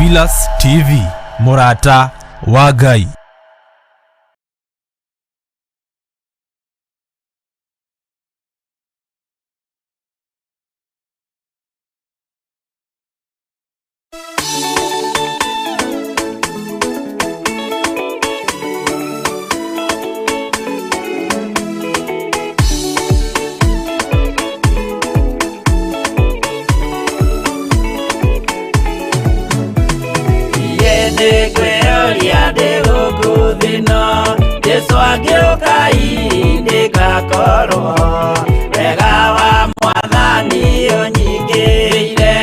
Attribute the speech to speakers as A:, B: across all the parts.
A: Theophilus TV, mũrata wa Ngai.
B: Nĩngwĩyũria ndĩ gũkũ thĩ ĩno, Jesũ angĩũka hihi nĩngakorwo wega wa Mwathani ũnyingĩrĩire,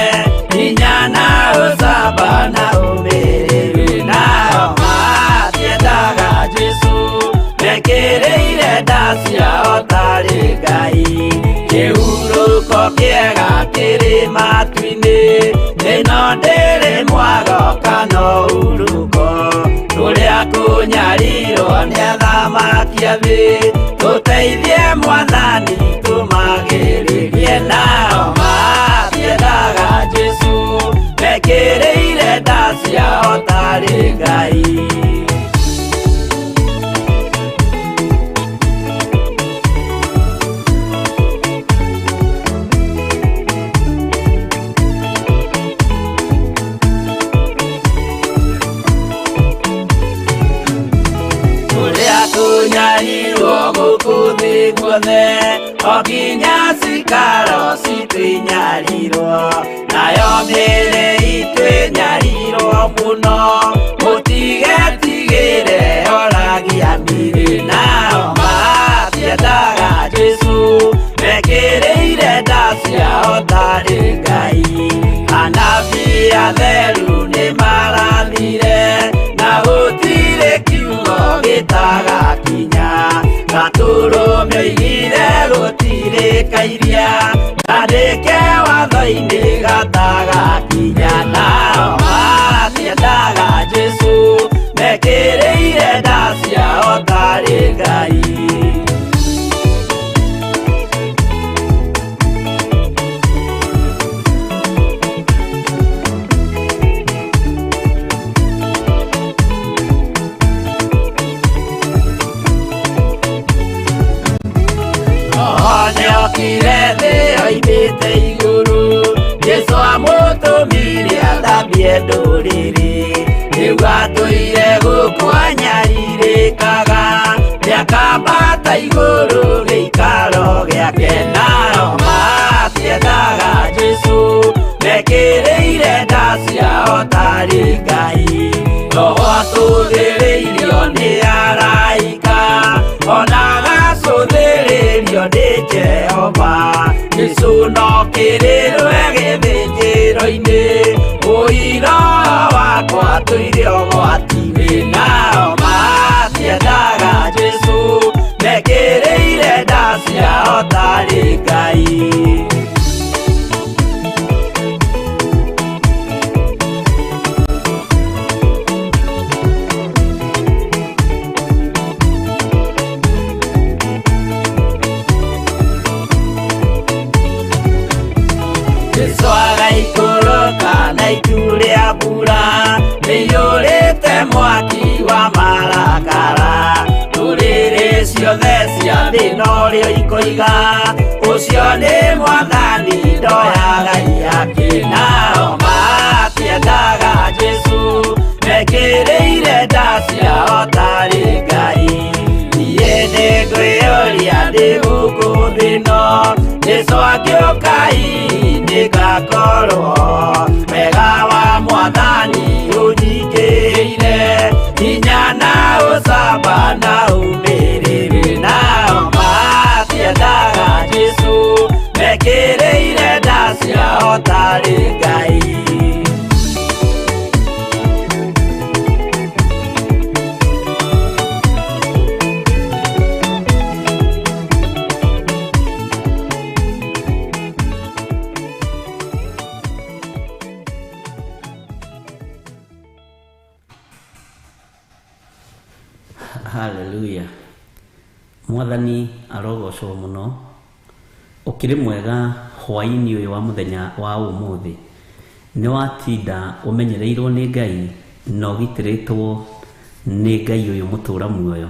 B: hinya na ũcamba na ũmĩrĩru. Nao matiendaga Jesũ, mekĩrĩire nda ciao tarĩ Ngai. Kĩhurũko kĩega kĩrĩ matu-inĩ, ĩno ndĩrĩ mwago kana ũhurũko. Kũrĩa kũnyarirwo nĩ athamaki a thĩ, tũteithie Mwathani tũmagĩrĩrie. Nao matiendaga Jesũ, mekĩrĩire nda ciao tarĩ Ngai. Kũrĩa kũnyarirwo gũkũ thĩ guothe, o nginya cikaro citũ inyarirwo, nayo mĩĩrĩ itũ ĩnyarirwo mũno, mũtigetigĩre oragia mĩĩrĩ. Nao matiendaga Jesũ, mekĩrĩire nda ciao tarĩ Ngai. Anabii atheru nĩmarathire, na gũtirĩ kiugo gĩtagakinya. Gatũrũme oigire gũtirĩ kairia, kandĩke watho-inĩ gatagakinya. Nao matiendaga Jesũ, mekĩrĩire nda ciao tarĩ Ngai. Roho nĩokire thĩ oimĩte igũrũ, Jesũ amũtũmire athambie ndũrĩrĩ. Rĩu atũire gũkũ anyarirĩkaga, nĩakambata igũrũ gĩikaro gĩake. Nao matiendaga Jesũ, mekĩrĩire nda ciao tarĩ Ngai. Roho atũthĩrĩirio nĩ araika, ona agacũthĩrĩrio nĩ Jehova. Jesũ no kĩrĩrwe gĩthĩnjĩro-inĩ, ũira wakwa tũire ũgwati-inĩ. Nao matiendaga Jesũ, mekĩrĩire nda ciao tarĩ Ngai. Jesũ agaikũrũka na itu rĩa mbura rĩiyũrĩte mwaki wa marakara. Ndũrĩrĩ ciothe cia thĩ norĩo ikoiga, ũcio nĩ Mwathani ndoyaga iyake. Nao matiendaga Jesũ, mekĩrĩire nda ciao tarĩ Ngai. Niĩ nĩngwĩyũria ndĩ gũkũ thĩ ĩno, Jesũ angĩũka hihi nĩngakorwo wega wa Mwathani ũnyingĩrĩire, hinya na ũcamba na ũmĩrĩru. Nao matiendaga Jesũ, mekĩrĩire nda ciao tarĩ Ngai.
C: Haleluya. Mwathani arogocwo mũno. Ũkĩrĩ mwega hwaĩ-inĩ ũyũ wa mũthenya wa ũmũthĩ. Nĩ watinda ũmenyereirwo nĩ Ngai na ũgitĩrĩtwo nĩ Ngai ũyũ mũtũra muoyo.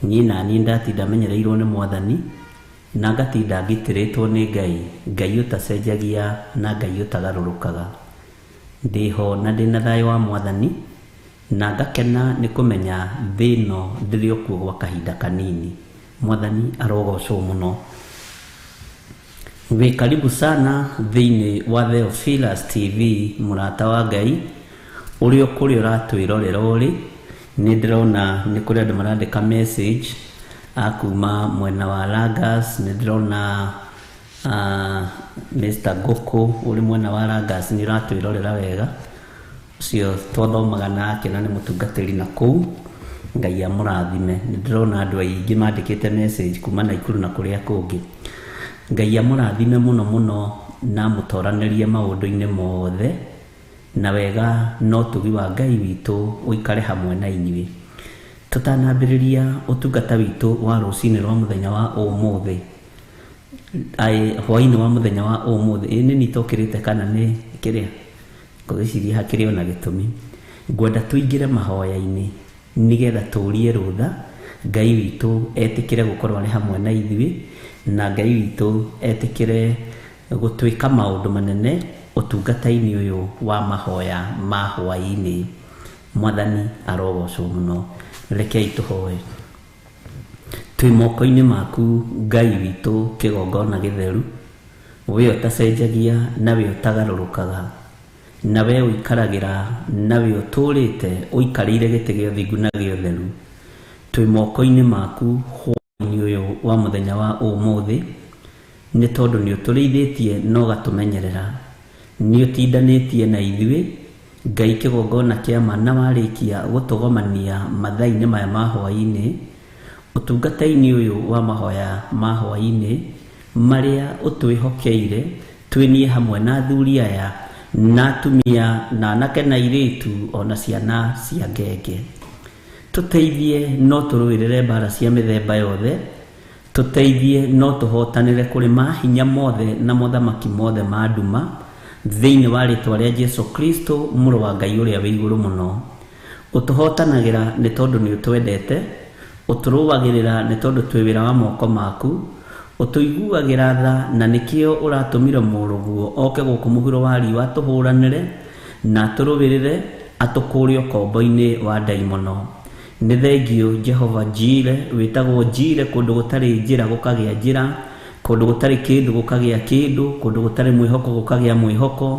C: Niĩ naniĩ ndatinda menyereirwo nĩ Mwathani na ngatinda ngitĩrĩtwo nĩ Ngai, Ngai ũtacenjagia na Ngai ũtagarũrũkaga. Ndĩho na ndĩna thayũ wa Mwathani na ngakena nĩ kũmenya thĩ ĩno ndĩrĩ o kuo gwa kahinda kanini. Mwathani arogocwo mũno. Wĩ karibu sana thĩinĩ wa Theophilus TV, mũrata wa Ngai ũrĩa kũrĩa ũratwĩrorera ũrĩ. Nĩ ndĩrona nĩ kũrĩ andũ marandĩka message akuma mwena wa Langas. Nĩ ndĩrona Mr. Goko ũrĩ mwena wa Langas nĩ ũratwĩrorera wega, ũcio twathomaga nake na nĩ mũtungatĩri na kũu. Ngai amũrathime. Nĩ ndĩrona andũ aingĩ mandĩkĩte message kuma Naikuru na kũrĩa kũngĩ. Ngai amũrathime mũno mũno na amũtoranĩrie maũndũ-inĩ mothe, na wega no ũtugi wa Ngai witũ ũikare hamwe na inyuĩ. Tũtanambĩrĩria ũtungata witũ wa rũcinĩ rwa mũthenya wa ũmũthĩ, hwaĩ-inĩ wa mũthenya wa ũmũthĩ, ĩ nĩ niĩ tũkĩrĩte kana nĩ kĩrĩa ngwĩciria hakĩrĩ ona gĩtũmi, ngwenda tũingĩre mahoya-inĩ nĩgetha tũrie rũtha Ngai witũ etĩkĩre gũkorwo arĩ hamwe na ithuĩ, na Ngai witũ etĩkĩre gũtwĩka maũndũ manene ũtungata-inĩ ũyũ wa mahoya ma hwaĩ-inĩ. Mwathani arogocwo mũno. Rekei tũhoe. Twĩ moko-inĩ maku Ngai witũ kĩgongona gĩtheru, we ũtacenjagia na we ũtagarũrũkaga, na we ũikaragĩra na we ũtũrĩte ũikarĩire gĩtĩ gĩa ũthingu na gĩa ũtheru. Twĩ moko-inĩ maku hwaĩ-inĩ ũyũ wa mũthenya wa ũmũthĩ, nĩ tondũ nĩ ũtũrĩithĩtie na ũgatũmenyerera, nĩ ũtindanĩtie na ithuĩ Ngai kĩgongona kĩa ma, na warĩkia gũtũgomania mathaa-inĩ maya ma hwaĩ-inĩ ũtungata-inĩ ũyũ wa mahoya ma hwaĩ-inĩ marĩa ũtwĩhokeire twĩnie hamwe na athuri aya na atumia na anake na airĩtu ona ciana cia ngenge. Tũteithie no tũrũĩrĩre mbara cia mĩthemba yothe, tũteithie no tũhotanĩre kũrĩ mahinya mothe na mothamaki mothe ma nduma thĩinĩ wa rĩtwa rĩa Jesu Kristo mũrũ wa Ngai ũrĩa wĩ igũrũ mũno. Ũtũhotanagĩra nĩ tondũ nĩ ũtwendete, ũtũrũagĩrĩra nĩ tondũ twĩ wĩra wa moko maku, ũtũiguagĩra tha na nĩkĩo ũratũmire mũrũguo oke gũkũ mũhuro wa riũa atũhũranĩre na atũrũĩrĩre atũkũũre ũkombo-inĩ wa ndaimono. Nĩ thengio Jehova Jire, wĩtagwo Jire kũndũ gũtarĩ njĩra gũkagĩa njĩra, kũndũ gũtarĩ kĩndũ gũkagĩa kĩndũ, kũndũ gũtarĩ mwĩhoko gũkagĩa mwĩhoko.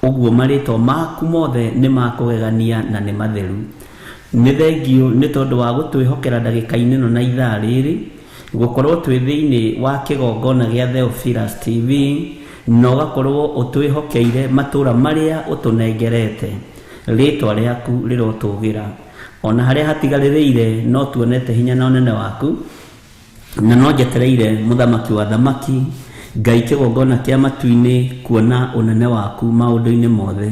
C: Ũguo marĩtwa maku mothe nĩ makũgegania na nĩ matheru. Nĩ thengio nĩ tondũ wa gũtwĩhokera ndagĩka-inĩ ĩno na ithaa rĩrĩ gũkorwo twĩ thĩinĩ wa kĩgongona gĩa Theophilus TV, na ũgakorwo ũtwĩhokeire matũra marĩa ũtũnengerete. Rĩtwa rĩaku rĩrotũgĩra ona harĩa hatigarĩrĩire no tuonete hinya na ũnene waku, na no njetereire mũthamaki wa thamaki Ngai kĩgongona kĩa matu-inĩ kuona ũnene waku maũndũ-inĩ mothe.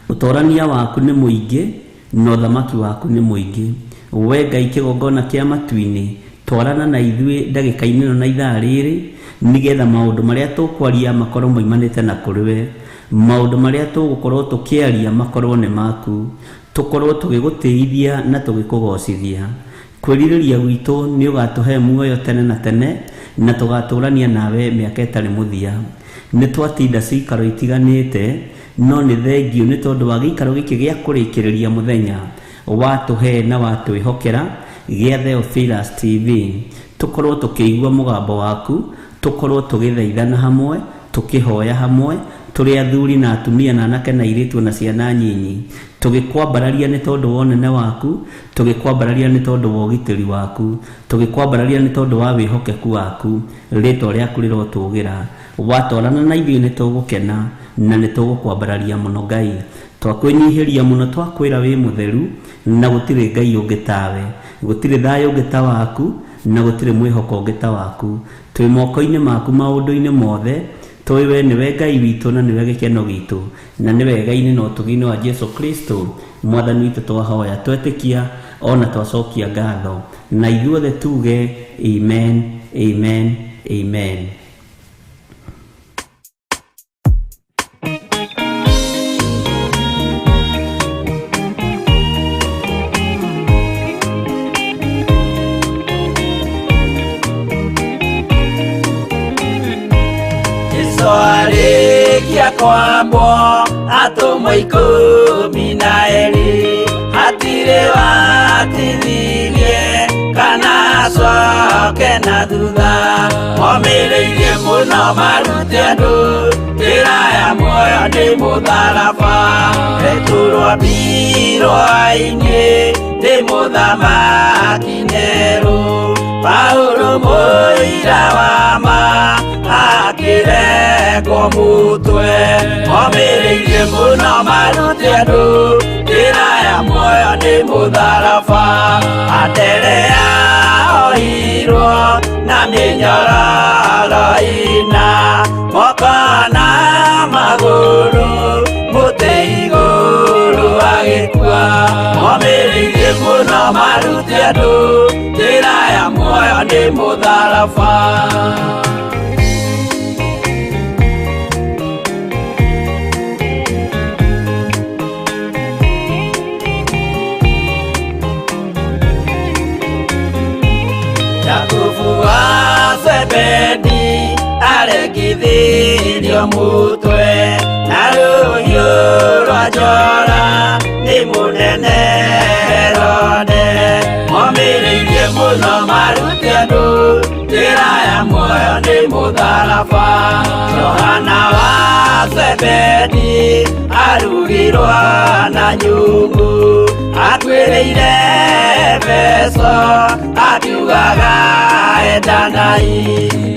C: Ũtorania waku nĩ mũingĩ na ũthamaki waku nĩ mũingĩ. We Ngai kĩgongona kĩa matu-inĩ, twarana na ithuĩ ndagĩka-inĩ ĩno na ithaa rĩrĩ, nĩgetha maũndũ marĩa tũkwaria makorwo moimanĩte na kũrĩ we, maũndũ marĩa tũgũkorwo tũkĩaria makorwo nĩ maku, tũkorwo tũgĩgũtĩithia na tũgĩkũgocithia. Kwĩrirĩria gwitũ nĩ ũgatũhe muoyo tene na tene, na tũgatũrania nawe mĩaka ĩtarĩ mũthia. Nĩ twatinda cikaro itiganĩte, no nĩ thengio nĩ tondũ wa gĩikaro gĩkĩ gĩa kũrĩkĩrĩria mũthenya watũhe na watwĩhokera gĩa Theophilus TV, tũkorwo tũkĩigua mũgambo waku, tũkorwo tũgĩthaithana hamwe, tũkĩhoya hamwe, tũrĩ athuri na atumia na anake na airĩtu na ciana nyinyi, tũgĩkwambararia nĩ tondũ wa ũnene waku, tũgĩkwambararia nĩ tondũ wa ũgitĩri waku, tũgĩkwambararia nĩ tondũ wa wĩhokeku waku. Rĩtwa rĩaku rĩrotũgĩra. Watwarana na ithuĩ nĩ tũgũkena na nĩ tũgũkwambararia mũno Ngai. Twakwĩnyihĩria mũno, twakwĩra wĩ mũtheru na gũtirĩ Ngai ũngĩ tawe, gũtirĩ thayũ ũngĩ ta waku, na gũtirĩ mwĩhoko ũngĩ ta waku. Twĩ moko-inĩ maku maũndũ-inĩ mothe, tũĩ we nĩwe Ngai witũ na nĩwe gĩkeno gitũ, na nĩwe wega-inĩ na ũtugi-inĩ wa Jesu Kristo Mwathani witũ twahoya, twetĩkia ona twacokia ngatho, na ithuothe tuge amen, amen, amen.
B: Arĩkia kwambwo atũmwo 12 hatirĩ watithirie kana acoke na thutha. Momĩrĩirie mũno marute andũ njĩra ya muoyo nĩ mũtharaba. Petero ambirwo-inĩ nĩ mũthamaki Nero. Paulo mũira wa ma akĩrekwo mũtwe. Momĩrĩirie mũno marute andũ njĩra ya muoyo nĩ mũtharaba. Anderea ohirwo na mĩnyororo ĩna moko na magũrũ mũtĩ igũrũ agĩkua. Momĩrĩirie mũno marute andũ njĩra ya muoyo nĩ mũtharaba. Jakubu wa Zebedi arekithirio mũtwe na rũhiũ rwa njora nĩ mũnene Herode. Momĩrĩirie mũno marute andũ njĩra ya muoyo nĩ mũtharaba. Johana wa Zebedi arugirwo na nyũngũ akuĩrĩire Efeso akiugaga endanai.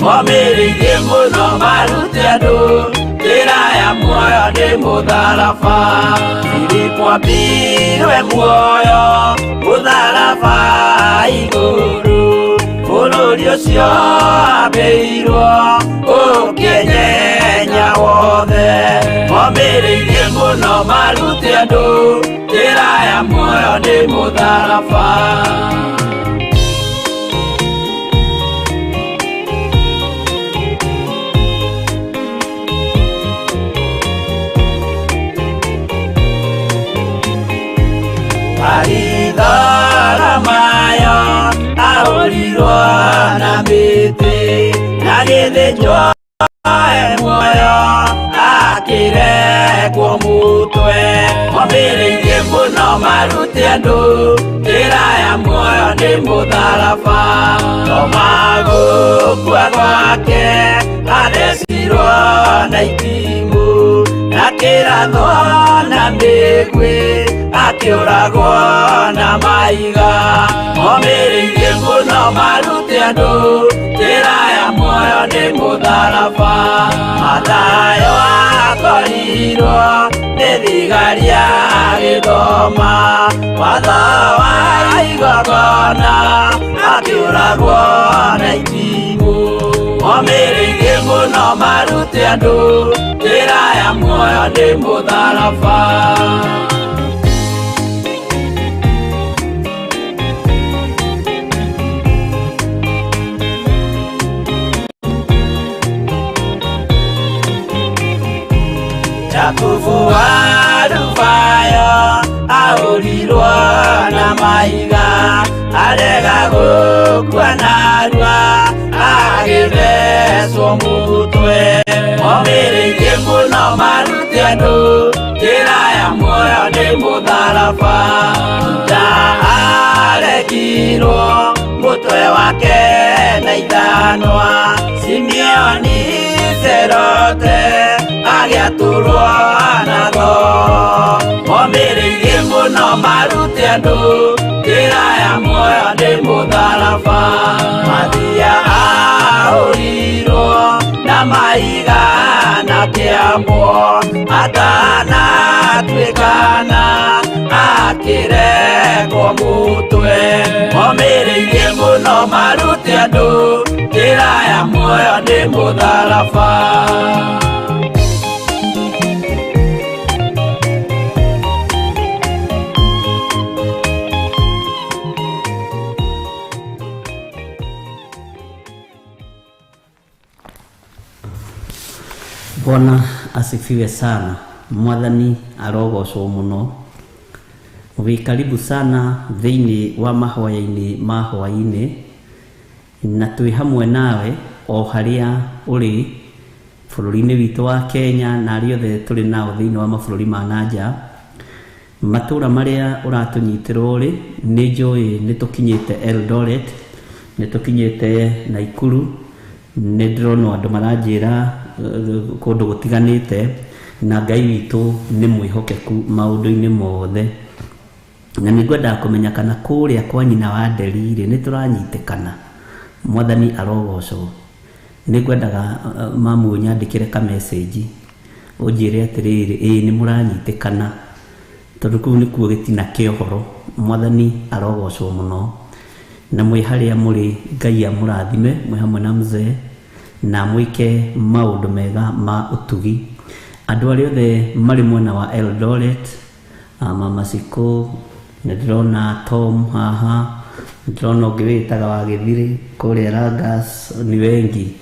B: Momĩrĩirie mũno marute andũ njĩra ya muoyo nĩ mũtharaba. Filipo ambirwe muoyo mũtharaba igũrũ bũrũri ũcio ambĩirwo ũkĩnyenya wothe. Momĩrĩirie mũno marute andũ njĩra ya muoyo nĩ mũtharaba. Baritholomayo ahũrirwo na mĩtĩ na gĩthĩnjwo e muoyo akĩrekwo mũtwe. Momĩrĩirie mũno marute andũ njĩra ya muoyo nĩ mũtharaba. Toma gũkua gwake athecirwo na itimũ na kĩrathwo na mĩguĩ akĩũragwo na mahiga. Momĩrĩirie mũno marute andũ njĩra ya muoyo nĩ mũtharaba. Mathayo akorirwo nĩ thigari agĩthoma watho wa igongona akĩũragwo na itimũ. Momĩrĩirie mũno marute andũ njĩra ya muoyo nĩ mũtharaba. Jakubu wa Alufayo ahũrirwo na mahiga arega gũkua narua agĩthecwo mũtwe. Momĩrĩirie mũno marute andũ njĩra ya muoyo nĩ mũtharaba. Juda arekirwo mũtwe wake na ithanwa. Simeoni Serote agĩatũrwo na thoo. Momĩrĩirie mũno marute andũ njĩra ya muoyo nĩ mũtharaba. Mathia ahũrirwo na mahiga na kĩambwo atanatuĩkana akĩrekwo mũtwe. Momĩrĩirie mũno marute andũ njĩra ya muoyo nĩ mũtharaba.
C: Bwana asifiwe sana. Mwathani arogocwo muno. Wĩ karibu sana thĩinĩ wa mahoya-inĩ ma hwaĩ-inĩ, na twĩ hamwe nawe o harĩa ũrĩ. Bũrũri-inĩ witũ wa Kenya na arĩa othe tũrĩ nao thĩinĩ wa mabũrũri ma na nja. Matũra marĩa ũratũnyitĩrwo rĩ, nĩ njũĩ nĩ tũkinyĩte Eldoret, nĩ tũkinyĩte Naikuru, nĩ ndĩrona andũ maranjĩra kũndũ gũtiganĩte, na Ngai witũ nĩ mwĩhokeku maũndũ-inĩ mothe. Na nĩ ngwendaga kũmenya kana kũrĩa kwa nyina wa Nderi rĩ, nĩ tũranyitĩkana. Mwathani arogocwo. Nĩ ngwendaga mamu ũnyandĩkĩre ka message ũnjĩre atĩrĩrĩ, ĩĩ nĩ mũranyitĩkana, tondũ kũu nĩkuo gĩtina kĩa ũhoro. Mwathani arogocwo mũno. Na mwĩ harĩa mũrĩ, Ngai amũrathime mwĩ hamwe na mzee, na mwĩke maũndũ mega ma ũtugi. Andũ arĩa othe marĩ mwena wa Eldoret, Mama Siko, nĩ ndĩrona Tom haha, nĩ ndĩrona ũngĩ wĩtaga wa Gĩthirĩ kũrĩa Langas, ni wengi.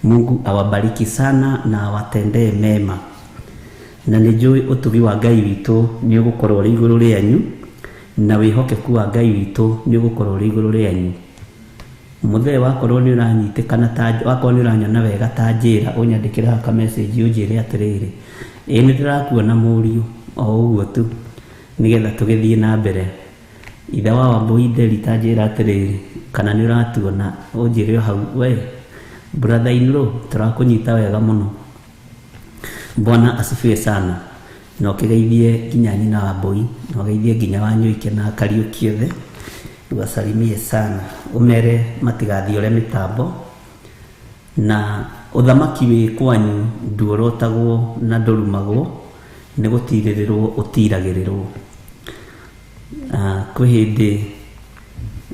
C: Mungu awabariki sana na awatendee mema. Na nĩ njũĩ ũtugi wa Ngai witũ nĩ ũgũkorwo ũrĩ igũrũ rĩanyu, na wĩhokeku wa Ngai witũ nĩ ũgũkorwo ũrĩ igũrũ rĩanyu. Mũthee wakorwo nĩ ũranyitĩkana ta, wakorwo nĩ ũranyona wega ta njĩra, ũnyandĩkĩre haha ka message ũnjĩre atĩrĩrĩ, ĩĩ nĩ ndĩrakuona mũriũ, o ũguo tu, nĩgetha tũgĩthiĩ na mbere. Ithe wa Wambui Nderi ta njĩra atĩrĩrĩ, kana nĩ ũratuona, ũnjĩre o hau, we brother in law, tũrakũnyita wega mũno. Bwana asifiwe sana. Na ũkĩgeithie nginya nyina wa Mbui, na ũgeithie nginya wa Nyũike na Kariũki othe, wasalimie sana, ũmere matigathiore mĩtambo. Na ũthamaki wĩ kwanyu nduorotagwo na ndũrumagwo, nĩ gũtirĩrĩrwo ũtiragĩrĩrwo. Kwĩ hĩndĩ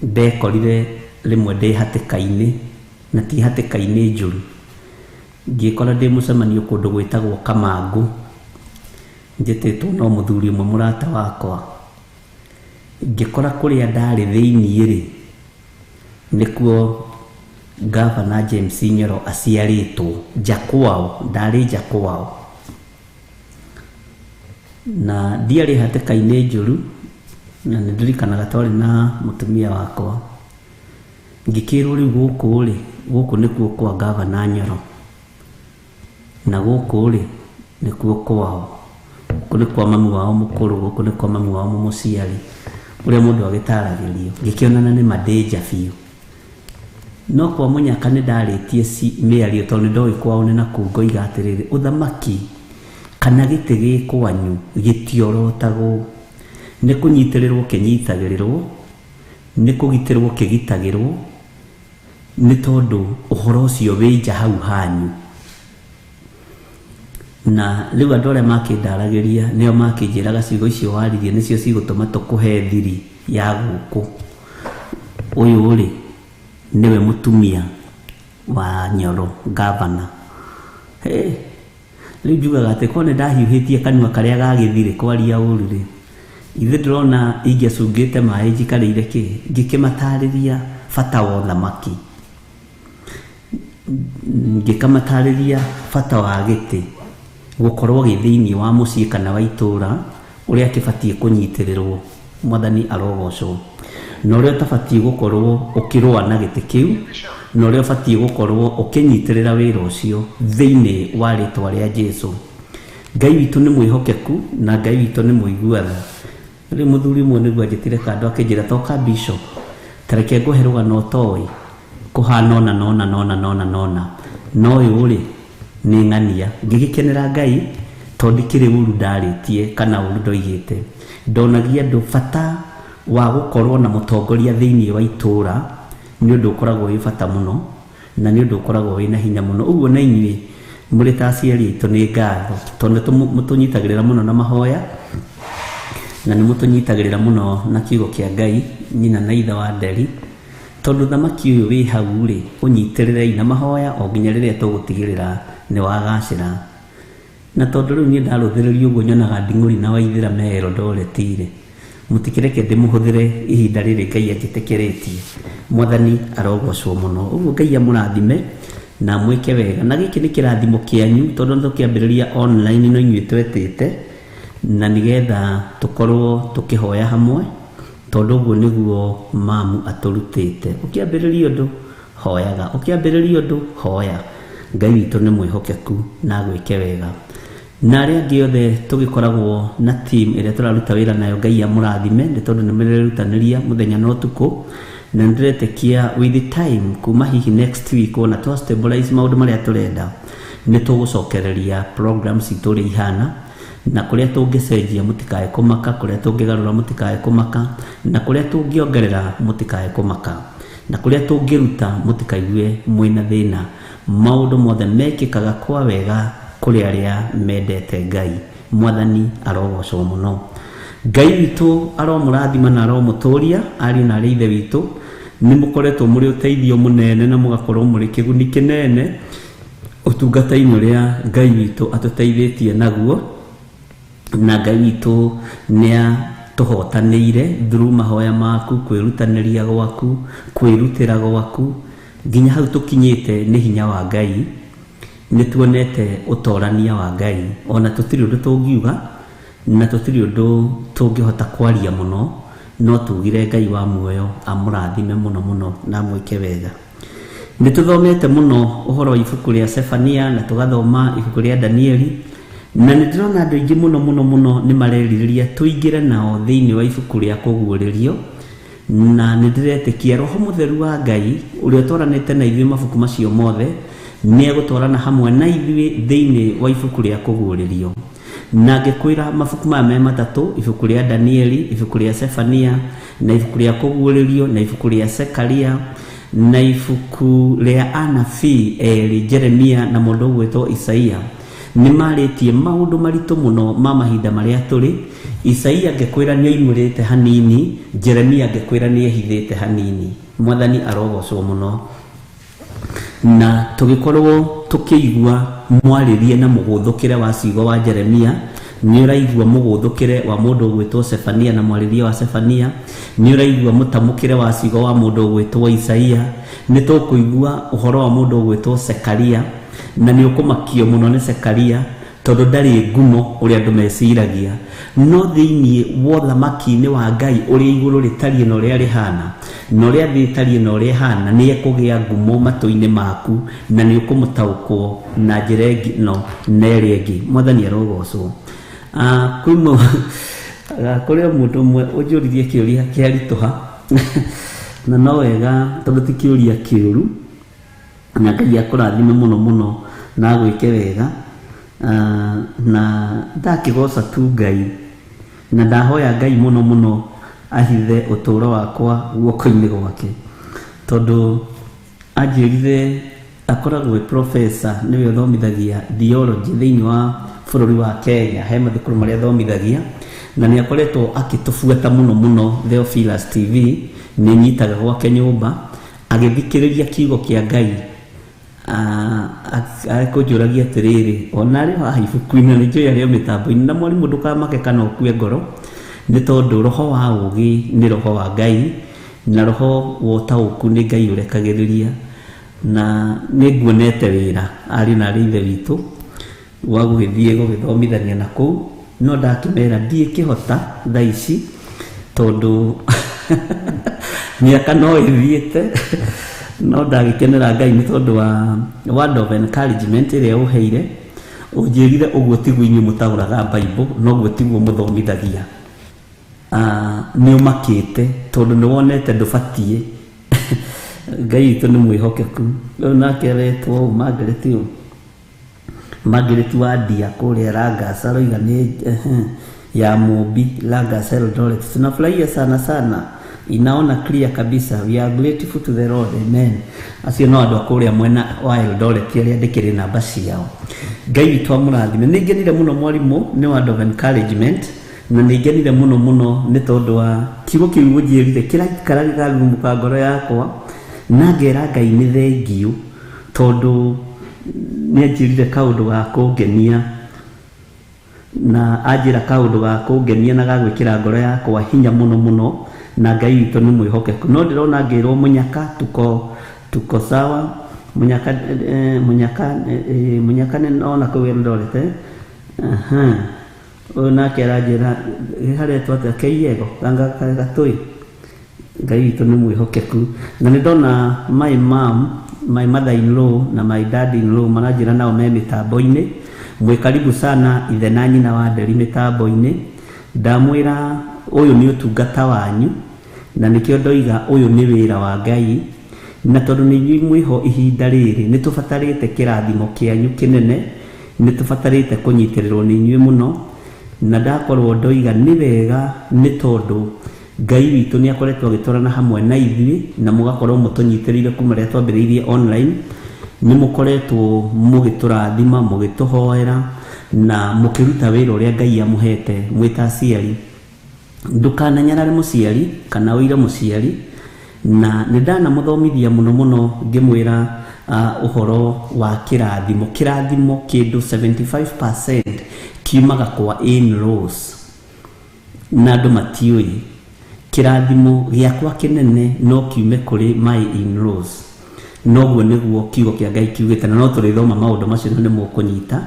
C: ndekorire rĩmwe ndĩ hatĩka-inĩ, na ti hatĩka-inĩ njũru, ngĩkora ndĩ mũcemanio kũndũ gwĩtagwo Kamangũ, njĩtĩtwo no mũthuri ũmwe mũrata wakwa. Ngĩkora kũrĩa ndarĩ thĩiniĩ rĩ, nĩkuo Gavana James Nyoro aciarĩtwo, nja kwao, ndarĩ nja kwao. Na ndiarĩ hatĩka-inĩ njũru, na nĩ ndirikanaga twarĩ na mũtumia wakwa. Ngĩkĩrwo rĩu gũkũ rĩ, gũkũ nĩkuo kwa Gavana Nyoro, na gũkũ rĩ nĩkuo kwao, gũkũ nĩ kwa mamu wao mũkũrũ, gũkũ nĩ kwa mamu wao mũmũciari, ũrĩa mũndũ agĩtaragĩrio. Ngĩkĩonana nĩ mandĩnja biũ. No kwa mũnyaka nĩ ndarĩtie mĩario, tondũ nĩ ndoĩ kwao nĩ nakũu, ngoiga atĩrĩrĩ, ũthamaki kana gĩtĩ gĩ kwanyu gĩtiorotagwo, nĩ kũnyitĩrĩrwo kĩnyitagĩrĩrwo, nĩ kũgitĩrwo kĩgitagĩrwo, nĩ tondũ ũhoro ũcio wĩ nja hau hanyu. Na rĩu andũ arĩa makĩndaragĩria nĩo makĩnjĩraga ciugo icio waririe nĩcio cigũtũma tũkũhe thiri ya gũkũ. Ũyũ rĩ nĩwe mũtumia wa Nyoro, gavana. Rĩu njugaga atĩ korwo nĩ ndahiũhĩtie kanua karĩa ga gĩthirĩ kwaria ũru rĩ, ithuĩ ndĩrona ingĩacungĩte maĩ njikarĩire kĩ, ngĩkĩmatarĩria bata wa ũthamaki, ngĩkamatarĩria bata wa gĩtĩ gũkorwo gĩ thĩinĩ wa mũciĩ kana wa itũra, ũrĩa kĩbatiĩ kũnyitĩrĩrwo. Mwathani arogocwo. Na ũrĩa ũtabatiĩ gũkorwo ũkĩrũa na gĩtĩ kĩu, na ũrĩa ũbatiĩ gũkorwo ũkĩnyitĩrĩra wĩra ũcio thĩinĩ wa rĩtwa rĩa Jesũ. Ngai witũ nĩ mwĩhokeku na Ngai witũ nĩ mũigua tha. Rĩu mũthuri ũmwe nĩguo anjĩtire kando akĩnjĩra, toka Bishop, ta reke ngũhe rũgano ũtoĩ, kũhana ũna na ũna na ũna na ũna na ũna, no ũyũ rĩ nĩ ng'ania. Ngĩgĩkenera Ngai tondũ ndikĩrĩ ũru ndarĩtie kana ũru ndoigĩte. Ndonagia andũ bata wa gũkorwo na mũtongoria thĩinĩ wa itũra nĩ ũndũ ũkoragwo wĩ bata mũno, na nĩ ũndũ ũkoragwo wĩna hinya mũno. Ũguo na inyuĩ mũrĩ ta aciari aitũ nĩ ngatho, tondũ nĩ mũtũnyitagĩrĩra mũno na mahoya, na nĩ mũtũnyitagĩrĩra mũno na kiugo kĩa Ngai, nyina na ithe wa Nderi, tondũ thamaki ũyũ wĩ hau rĩ, ũnyitĩrĩrei na mahoya o nginya rĩrĩa tũgũtigĩrĩra nĩ wagacĩra. Na tondũ rĩu niĩ ndarũthĩrĩria ũguo nyonaga nding'ũri na Waithĩra me Eldoret rĩ, mũtikĩreke ndĩmũhũthĩre ihinda rĩrĩ Ngai anjĩtĩkĩrĩtie. Mwathani arogocwo mũno. Ũguo Ngai amũrathime na mwĩke wega. Na gĩkĩ nĩ kĩrathimo kĩanyu, tondũ nĩ tũkĩambĩrĩria online no inyuĩ twetĩte, na nĩgetha tũkorwo tũkĩhoya hamwe, tondũ ũguo nĩguo mamu atũrutĩte. Ũkĩambĩrĩria ũndũ hoyaga, ũkĩambĩrĩria ũndũ hoya. Ngai witũ nĩ mwĩhokeku na agwĩke wega. Na arĩa angĩ othe tũgĩkoragwo na team ĩrĩa tũraruta wĩra nayo, Ngai amũrathime nĩ tondũ nĩ marerutanĩria mũthenya na ũtukũ, na nĩndĩretĩkia with the time kuma hihi next week ona twa stabilize maũndũ marĩa tũrenda, nĩ tũgũcokereria program citũ ũrĩa ihana, na kũrĩa tũngĩcenjia mũtikae kũmaka, kũrĩa tũngĩgarũra mũtikae kũmaka, na kũrĩa tũngĩongerera mũtikae kũmaka, na kũrĩa tũngĩruta mũtikaigue mwĩna thĩna. Maũndũ mothe mekĩkaga kwa wega kũrĩ arĩa mendete Ngai. Mwathani arogocwo mũno. Ngai witũ aromũrathima na aromũtũria, ariũ na arĩ ithe witũ. Nĩ mũkoretwo mũrĩ ũteithio mũnene na mũgakorwo mũrĩ kĩguni kĩnene ũtungata-inĩ ũrĩa Ngai witũ atũteithĩtie naguo, na Ngai witũ nĩ atũhotanĩire through mahoya maku, kwĩrutanĩria gwaku, kwĩrutĩra gwaku, nginya hau tũkinyĩte nĩ hinya wa Ngai. Nĩ tuonete ũtorania wa Ngai, ona tũtirĩ ũndũ tũngiuga na tũtirĩ ũndũ tũngĩhota kwaria mũno, no tugire Ngai wa muoyo amũrathime mũno mũno na amwĩke wega. Nĩ tũthomete mũno ũhoro wa ibuku rĩa Sefania na tũgathoma ibuku rĩa Danieli, na nĩ ndĩrona andũ aingĩ mũno mũno mũno nĩ marerirĩria tũingĩre nao thĩinĩ wa ibuku rĩa kũguũrĩrio, na nĩ ndĩretĩkia Roho Mũtheru wa Ngai ũrĩa ũtwaranĩte na ithuĩ mabuku macio mothe nĩ egũtwarana hamwe na ithuĩ thĩinĩ wa ibuku rĩa kũguũrĩrio. Na ngĩkwĩra mabuku maya me matatũ, ibuku rĩa Danieli, ibuku rĩa Sefania, na ibuku rĩa kũguũrĩrio, na ibuku rĩa Sekaria, na ibuku rĩa anabii erĩ, Jeremia na mũndũ ũgwĩtwo Isaia, nĩ marĩtie maũndũ maritũ mũno ma mahinda marĩa tũrĩ. Isaia ngĩkwĩra nĩ oimũrĩte hanini, Jeremia ngĩkwĩra nĩ ehithĩte hanini. Mwathani arogocwo mũno. Na tũgĩkorwo tũkĩigua mwarĩrie na mũgũthũkĩre wa ciugo wa Jeremia, nĩ ũraigua mũgũthũkĩre wa mũndũ ũgwĩtwo Sefania na mwarĩrie wa Sefania, nĩ ũraigua mũtamũkĩre wa ciugo wa mũndũ ũgwĩtwo Isaia, nĩ tũkũigua ũhoro wa mũndũ ũgwĩtwo Sekaria, na nĩ ũkũmakio mũno nĩ Sekaria tondũ ndarĩ ngumo ũrĩa andũ meciragia, no thĩinĩ wa ũthamaki-inĩ wa Ngai ũrĩa igũrũ rĩtariĩ na ũrĩa rĩhana, na ũrĩa thĩ ĩtariĩ na ũrĩa ĩhana, nĩ ekũgĩa ngumo matũ-inĩ maku na nĩ ũkũmũtaũkwo na njĩra ĩngĩ no na ĩrĩa ĩngĩ. Mwathani arogocwo. Kũrĩ o mũndũ ũmwe ũnjũririe kĩũria kĩaritũha na no wega tondũ ti kĩũria kĩũru, na Ngai akũrathime mũno mũno na agwĩke wega. Na ndakĩgoca tu Ngai na ndahoya Ngai mũno mũno ahithe ũtũũro wakwa guoko-inĩ gwake, tondũ anjĩrire akoragwo e professor, nĩwe ũthomithagia theology thĩinĩ wa bũrũri wa Kenya, he mathukuru marĩa athomithagia, na nĩ akoretwo akĩtũbuata mũno mũno Theophilus TV, nĩ nyitaga gwake nyũmba agĩthikĩrĩria kiugo kĩa Ngai. Akũnjũragia atĩrĩrĩ, ona arĩ haha ibuku-inĩ nĩ njũĩ arĩ o mĩtambo-inĩ, na mwarimũ ndũkamake kana ũkue ngoro, nĩ tondũ roho wa ũũgĩ nĩ roho wa Ngai, na roho wa ũtaũku nĩ Ngai ũrekagĩrĩria, na nĩ nguonete wĩra arĩ na arĩ ithe witũ wa gũgĩthiĩ gũgĩthomithania na kũu, no ndakĩmera ndiĩkĩhota thaa ici tondũ mĩaka no ĩthiĩte, no ndagĩkenera Ngai nĩ tondũ wa word of encouragement ĩrĩa ũheire. Ũnjĩrire ũguo tiguo inyuĩ mũtaũraga Bible, noguo tiguo mũthomithagia. Nĩ ũmakĩte tondũ nĩ wonete ndũbatiĩ. Ngai witũ nĩ mwĩhokeku. Rĩu nake aretwo ũũ, Margaret ũũ, Margaret wa Ndia kũrĩa Langas, aroiga nĩ ya Mũmbi, Langas Eldoret. Tunafurahia sana sana, inaona clear kabisa, we are grateful to the Lord, amen. Acio no andũ a kũrĩa mwena wa Eldoret arĩa ndĩkĩrĩ namba ciao. Ngai witũ amũrathime. Nĩ ngenire mũno mwarimũ nĩ word of encouragement, na nĩ ngenire mũno mũno nĩ tondũ wa kiugo kĩu ũnjĩrire kĩraikara gĩkarurumũka ngoro yakwa, na ngera Ngai nĩ thengiũ tondũ nĩ anjĩrire kaũndũ ga kũngenia, na anjĩra kaũndũ ga kũngenia na ga gwĩkĩra ngoro yakwa hinya mũno mũno, na Ngai witũ nĩ mwĩhokeku. No ndĩrona ngĩrwo mũnyaka tuko sawa, mũnyaka, mũnyaka, mũnyaka nĩ nona kũu Eldoret, Ũyũ nake aranjĩra haretwo atĩa, Keiego ganga gatũĩ. Ngai witũ nĩ mwĩhokeku. Na nĩ ndona my mom My mother in law na my dad in law maranjĩra nao me mĩtambo-inĩ. Mwĩ karibu sana ithe na nyina wa Nderi mĩtambo-inĩ. Ndamwĩra ũyũ nĩ ũtungata wanyu, na nĩkĩo ndoiga ũyũ nĩ wĩra wa Ngai, na tondũ nĩ inyuĩ mwĩho ihinda rĩrĩ nĩ tũbatarĩte kĩrathimo kĩanyu kĩnene, nĩ tũbatarĩte kũnyitĩrĩrwo nĩ inyuĩ mũno. Na ndakorwo ndoiga nĩ wega nĩ tondũ Ngai witũ nĩ akoretwo agĩtwarana hamwe na ithuĩ, na mũgakorwo mũtũnyitĩrĩire kuma rĩrĩa twambĩrĩirie online. Nĩ mũkoretwo mũgĩtũrathima, mũgĩtũhoera na mũkĩruta wĩra ũrĩa Ngai amũhete mwĩ ta aciari. Ndũkananyarare mũciari kana ũire mũciari, na nĩ ndanamũthomithia mũno mũno ngĩmwĩra ũhoro wa kĩrathimo. Kĩrathimo kĩndũ 75% kiumaga kwa in-laws, na andũ matiũĩ. Kĩrathimo gĩakwa kĩnene no kiume kũrĩ my in-laws. Noguo nĩguo kiugo kĩa Ngai kiugĩte, na no tũrĩthoma maũndũ macio na nĩ mũkũnyita,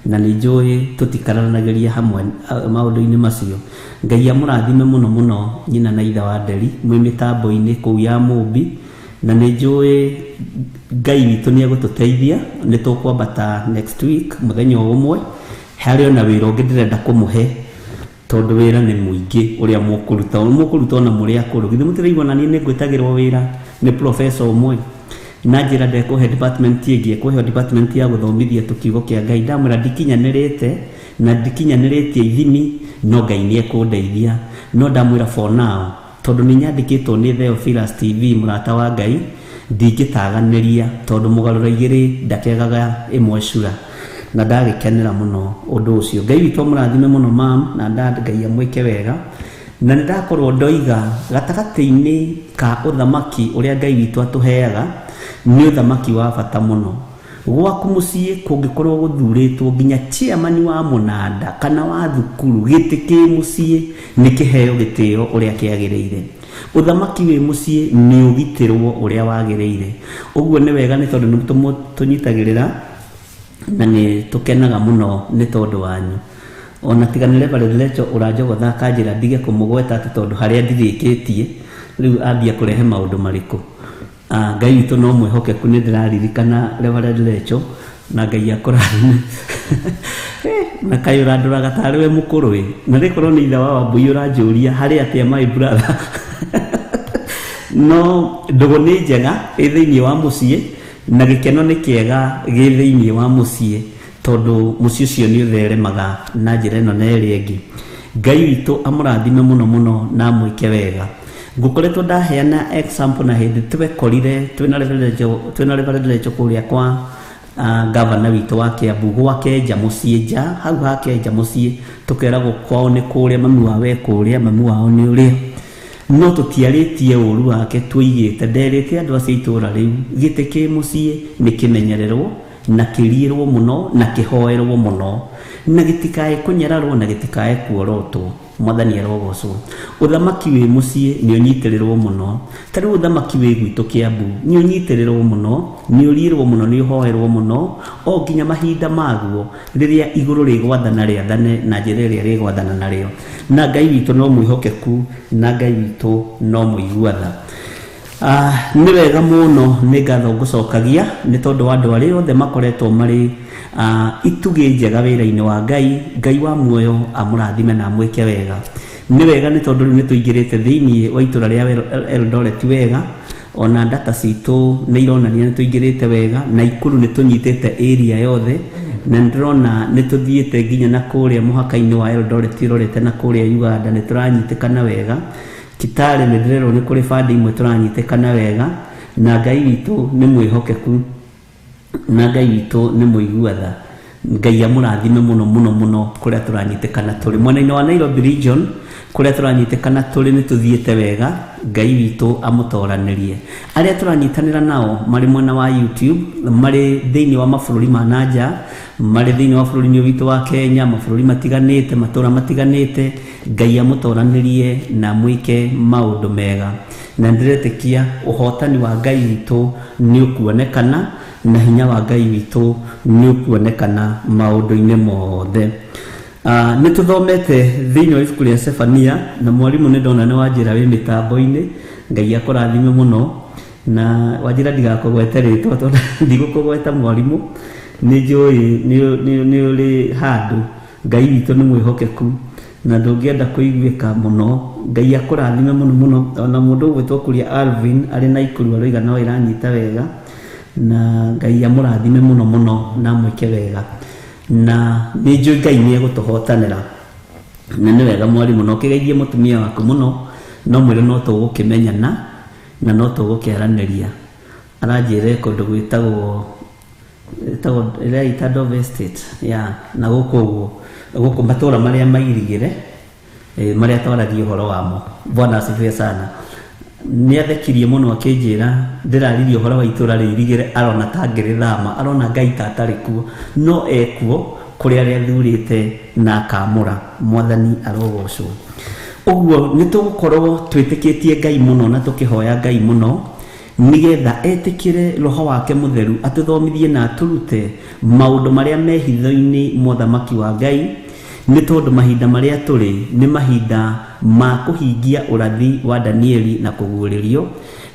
C: na nĩ njũĩ tũtikaranagĩria hamwe maũndũ-inĩ macio. Ngai amũrathime mũno mũno nyina na ithe wa Nderi mwĩ mĩtambo-inĩ kũu ya Mũmbi, na nĩ njũĩ Ngai witũ nĩ egũtũteithia. Nĩ tũkwambata next week mũthenya o ũmwe, harĩ ona wĩra ũngĩ ndĩrenda kũmũhe, tondũ wĩra nĩ mũingĩ ũrĩa mũkũruta, mũkũruta ona mũrĩ akũrũ. Githĩ mũtiraigua na niĩ nĩ ngwĩtagĩrwo wĩra nĩ professor ũmwe, na njĩra ndekũhe department ĩngĩ, ekũheo department ya gũthomithia tũkiugo kĩa Ngai. Ndamwĩra ndikinyanĩrĩte na ndikinyanĩrĩtie ithimi, no Ngai nĩ ekũndeithia. No ndamwĩra for now, tondũ nĩ nyandĩkĩtwo nĩ Theophilus TV mũrata wa Ngai, ndingĩtaganĩria tondũ mũgarũra igĩrĩ ndakegaga ĩmwe cura. Na ndagĩkenera mũno ũndũ ũcio. Ngai witũ amũrathime mũno mam na dad, Ngai amwĩke wega. Na nĩ ndakorwo ndoiga gatagatĩ-inĩ ka ũthamaki ũrĩa Ngai witũ atũheaga nĩ ũthamaki wa bata mũno. Gwaku mũciĩ kũngĩkorwo gũthurĩtwo nginya chairman wa mũnanda kana wa thukuru, gĩtĩ kĩ mũciĩ nĩ kĩheo gĩtĩo ũrĩa kĩagĩrĩire. Ũthamaki wĩ mũciĩ nĩ ũgitĩrwo ũrĩa wagĩrĩire. Ũguo nĩ wega nĩ tondũ nĩ tũnyitagĩrĩra na nĩ tũkenaga mũno nĩ tondũ wanyu. Ona tiga nĩ Reverend Lecho ũranjogotha akanjĩra ndige kũmũgweta atĩ tondũ harĩa ndirĩkĩtie rĩu ambia kũrehe maũndũ marĩkũ. Ngai witũ no mwĩhokeku, nĩ ndĩraririkana Reverend Lecho na Ngai akũrathime. Na kaĩ ũrandoraga tarĩ we mũkũrũ ĩ, na rĩkorwo nĩ ithe wa Wambui ũranjũria harĩ atĩa my brother. No ndũgũ nĩ njega ĩ thĩinĩ wa mũciĩ, na gĩkeno nĩ kĩega gĩ thĩinĩ wa mũciĩ, tondũ mũciĩ ũcio nĩ ũtheremaga na njĩra ĩno na ĩrĩa ĩngĩ. Ngai witũ amũrathime mũno mũno na amwĩke wega. Ngũkoretwo ndaheana example na hĩndĩ twekorire twĩna Reverend Lecho kũrĩa kwa gavana witũ wa Kiambu gwake nja mũciĩ nja hau hake nja mũciĩ, tũkeragwo kwao nĩ kũrĩa, mami wao e kũrĩa, mami wao nĩ ũrĩa. No tũtiarĩtie ũru wake, tũigĩte nderĩte andũ acio itũra rĩu gĩtĩ kĩ mũciĩ nĩ kĩmenyererwo na kĩriĩrwo mũno na kĩhoerwo mũno, na gĩtikae kũnyararwo na gĩtikae kuorotwo. Mwathani arogocwo. Ũthamaki wĩ mũciĩ nĩ ũnyitĩrĩrwo mũno. Ta rĩu ũthamaki wĩ gwitũ Kiambu nĩ ũnyitĩrĩrwo mũno, nĩ ũriĩrwo mũno, nĩ ũhoerwo mũno, o nginya mahinda maguo rĩrĩa igũrũ rĩgwathana rĩathane na njĩra ĩrĩa rĩgwathana narĩo. Na Ngai witũ no mwĩhokeku, na Ngai witũ no mũigua tha. Nĩ wega mũno, nĩ ngatho ngũcokagia nĩ tondũ wa andũ arĩa othe makoretwo marĩ itugĩ njega wĩra-inĩ wa Ngai. Ngai wa muoyo amũrathime na amwĩke wega. Nĩ wega nĩ tondũ rĩu nĩ tũingĩrĩte thĩinĩ wa itũra rĩa Eldoret wega, ona data citũ nĩ ironania nĩ tũingĩrĩte wega, na Ikuru nĩ tũnyitĩte area yothe, na ndĩrona nĩ tũthiĩte nginya na kũrĩa mũhaka-inĩ wa Eldoret ũrorete na kũrĩa Uganda nĩ tũranyitĩkana wega. Kitale nĩ ndĩrerwo nĩ kũrĩ bandi imwe tũranyitĩkana wega, na Ngai witũ nĩ mwĩhokeku, na Ngai witũ nĩ mũigua tha. Ngai amũrathime mũno mũno mũno kũrĩa tũranyitĩkana tũrĩ. Mwena-inĩ wa Nairobi region kũrĩa tũranyitĩkana tũrĩ nĩ tũthiĩte wega, Ngai witũ amũtoranĩrie. Arĩa tũranyitanĩra nao marĩ mwena wa YouTube, marĩ thĩinĩ wa mabũrũri ma nanja, marĩ thĩinĩ wa bũrũri-inĩ witũ wa Kenya, mabũrũri matiganĩte, matũra matiganĩte, Ngai amũtoranĩrie na mwĩke maũndũ mega. Na ndĩretĩkia ũhotani wa Ngai witũ nĩ ũkuonekana, na hinya wa Ngai witũ nĩ ũkuonekana maũndũ-inĩ mothe. Nĩ tũthomete thĩinĩ wa ibuku rĩa Sefania, na mwarimũ nĩ ndona nĩ wanjĩra wĩ mĩtambo-inĩ, Ngai akũrathime mũno. Na wanjĩra ndigakũgwete rĩtwa tondũ ndigũkũgweta mwarimũ, nĩ njũĩ nĩ ũrĩ handũ. Ngai witũ nĩ mwĩhokeku na ndũngĩenda kũiguĩka mũno. Ngai akũrathime mũno mũno. Ona mũndũ ũgwĩtwo Kuria Alvin arĩ na Ikuru aroiga no ĩranyita wega, na Ngai amũrathime mũno mũno na amwĩke wega, na nĩ njũĩ Ngai nĩ egũtũhotanĩra. Na nĩ wega mwarimũ, na ũkĩgeithie mũtumia waku mũno, no mwĩre no tũgũkĩmenyana na no tũgũkĩaranĩria. Aranjĩre kũndũ gwĩtagwo ĩtagwo ĩreita Dove Estate ya na gũkũ ũguo, gũkũ matũra marĩa mairigĩre, marĩa twaragia ũhoro wamo. Bwana asifiwe sana. Nĩ athekirie mũno akĩnjĩra ndĩraririe ũhoro wa itũra rĩirigĩre, arona ta ngĩrĩthama, arona Ngai ta atarĩ kuo, no ekuo kũrĩ arĩa athurĩte na akamũra. Mwathani arogocwo. Ũguo nĩ tũgũkorwo twĩtĩkĩtie Ngai mũno na tũkĩhoya Ngai mũno, nĩgetha etĩkĩre roho wake mũtheru atũthomithie na atũrute maũndũ marĩa me hitho-inĩ mwa ũthamaki wa Ngai, nĩ tondũ mahinda marĩa tũrĩ nĩ mahinda ma kũhingia ũrathi wa Danieli na kũguũrĩrio.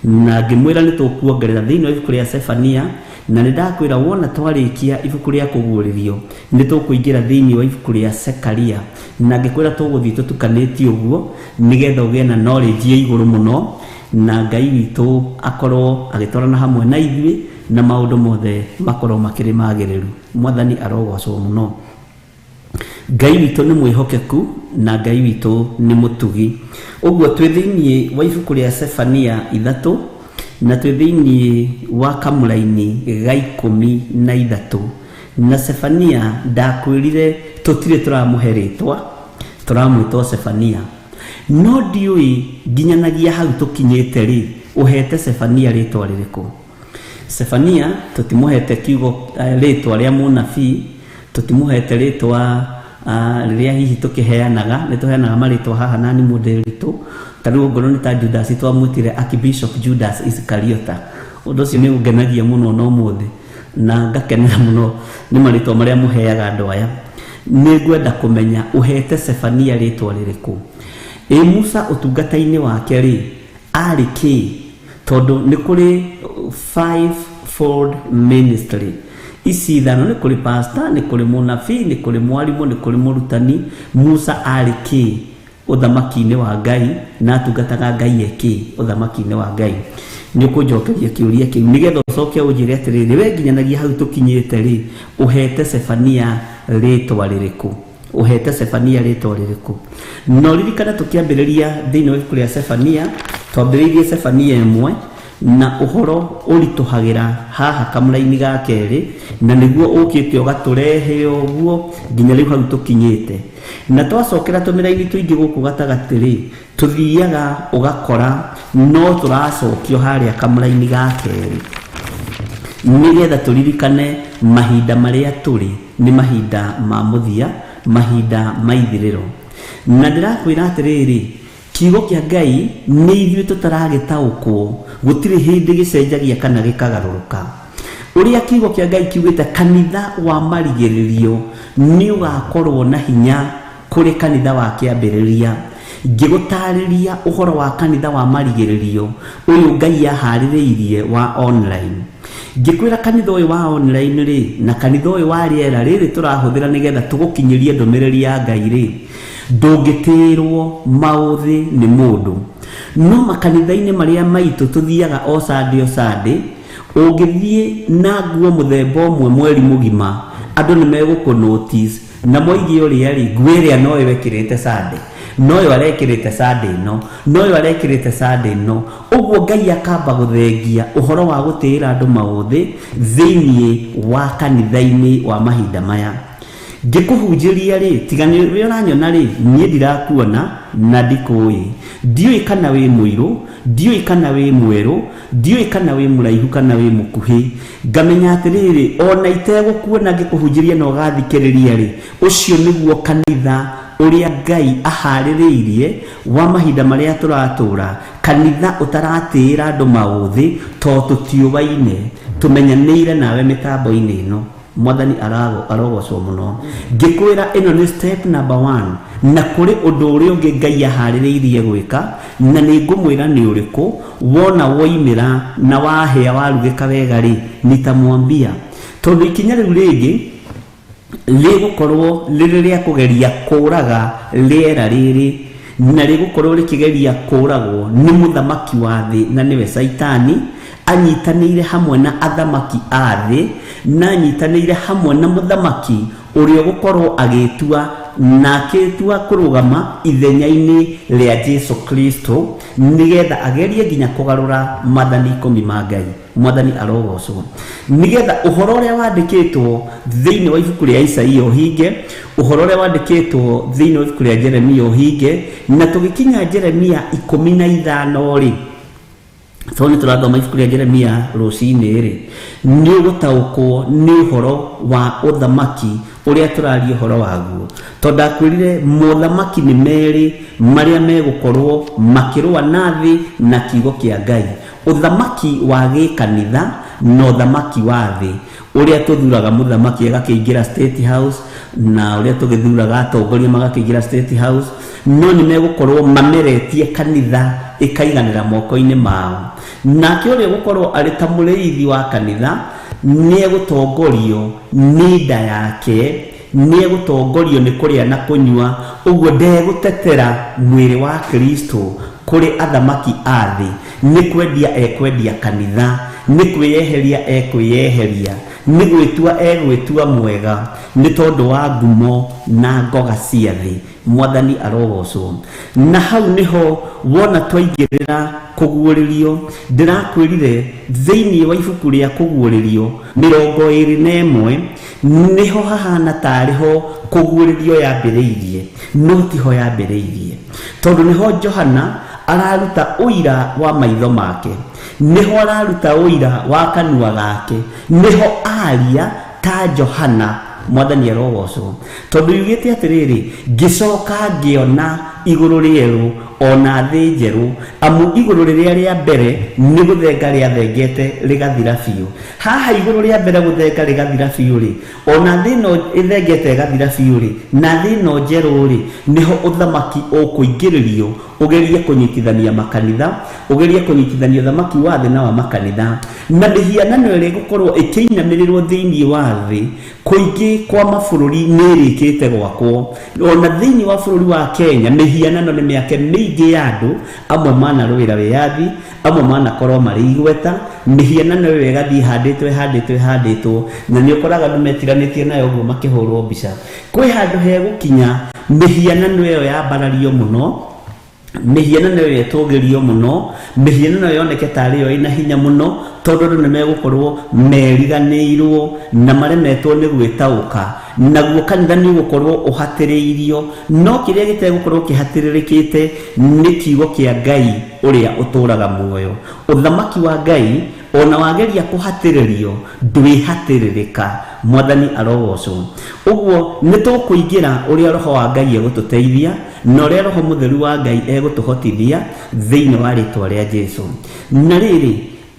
C: Na ngĩmwĩra nĩ tũkuongerera thĩinĩ wa ibuku rĩa Sefania, na nĩ ndakwĩra wona twarĩkia ibuku rĩa kũguũrĩrio nĩ tũkũingĩra thĩinĩ wa ibuku rĩa Sekaria, na ngĩkwĩra tũgũthiĩ tũtukanĩtie ũguo nĩgetha ũgĩe na knowledge ya igũrũ mũno, na Ngai witũ akorwo agĩtwarana hamwe na ithuĩ na maũndũ mothe makorwo makĩrĩ magĩrĩru. Mwathani arogocwo mũno. Ngai witũ nĩ mwĩhokeku na Ngai witũ nĩ mũtugi. Ũguo twĩ thĩinĩ wa ibuku rĩa Sefania 3 na twĩ thĩinĩ wa kamũraini ga 13. Na Sefania ndakwĩrire tũtirĩ tũramũhe rĩtwa, tũramwĩta Sefania, no ndiũĩ nginyanagia hau tũkinyĩte rĩ, ũhete Sefania rĩtwa rĩrĩkũ? Sefania tũtimũhete kiugo rĩtwa rĩa mũnabii, tũtimũhete rĩtwa rĩrĩa hihi tũkĩheanaga, nĩ tũheanaga marĩtwa haha na nĩ mũndũ witũ. Ta rĩu ongorwo nĩ ta Judas twamwĩtire Archbishop Judas Iscariota. Ũndũ ũcio nĩ ũngenagia mũno na ũmũthĩ, na ngakenera mũno nĩ marĩtwa marĩa mũheaga andũ aya. Nĩ ngwenda kũmenya ũhete Sefania rĩtwa rĩrĩkũ. Ĩ Musa ũtungata-inĩ wake rĩ, arĩ kĩ? Tondũ nĩ kũrĩ fivefold ministry ici ithano, nĩ kũrĩ pastor, nĩ kũrĩ mũnabii, nĩ kũrĩ mwarimũ, nĩ kũrĩ mũrutani. Musa arĩ kĩ ũthamaki-inĩ wa Ngai, na atungataga Ngai ekĩ ũthamaki-inĩ wa Ngai? Nĩ ũkũnjokeria kĩũria kĩu nĩgetha ũcoke ũnjĩre atĩrĩrĩ, we nginyanagia hau tũkinyĩte rĩ, ũhete Sefania rĩtwa rĩrĩkũ? Ũhete Sefania rĩtwa rĩrĩkũ? No ririkana tũkĩambĩrĩria thĩinĩ wa ibuku rĩa Sefania, twambĩrĩirie Sefania 1 na ũhoro ũritũhagĩra haha kamũraini ga 2, na nĩguo ũkĩte ũgatũrehe ũguo nginya rĩu hau tũkinyĩte. Na twacokera tũmĩraini tũingĩ gũkũ gatagatĩ rĩ, tũthiaga ũgakora no tũracokio harĩa kamũraini ga 2, nĩgetha tũririkane mahinda marĩa tũrĩ nĩ mahinda ma mũthia, mahinda ma ithirĩro. Na ndĩrakwĩra atĩrĩrĩ, kiugo kĩa Ngai nĩ ithuĩ tũtaragĩtaũkwo, gũtirĩ hĩndĩ gĩcenjagia kana gĩkagarũrũka. Ũrĩa kiugo kĩa Ngai kiugĩte, kanitha wa marigĩrĩrio nĩ ũgakorwo na hinya kũrĩ kanitha wa kĩambĩrĩria. Ngĩgũtarĩria ũhoro wa kanitha wa marigĩrĩrio ũyũ Ngai aharĩrĩirie wa online. Ngĩkwĩra kanitha ũyũ wa online rĩ, na kanitha ũyũ wa rĩera rĩrĩ tũrahũthĩra nĩgetha tũgũkinyĩrie ndũmĩrĩri ya Ngai rĩ, ndũngĩtĩrwo maũthĩ nĩ mũndũ. No makanitha-inĩ marĩa maitũ tũthiaga o Sunday o Sunday, ũngĩthiĩ na nguo mũthemba ũmwe mweri mũgima, andũ nĩ megũkũ notice na moige ũrĩa rĩ, nguo ĩrĩa no ĩyo ĩkĩrĩte Sunday, no ĩyo arekĩrĩte Sunday ĩno, no ĩyo arekĩrĩte Sunday ĩno. Ũguo Ngai akamba gũthengia ũhoro wa gũtĩĩra andũ maũthĩ thĩinĩ wa kanitha-inĩ wa mahinda maya. Ngĩkũhunjĩria rĩ, tiga nĩ we ũranyona rĩ, niĩ ndirakuona na ndikũĩ. Ndiũĩ kana wĩ mũirũ, ndiũĩ kana wĩ mwerũ, ndiũĩ kana wĩ mũraihu kana wĩ mũkuhĩ. Ngamenya atĩrĩrĩ, ona itegũkuona ngĩkũhunjĩria na ũgathikĩrĩria rĩ, ũcio nĩguo kanitha ũrĩa Ngai aharĩrĩirie wa mahinda marĩa tũratũra, kanitha ũtaratĩĩra andũ maũthĩ tondũ tũtiũwaine, tũmenyanĩire nawe mĩtambo-inĩ ĩno. Mwathani arogocwo mũno. Ngĩkwĩra ĩno nĩ step number 1. Na kũrĩ ũndũ ũrĩa ũngĩ Ngai aharĩrĩirie gwĩka, na nĩ ngũmwĩra nĩ ũrĩkũ. Wona woimĩra na wahĩa warugĩka wega rĩ, nitamwambia. Tondũ ikinya rĩu rĩngĩ rĩgũkorwo rĩrĩ rĩa kũgeria kũraga rĩera rĩrĩ, na rĩgũkorwo rĩkĩgeria kũragwo nĩ mũthamaki wa thĩ, na nĩwe Saitani, anyitanĩire hamwe na athamaki a thĩ, na anyitanĩire hamwe na mũthamaki ũrĩa ũgũkorwo agĩtua na akĩtua kũrũgama ithenya-inĩ rĩa Jesu Kristo, nĩgetha agerie nginya kũgarũra maathani 10 ma Ngai. Mwathani arogocwo. Nĩgetha ũhoro ũrĩa wandĩkĩtwo thĩinĩ wa ibuku rĩa Isaia ũhinge, ũhoro ũrĩa wandĩkĩtwo thĩinĩ wa ibuku rĩa Jeremia ũhinge. Na tũgĩkinya Jeremia 15 rĩ, tondũ nĩ tũrathoma ibuku rĩa Jeremia rũcinĩ rĩ, nĩ ũgũtaũkwo nĩ ũhoro wa ũthamaki ũrĩa tũraria ũhoro waguo. Tondũ ndakwĩrire mothamaki nĩ merĩ marĩa megũkorwo makĩrũa na thĩ na kiugo kĩa Ngai: ũthamaki wa gĩkanitha na ũthamaki wa thĩ, ũrĩa tũthuraga mũthamaki agakĩingĩra State House, na ũrĩa tũgĩthuraga atongoria magakĩingĩra State House. No nĩ megũkorwo mameretie kanitha ĩkaiganĩra moko-inĩ mao. Nake ũrĩa ũgũkorwo arĩ ta mũrĩithi wa kanitha nĩ egũtongorio nĩ nda yake, nĩ egũtongorio nĩ kũrĩa na kũnyua, ũguo ndegũtetera mwĩrĩ wa Kristo kũrĩ athamaki a thĩ. Nĩ kwendia ekwendia kanitha, nĩ kwĩyeheria ekwĩyeheria, nĩ gwĩtua egwĩtua mwega, nĩ tondũ wa ngumo na ngoga cia thĩ. Mwathani arogocwo. Na hau nĩho wona twaingĩrĩra kũguũrĩrio. Ndĩrakwĩrire thĩinĩ wa ibuku rĩa kũguũrĩrio 21 nĩho hahana tarĩ ho kũguũrĩrio yambĩrĩirie, no tiho yambĩrĩirie, tondũ nĩho Johana araruta ũira wa maitho make, nĩho araruta ũira wa kanua gake, nĩho aria ta Johana. Mwathani arogocwo. Tondũ yugĩte atĩrĩrĩ, ngĩcoka ngĩona igũrũ rĩerũ ona thĩ njerũ, amu igũrũ rĩrĩa rĩa mbere nĩ gũthenga rĩathengete rĩgathira biũ. Haha igũrũ rĩa mbere gũthenga rĩgathira biũ rĩ, ona thĩ ĩno ĩthengete ĩgathira biũ rĩ, na thĩ ĩno njerũ rĩ, nĩho ũthamaki ũkũingĩrĩrio, ũgerie kũnyitithania makanitha, ũgerie kũnyitithania ũthamaki wa thĩ na wa makanitha, na mĩhianano ĩrĩa ĩgũkorwo ĩkĩinamĩrĩrwo thĩinĩ wa thĩ kũingĩ kwa mabũrũri nĩ ĩrĩkĩte gwakwo. Ona thĩinĩ wa bũrũri wa Kenya mĩhianano nĩ mĩake mĩingĩ ya andũ, amwe manarũĩra wĩyathi, amwe manakorwo marĩ igweta. Mĩhianano ĩyo ĩgathiĩ ĩhandĩtwo ĩhandĩtwo ĩhandĩtwo, na nĩ ũkoraga andũ metiranĩtie nayo ũguo makĩhũrwo mbica. Kwĩ handũ hegũkinya mĩhianano ĩyo yambarario mũno, mĩhianano ĩyo ĩtũgĩrio mũno, mĩhianano ĩyo yoneke tarĩ yo ĩna hinya mũno, tondũ andũ nĩ megũkorwo meriganĩirwo na maremetwo nĩ gwĩtaũka, naguo kanitha nĩ ũgũkorwo ũhatĩrĩirio. No kĩrĩa gĩtegũkorwo kĩhatĩrĩrĩkĩte nĩ kiugo kĩa Ngai ũrĩa ũtũraga muoyo. Ũthamaki wa Ngai ona wageria kũhatĩrĩrio ndwĩhatĩrĩrĩka. Mwathani arogocwo. Ũguo nĩ tũkũingĩra ũrĩa Roho wa Ngai egũtũteithia na ũrĩa Roho Mũtheru wa Ngai egũtũhotithia thĩinĩ wa rĩtwa rĩa Jesu. Na rĩrĩ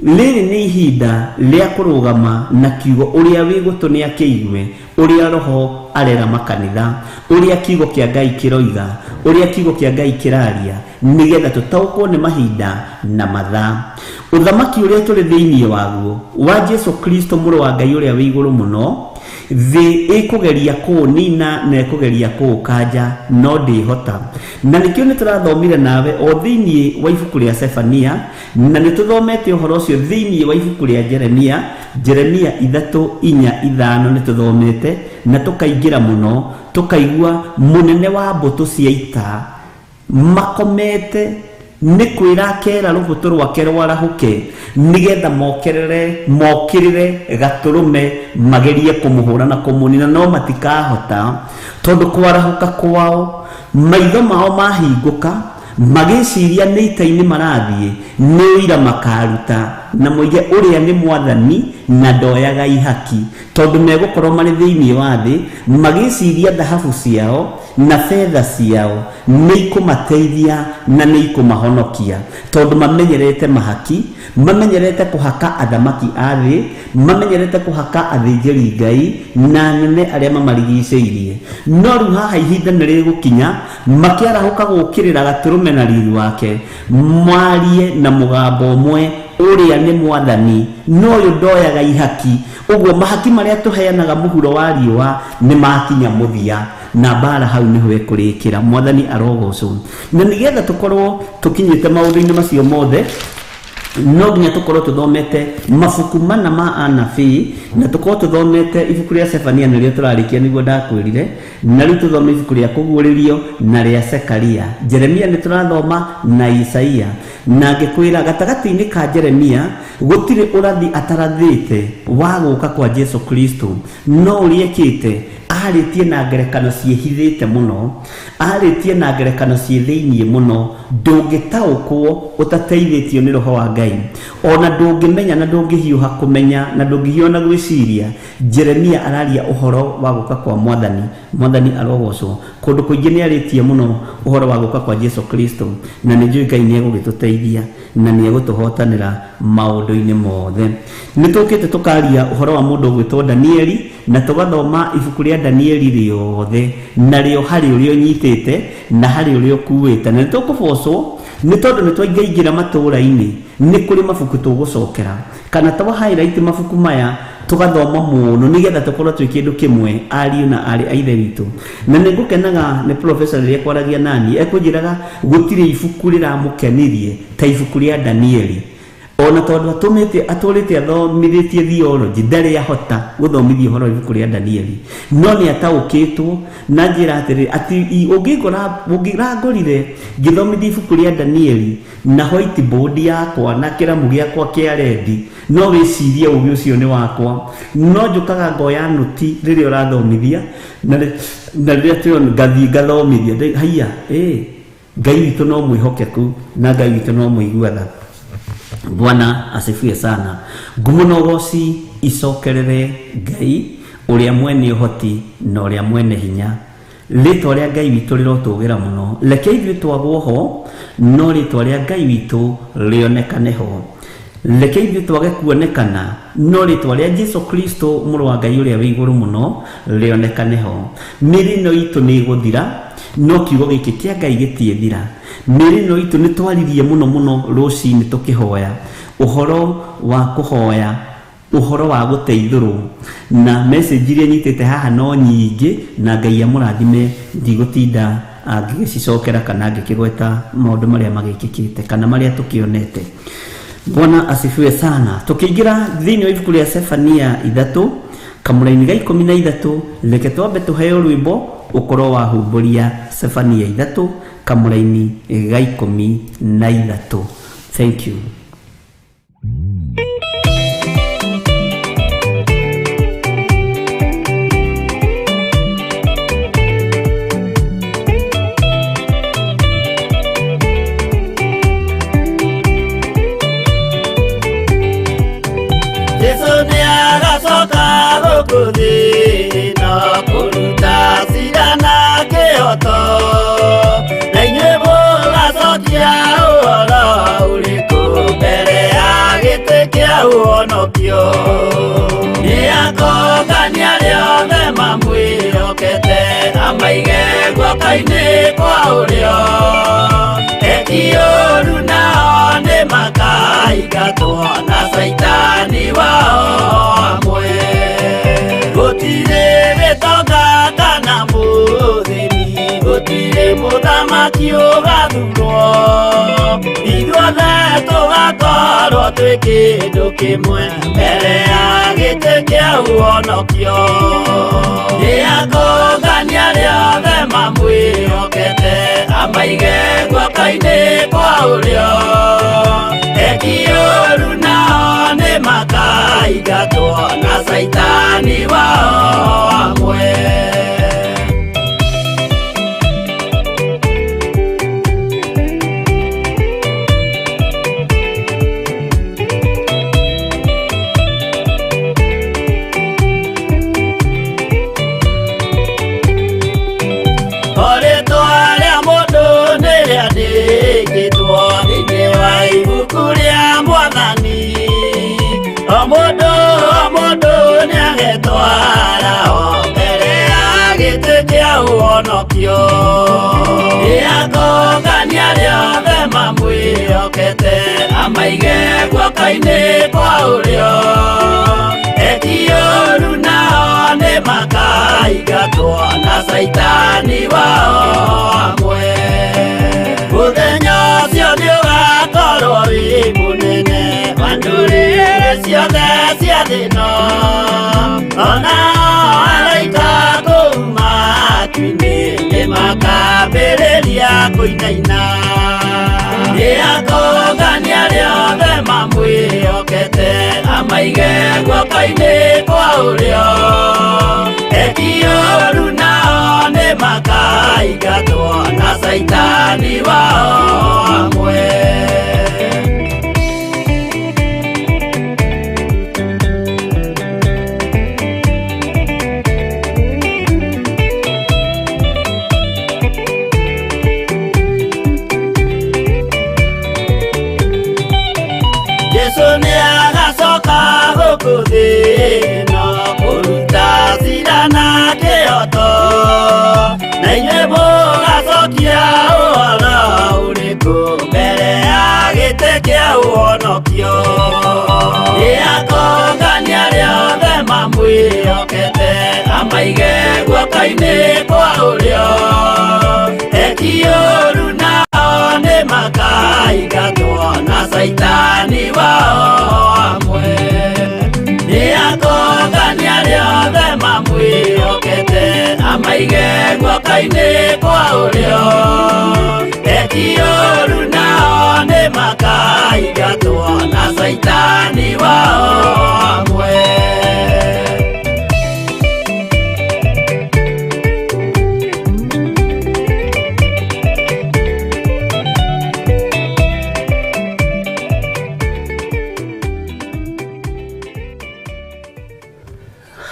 C: rĩrĩ nĩ ihinda rĩa kũrũgama na kiugo, ũrĩa wĩ gũtũ nĩ akĩigue ũrĩa Roho arera makanitha, ũrĩa kiugo kĩa Ngai kĩroiga, ũrĩa kiugo kĩa Ngai kĩraria, nĩgetha tũtaũkwo nĩ mahinda na mathaa. Ũthamaki ũrĩa tũrĩ thĩinĩ waguo wa Jesu Kristo mũrũ wa Ngai ũrĩa wĩ igũrũ mũno, thĩ ĩkũgeria kũũnina na ĩkũgeria kũũkanja, no ndĩhota. Na nĩkĩo nĩ tũrathomire nawe o thĩinĩ wa ibuku rĩa Sefania, na nĩ tũthomete ũhoro ũcio thĩinĩ wa ibuku rĩa Jeremia, Jeremia 3, 4, 5 nĩ tũthomete na tũkaingĩra mũno, tũkaigua mũnene wa mbũtũ cia ita makomete nĩ kwĩra akera rũbũtũ rwake rwarahũke, nĩgetha mokĩrĩre gatũrũme magerie kũmũhũra na kũmũnina, no matikahota, tondũ kwarahũka kwao maitho mao mahingũka magĩciria nĩ ita-inĩ marathiĩ, nĩ ũira makaruta na moige ũrĩa nĩ mwathani na ndoyaga ihaki, tondũ megũkorwo marĩ thĩinĩ wa thĩ magĩciria thahabu ciao na betha ciao nĩ ikũmateithia na nĩ ikũmahonokia, tondũ mamenyerete mahaki, mamenyerete kũhaka athamaki a thĩ, mamenyerete kũhaka athĩnjĩri Ngai na anene arĩa mamarigicĩirie. No rĩu haha ihinda nĩ rĩgũkinya Makĩarahũka gũũkĩrĩra Gatũrũme na riri wake, marie na mũgambo ũmwe, ũrĩa nĩ mwathani, no ũyũ ndoyaga ihaki. Ũguo mahaki marĩa tũheanaga mũhuro wa riũa nĩ makinya mũthia, na mbara hau nĩho ĩkũrĩkĩra. Mwathani arogocwo. Na nĩgetha tũkorwo tũkinyĩte maũndũ-inĩ macio mothe, no nginya tũkorwo tũthomete mabuku mana ma anabii, na tũkorwo tũthomete ibuku rĩa Sefania nĩrĩo tũrarĩkia, nĩguo ndakwĩrire, na rĩu tũthome ibuku rĩa Kũguũrĩrio na rĩa Sekaria. Jeremia nĩ tũrathoma na Isaia, na ngĩkwĩra gatagatĩ-inĩ ka Jeremia gũtirĩ ũrathi atarathĩte wa gũka kwa Jesu Kristo, no ũrĩa ekĩte arĩtie na ngerekano ciĩhithĩte mũno, arĩtie na ngerekano ciĩ thĩiniĩ mũno, ndũngĩtaũkwo ũtateithĩtio nĩ roho wa Ngai, ona ndũngĩmenya na ndũngĩhiũha kũmenya na ndũngĩhiũha na gwĩciria. Jeremia araria ũhoro wa gũka kwa mwathani. Mwathani arogocwo. Kũndũ kũingĩ nĩ arĩtie mũno ũhoro wa gũka kwa Jesu Kristo, na nĩ njũĩ Ngai nĩ egũgĩtũteithia na nĩ egũtũhotanĩra maũndũ-inĩ mothe. Nĩ tũkĩte tũkaria ũhoro wa mũndũ ũgwĩtwo Danieli, na tũgathoma ibuku rĩa Danieli rĩothe, na rĩo harĩ ũrĩa ũnyitĩte na harĩ ũrĩa ũkuĩte, na nĩ tũkũbocwo nĩ tondũ nĩ twaingaingĩra matũũra-inĩ, nĩ kũrĩ mabuku tũgũcokera kana twa highlight mabuku maya tũgathoma mũno nĩgetha tũkorwo twĩ kĩndũ kĩmwe, ariũ na arĩ a ithe witũ. Na nĩ ngũkenaga nĩ professor rĩrĩa kwaragia nani, ekũnjĩraga gũtirĩ ibuku rĩramũkenirie ta ibuku rĩa Danieli, ona tondũ atũrĩte athomithĩtie theology ndarĩ ahota gũthomithia ũhoro wa ibuku rĩa Danieli, no nĩ ataũkĩtwo na njĩra atĩrĩrĩ, atĩ ũngĩrangorire ngĩthomithia ibuku rĩa Danieli na whiteboard yakwa na kĩramu gĩakwa kĩa rendi, no wĩcirie ũgĩ ũcio nĩ wakwa. No njũkaga ngoya nũti rĩrĩa ũrathomithia, na rĩrĩa tũrona ngathiĩ ngathomithia, haiya, Ngai witũ no mwĩhokeku na Ngai witũ no mũigua tha. Bwana asifiwe sana. Ngumo na ũgoci icokerere Ngai ũrĩa mwene ũhoti na ũrĩa mwene hinya. Rĩtwa rĩa Ngai witũ rĩrotũgĩra mũno. Reke ithuĩ twagwo ho, no rĩtwa rĩa Ngai witũ rĩonekane ho. Reke ithuĩ twage kuonekana, no rĩtwa rĩa Jesu Kristo mũrũ wa Ngai ũrĩa wĩ igũrũ mũno rĩonekane ho. Mĩĩrĩ ĩno itũ nĩ ĩgũthira, no kiugo gĩkĩ kĩa Ngai gĩtiĩthira. Mĩĩrĩ ĩno itũ nĩ twaririe mũno mũno rũcinĩ tũkĩhoya ũhoro wa kũhoya, ũhoro wa gũteithũrwo, na message iria nyitĩte haha no nyingĩ, na Ngai amũrathime, ndigũtinda angĩgĩcicokera kana angĩkĩgweta maũndũ marĩa magĩkĩkĩte kana marĩa tũkĩonete. Bwana asifiwe sana. Tũkĩingĩra thĩinĩ wa ibuku rĩa Sefania 3 kamũraini ga 13, reke twambe tũheo rwĩmbo ũkorwo wahumbũria Sefania 3 kamũraini ga 13. Thank you.
B: Jesu nĩ agacoka gũkũ thĩ na kũruta cira na kĩhooto, na inyuĩ mũgacokia ũhoro ũrĩkũ mbere ya gĩtĩ kĩa ũhonokio. Nĩ akongania arĩa othe mamwĩhokete, amaige guoko-inĩ kwa ũrĩo. Eki ũũru nao nĩ makaingatwo na Caitani wao hamwe. Gũtirĩ gĩtonga kana mũthĩni, gũtirĩ mũthamaki ũgathurwo, ithuothe tũgakorwo twĩ kĩndũ kĩmwe mbere ya gĩtĩ kĩa ũhonokio. Nĩ akongania arĩa othe mamwĩhokete, amaige guoko-inĩ kwa ũrĩo. Eki ũũru nao nĩ makaingatwo na Caitani wao hamwe. Rĩtwa rĩa mũndũ nĩ rĩandĩkĩtwo thĩinĩ wa ibuku rĩa mwathani, o mũndũ o mũndũ nĩ agetwara ho mbere ya gĩtĩ kĩa ũhonokio. Nĩakongania arĩa othe mamwĩhokete amaige guoko-inĩ kwa ũrĩo. Eki ũũru nao nĩmakaingatwo na caitani wao hamwe. Mũthenya ũcio nĩũgakorwo wĩ mũnene wa ndũrĩrĩ ciothe cia thĩ ĩno. Ona araika kũu matu-inĩ nĩmakambĩrĩria kũinaina. Nĩakongania arĩa othe mamwĩhokete amaige guoko-inĩ kwa ũrĩo. Eki ũũru nao nĩmakaingatwo na caitani wao hamwe. Jesu nĩagacoka gũkũ thĩ ĩno kũruta cira na kĩhooto. Na inyuĩ mũgacokia ũhoro ũrĩkũ mbere ya gĩtĩ kĩa ũhonokio. Nĩakongania arĩa othe mamwĩhokete amaige guoko-inĩ kwa ũrĩo. Eki ũũru nao nĩmakaingatwo na caitani wao hamwe. Nĩakongania arĩa othe mamwĩhokete amaige guoko-inĩ kwa ũrĩo. Eki ũũru nao nĩmakaingatwo na caitani wao hamwe.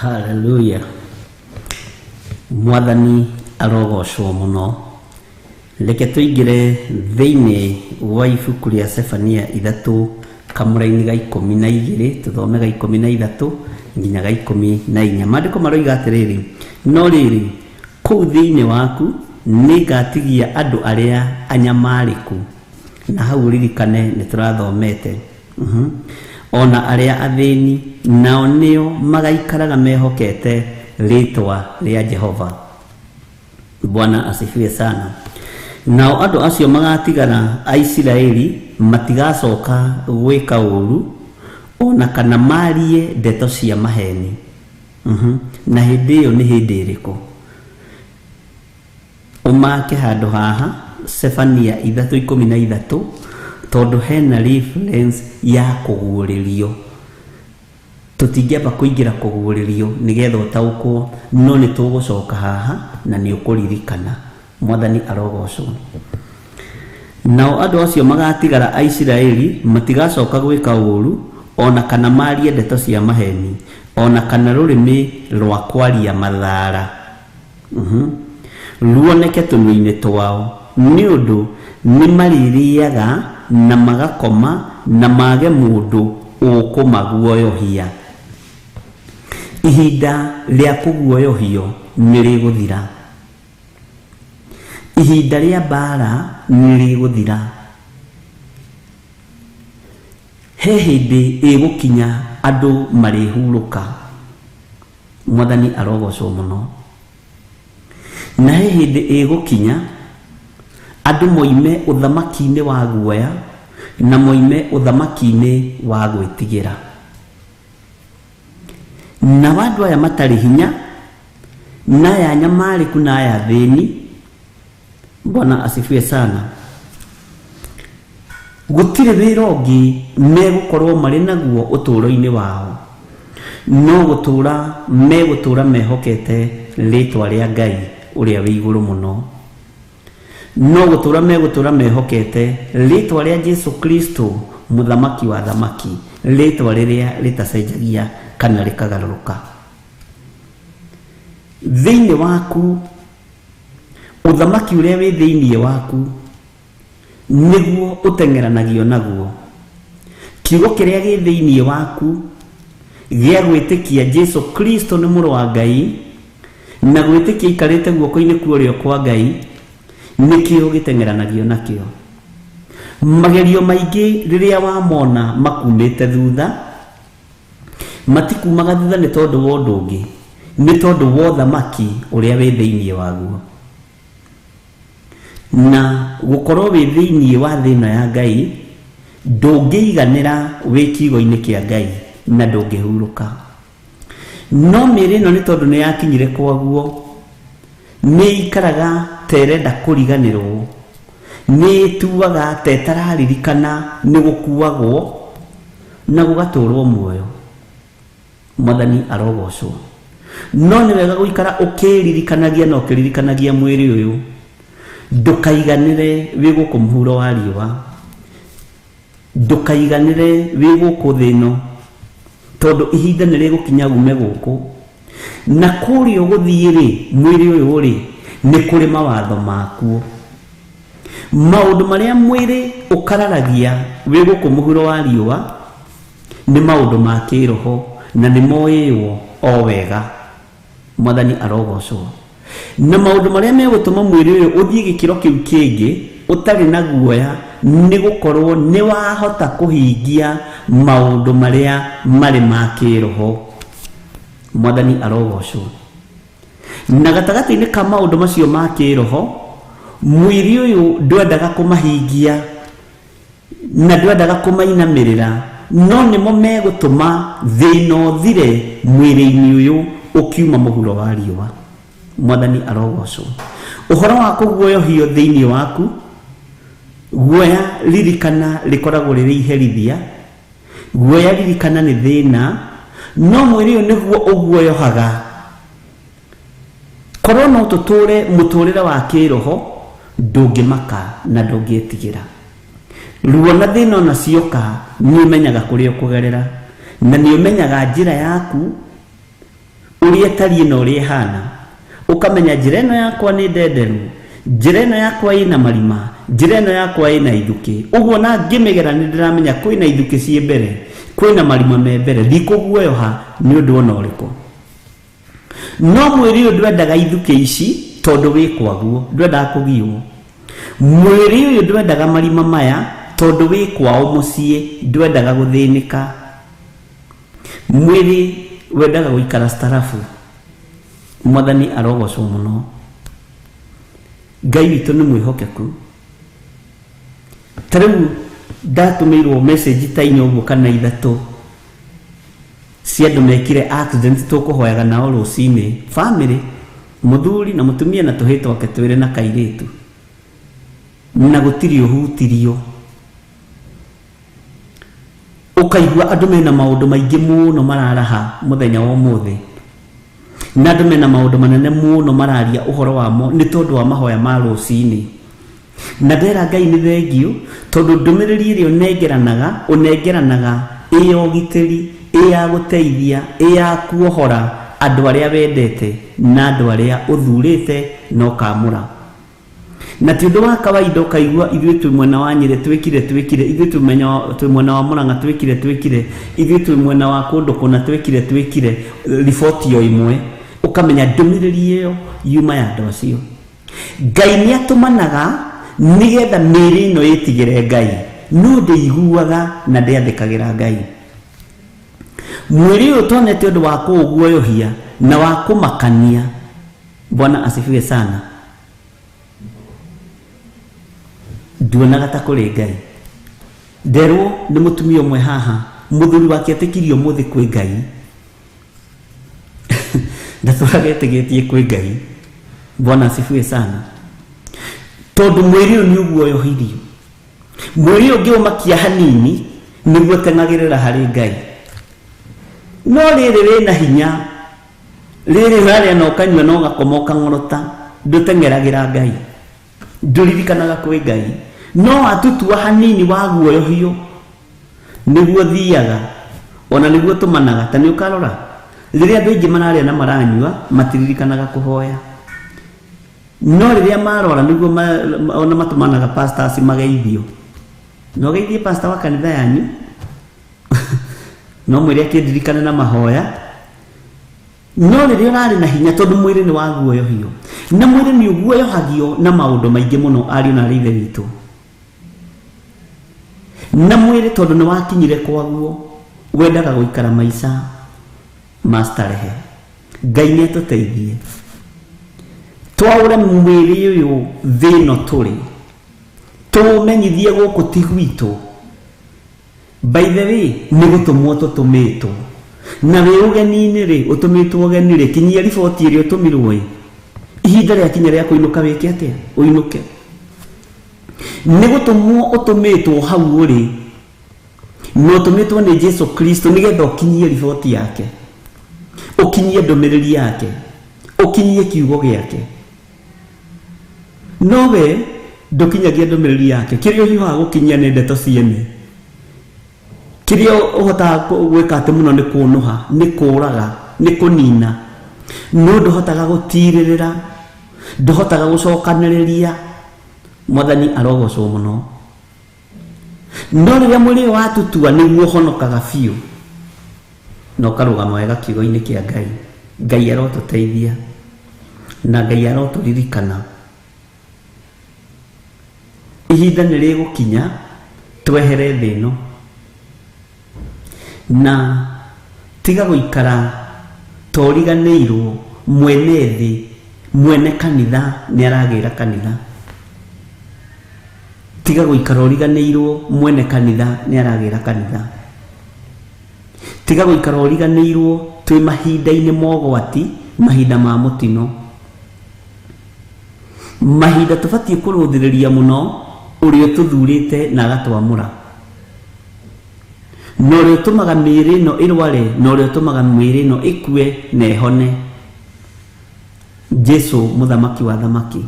C: Haleluya. Mwathani arogocwo mũno. Reke tũingĩre thĩinĩ wa ibuku rĩa Sefania 3 kamũra-inĩ ga 12, tũthome ga 13 nginya ga 14. Maandĩko maroiga atĩrĩrĩ, no rĩrĩ, kũu thĩinĩ waku nĩngatigia andũ arĩa anyamarĩku. Na hau ũririkane nĩ tũrathomete. Ona arĩa athĩni, nao nĩo magaikaraga mehokete rĩtwa rĩa Jehova. Bwana asifiwe sana. Nao andũ acio magatigara a Isiraeli matigacoka gwĩka ũũru ona kana marie ndeto cia maheni. Na hĩndĩ ĩyo nĩ hĩndĩ ĩrĩkũ? Ũmake handũ haha Sefania 3:13, tondũ hena reference ya kũguũrĩrio. Tũtingĩamba kũingĩra kũguũrĩrio nĩgetha ũtaũkwo, no nĩ tũgũcoka haha na nĩ ũkũririkana. Mwathani arogocwo. Nao andũ acio magatigara a Isiraeli matigacoka gwĩka ũũru ona kana marie ndeto cia maheni ona kana rũrĩmĩ rwa kwaria mathara ruoneke tũnua-inĩ twao, nĩ ũndũ nĩ marĩrĩaga na magakoma na mage mũndũ ũkũmaguoyohia. Ihinda rĩa kũguoyohio nĩ rĩgũthira. Ihinda rĩa mbara nĩ rĩgũthira. He hĩndĩ ĩgũkinya andũ marĩhurũka. Mwathani arogocwo mũno. Na he hĩndĩ ĩgũkinya andũ moime ũthamaki-inĩ wa guoya na moime ũthamaki-inĩ wa gwĩtigĩra. Na andũ aya matarĩ hinya na aya nyamarĩku na aya athĩni, Bwana asifiwe sana, gũtirĩ wĩra ũngĩ megũkorwo marĩ naguo ũtũũro-inĩ wao, no gũtũũra megũtũũra mehokete rĩtwa rĩa Ngai ũrĩa wĩ igũrũ mũno. No gũtũũra megũtũũra mehokete rĩtwa rĩa Jesu Kristo, mũthamaki wa thamaki, rĩtwa rĩrĩa rĩtacenjagia kana rĩkagarũrũka. Thĩinĩ waku, ũthamaki ũrĩa wĩ thĩinĩ waku nĩguo ũteng'eranagio naguo. Kiugo kĩrĩa gĩ thĩinĩ waku gĩa gwĩtĩkia Jesu Kristo nĩ mũrũ wa Ngai, na gwĩtĩkia aikarĩte guoko-inĩ kwa ũrĩo kwa Ngai, Nĩkĩo gĩteng'eranagio nakĩo. Magerio maingĩ rĩrĩa wamona makumĩte thutha, matikumaga thutha nĩ tondũ wa ũndũ ũngĩ, nĩ tondũ wa ũthamaki ũrĩa wĩ thĩinĩ waguo. Na gũkorwo wĩ thĩinĩ wa thĩ ĩno ya Ngai, ndũngĩiganĩra wĩ kiugo-inĩ kĩa Ngai na ndũngĩhurũka. No mĩĩrĩ ĩno nĩ tondũ nĩ yakinyire kwaguo, nĩ ikaraga ta ĩrenda kũriganĩrwo, nĩ ĩtuaga ta ĩtararirikana nĩ gũkuagwo na gũgatũrwo muoyo. Mwathani arogocwo. No nĩ wega gũikara ũkĩririkanagia na ũkĩririkanagia mwĩrĩ ũyũ, ndũkaiganĩre wĩ gũkũ mũhuro wa riũa, ndũkaiganĩre wĩ gũkũ thĩ ĩno, tondũ ihinda nĩ rĩgũkinya ume gũkũ. Na kũrĩa ũgũthiĩ rĩ, mwĩrĩ ũyũ rĩ, nĩ kũrĩ mawatho makuo. Maũndũ marĩa mwĩrĩ ũkararagia wĩ gũkũ mũhuro wa riũa nĩ maũndũ ma kĩroho na nĩ moĩywo o wega. Mwathani arogocwo. Na maũndũ marĩa megũtũma mwĩrĩ ũyũ ũthiĩ gĩkĩro kĩu kĩngĩ ũtarĩ na guoya, nĩ gũkorwo nĩ wahota kũhingia maũndũ marĩa marĩ ma kĩroho. Mwathani arogocwo. Na gatagatĩ-inĩ ka maũndũ macio ma kĩroho, mwĩrĩ ũyũ ndwendaga kũmahingia na ndwendaga kũmainamĩrĩra, no nĩmo megũtũma thĩna ũthire mwĩrĩ-inĩ ũyũ ũkiuma mũhuro wa riũa. Mwathani arogocwo. Ũhoro wa kũguoyohio thĩinĩ waku, guoya ririkana rĩkoragwo rĩrĩ iherithia, guoya ririkana nĩ thĩna, no mwĩrĩ ũyũ nĩguo ũguoyohaga. Korwo no tũtũre mũtũrĩre wa kĩroho, ndũngĩmaka na ndũngĩtigĩra. Ruo na thĩna ona cioka, nĩ ũmenyaga kũrĩa ũkũgerera, na nĩ ũmenyaga njĩra yaku ũrĩa ĩtariĩ na ũrĩa ĩhana. Ũkamenya njĩra ĩno yakwa nĩ ndenderu, njĩra ĩno yakwa ĩna marima, njĩra ĩno yakwa ĩna ithukĩ. Ũguo na ngĩmĩgera nĩ ndĩramenya kwĩna ithukĩ ciĩ mbere, kwĩna marima me mbere, ndikũguoyoha nĩ ũndũ ona ũrĩkũ. No mwĩrĩ ũyũ ndwendaga ithukĩ ici tondũ wĩ kwaguo, ndwendaga kũgiwo. Mwĩrĩ ũyũ ndwendaga marima maya tondũ wĩ kwao mũciĩ, ndwendaga gũthĩnĩka. Mwĩrĩ wendaga gũikara starabu. Mwathani arogocwo mũno. Ngai witũ nĩ mwĩhokeku. Ta rĩu ndatũmĩirwo message ta inya ũguo kana ithatũ cia andũ mekire accident tũkũhoyaga nao rũcinĩ, family, mũthuri na mũtumia na tũhĩĩ twake twĩrĩ na kairĩtu, na gũtirĩ ũhutirio. Ũkaigua andũ mena maũndũ maingĩ mũno mararaha mũthenya wa ũmũthĩ, na andũ mena maũndũ manene mũno mararia ũhoro wamo nĩ tondũ wa mahoya ma rũcinĩ. Na ndera Ngai nĩ thengio tondũ ndũmĩrĩri ĩrĩa ũnengeranaga, ũnengeranaga ĩ ya ũgitĩri, ĩ ya gũteithia, ĩ ya kuohora andũ arĩa wendete na andũ arĩa ũthurĩte na ũkamũra. Na ti ũndũ wa kawaida ũkaigua ithuĩ twĩ mwena wa Nyĩrĩ twĩkire twĩkire, ithuĩ twĩ mwena wa Mũrang'a twĩkire twĩkire, ithuĩ twĩ mwena wa kũndũ kũna twĩkire twĩkire, riboti o ĩmwe, ũkamenya ndũmĩrĩri ĩyo yuma ya andũ acio. Ngai nĩ atũmanaga nĩgetha mĩĩrĩ ĩno ĩtigĩre Ngai, no ndĩiguaga na ndĩathĩkagĩra Ngai. Mwĩrĩ ũyũ tuonete ũndũ wa kũũguoyohia na wa kũmakania. Bwana asifiwe sana. Nduonaga ta kũrĩ Ngai. Nderwo nĩ mũtumia ũmwe haha, mũthuri wake etĩkirie ũmũthĩ kwĩ Ngai. Ndatũraga etĩkĩtie kwĩ Ngai. Bwana asifiwe sana. Tondũ mwĩrĩ ũyũ nĩ ũguoyohirio. Mwĩrĩ ũyũ ũngĩũmakia hanini nĩguo teng'agĩrĩra harĩ Ngai. No rĩrĩ rĩna hinya, rĩrĩ ũrarĩa na ũkanyua na ũgakoma ũkang'orota, ndũteng'eragĩra Ngai, ndũririkanaga kwĩ Ngai. No watutua hanini waguoyohio nĩguo thiaga, ona nĩguo tũmanaga. Ta nĩ ũkarora rĩrĩa andũ aingĩ mararĩa na maranyua matiririkanaga kũhoya, no rĩrĩa marora nĩguo ona matũmanaga pastors mageithio. No geithie pastor wa kanitha yanyu, no mwĩre akĩndirikane na mahoya. No rĩrĩa ũrarĩ na hinya, tondũ mwĩrĩ nĩ waguoyohio, na mwĩrĩ nĩ ũguoyohagio na maũndũ maingĩ mũno, ariũ na arĩ ithe witũ, na mwĩrĩ tondũ nĩ wakinyire kwaguo, wendaga gũikara maica ma starehe. Ngai nĩ atũteithie twaũre mwĩrĩ ũyũ thĩ ĩno tũrĩ, tũũmenyithie gũkũ ti gwitũ. By the way, nĩ gũtũmwo tũtũmĩtwo, na wĩ ũgeni-inĩ rĩ, ũtũmĩtwo ũgeni rĩ, kinyia riboti ĩrĩa ũtũmirwo ĩ. Ihinda rĩakinya rĩa kũinũka, wĩke atĩa? Ũinũke. Nĩ gũtũmwo ũtũmĩtwo hau ũrĩ, na ũtũmĩtwo nĩ Jesu Kristo nĩgetha ũkinyie riboti yake, ũkinyie ndũmĩrĩri yake, ũkinyie kiugo gĩake. No we ndũkinyagia ndũmĩrĩri yake. Kĩrĩa ũhiũhaga gũkinyia nĩ ndeto ciene. Kĩrĩa ũhotaga gwĩka atĩ mũno nĩ kũnũha, nĩ kũraga, nĩ kũnina, no ndũhotaga gũtirĩrĩra, ndũhotaga gũcokanĩrĩria. Mwathani arogocwo mũno. No rĩrĩa mwĩrĩ ũyũ watutua, nĩguo ũhonokaga biũ na ũkarũgama wega kiugo-inĩ kĩa Ngai. Ngai arotũteithia na Ngai arotũririkana. Ihinda nĩ rĩgũkinya twehere thĩ ĩno, na tiga gũikara toriganĩirwo mwene thĩ, mwene kanitha nĩ aragĩra kanitha. Tiga gũikara ũriganĩirwo mwene kanitha nĩ aragĩra kanitha. Tiga gũikara ũriganĩirwo twĩ mahinda-inĩ mogwati, mahinda ma mũtino, mahinda tũbatiĩ kũrũthĩrĩria mũno ũrĩa ũtũthurĩte na agatwamũra, na ũrĩa ũtũmaga mĩĩrĩ ĩno ĩrware, na ũrĩa ũtũmaga mĩĩrĩ ĩno ĩkue na ĩhone, Jesu mũthamaki wa thamaki.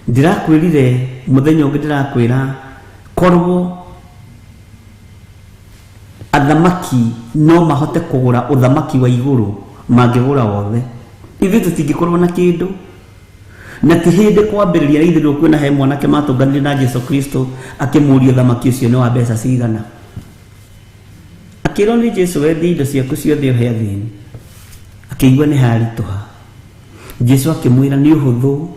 C: Ndĩrakwĩrire mũthenya ũngĩ, ndĩrakwĩra korwo athamaki no mahote kũgũra ũthamaki wa igũrũ, mangĩgũra wothe, ithuĩ tũtingĩkorwo na kĩndũ. Na ti hĩndĩ kwambĩrĩria na ithuĩ ndũkuona he mwanake matũnganire na Jesu Kristo, akĩmũria ũthamaki ũcio nĩ wa mbeca cigana. Akĩrwo nĩ Jesu, wendie indo ciaku ciothe ũhe athĩni. Akĩigua nĩ haritũha. Jesu akĩmwĩra nĩ ũhũthũ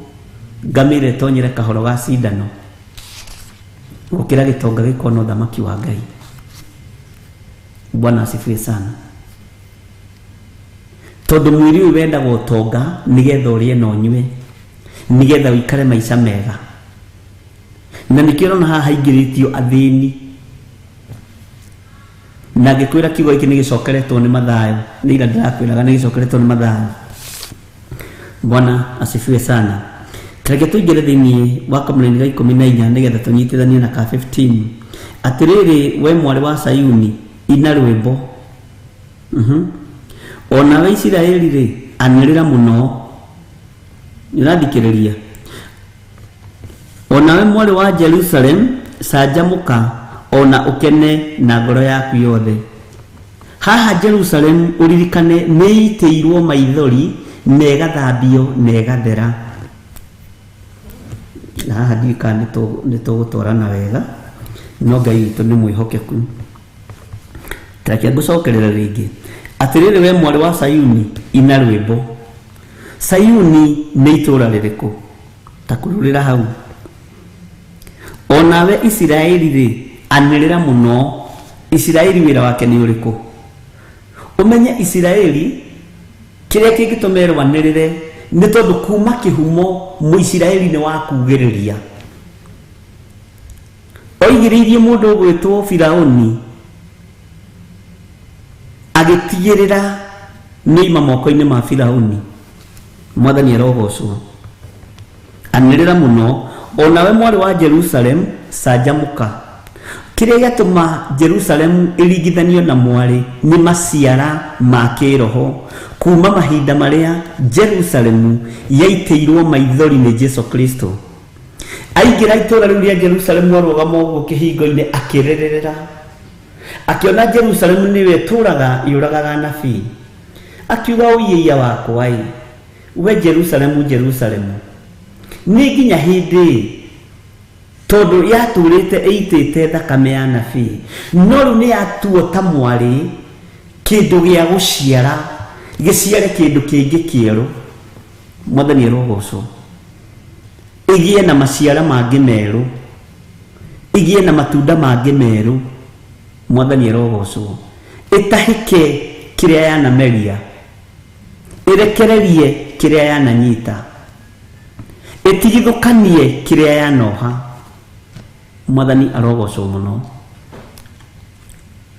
C: ngamĩra ĩtonyere kahoro ga cindano gũkĩra gĩtonga gĩkona ũthamaki wa Ngai. Bwana asifiwe sana. Tondũ mwĩrĩ ũyũ wendaga ũtonga nĩgetha ũrĩe na ũnyue, nĩgetha ũikare maica mega, na nĩkĩo ũrona haha haingĩrĩtio athĩni. Na ngĩkwĩra kiugo gĩkĩ nĩ gĩcokeretwo nĩ Mathayo, nĩ ira ndĩrakwĩraga nĩ gĩcokeretwo nĩ Mathayo. Bwana asifiwe sana. Reke tũingĩre thĩinĩ wa kamũraini ga 14 nĩgetha tũnyitithanie na ka 15. Atĩrĩrĩ we mwarĩ wa Sayuni, ina rwĩmbo. O nawe Isiraeli rĩ, anĩrĩra mũno. Nĩũrathikĩrĩria? O nawe mwarĩ wa Jerusalem, canjamũka ona ũkene na ngoro yaku yothe. Haha Jerusalem ũririkane nĩ ĩitĩirwo maithori na ĩgathambio na ĩgathera. Na haha ndiũĩ kana nĩ tũgũtwarana wega, no Ngai witũ nĩ mwĩhokeku. Reke ngũcokerere rĩngĩ. Atĩrĩrĩ we mwarĩ wa Sayuni, ina rwĩmbo. Sayuni nĩ itũũra rĩrĩkũ? Ta kururĩra hau. O nawe Isiraeli rĩ, anĩrĩra mũno. Isiraeli wĩra wake nĩ ũrĩkũ? Ũmenye Isiraeli kĩrĩa kĩngĩtũma ĩrwanĩrĩre nĩ tondũ kuma kĩhumo Mũisiraeli nĩ wa kugĩrĩria. Oigĩrĩirie mũndũ ũgwĩtwo Firauni, agĩtigĩrĩra nĩoima moko-inĩ ma Firauni. Mwathani arogocwo. Anĩrĩra mũno, o nawe mwarĩ wa Jerusalem, canjamũka. Kĩrĩa gĩatũma Jerusalemu ĩringithanio na mwarĩ nĩ maciara ma kĩroho kuma mahinda marĩa Jerusalemu yaitĩirwo maithori nĩ Jesu Kristo. Aingĩra itũũra rĩu rĩa Jerusalemu, arũgama ũguo kĩhingo-inĩ akĩrĩrĩrĩra, akĩona Jerusalemu nĩyo ĩtũũraga yũragaga anabii, akiuga, ũiĩia wakwa ĩ, we Jerusalemu, Jerusalemu, nĩ nginya hĩndĩ ĩ? Tondũ yatũrĩte ĩitĩte thakame ya anabii, no rĩu nĩ yatuo ta mwarĩ kĩndũ gĩa gũciara. Gĩciare kĩndũ kĩngĩ kĩerũ. Mwathani arogocwo. Ĩgĩe na maciara mangĩ merũ. Ĩgĩe na matunda mangĩ merũ. Mwathani arogocwo. Ĩtahĩke kĩrĩa yanameria. Ĩrekererie kĩrĩa yananyita. Ĩtigithũkanie kĩrĩa yanoha. Mwathani arogocwo mũno.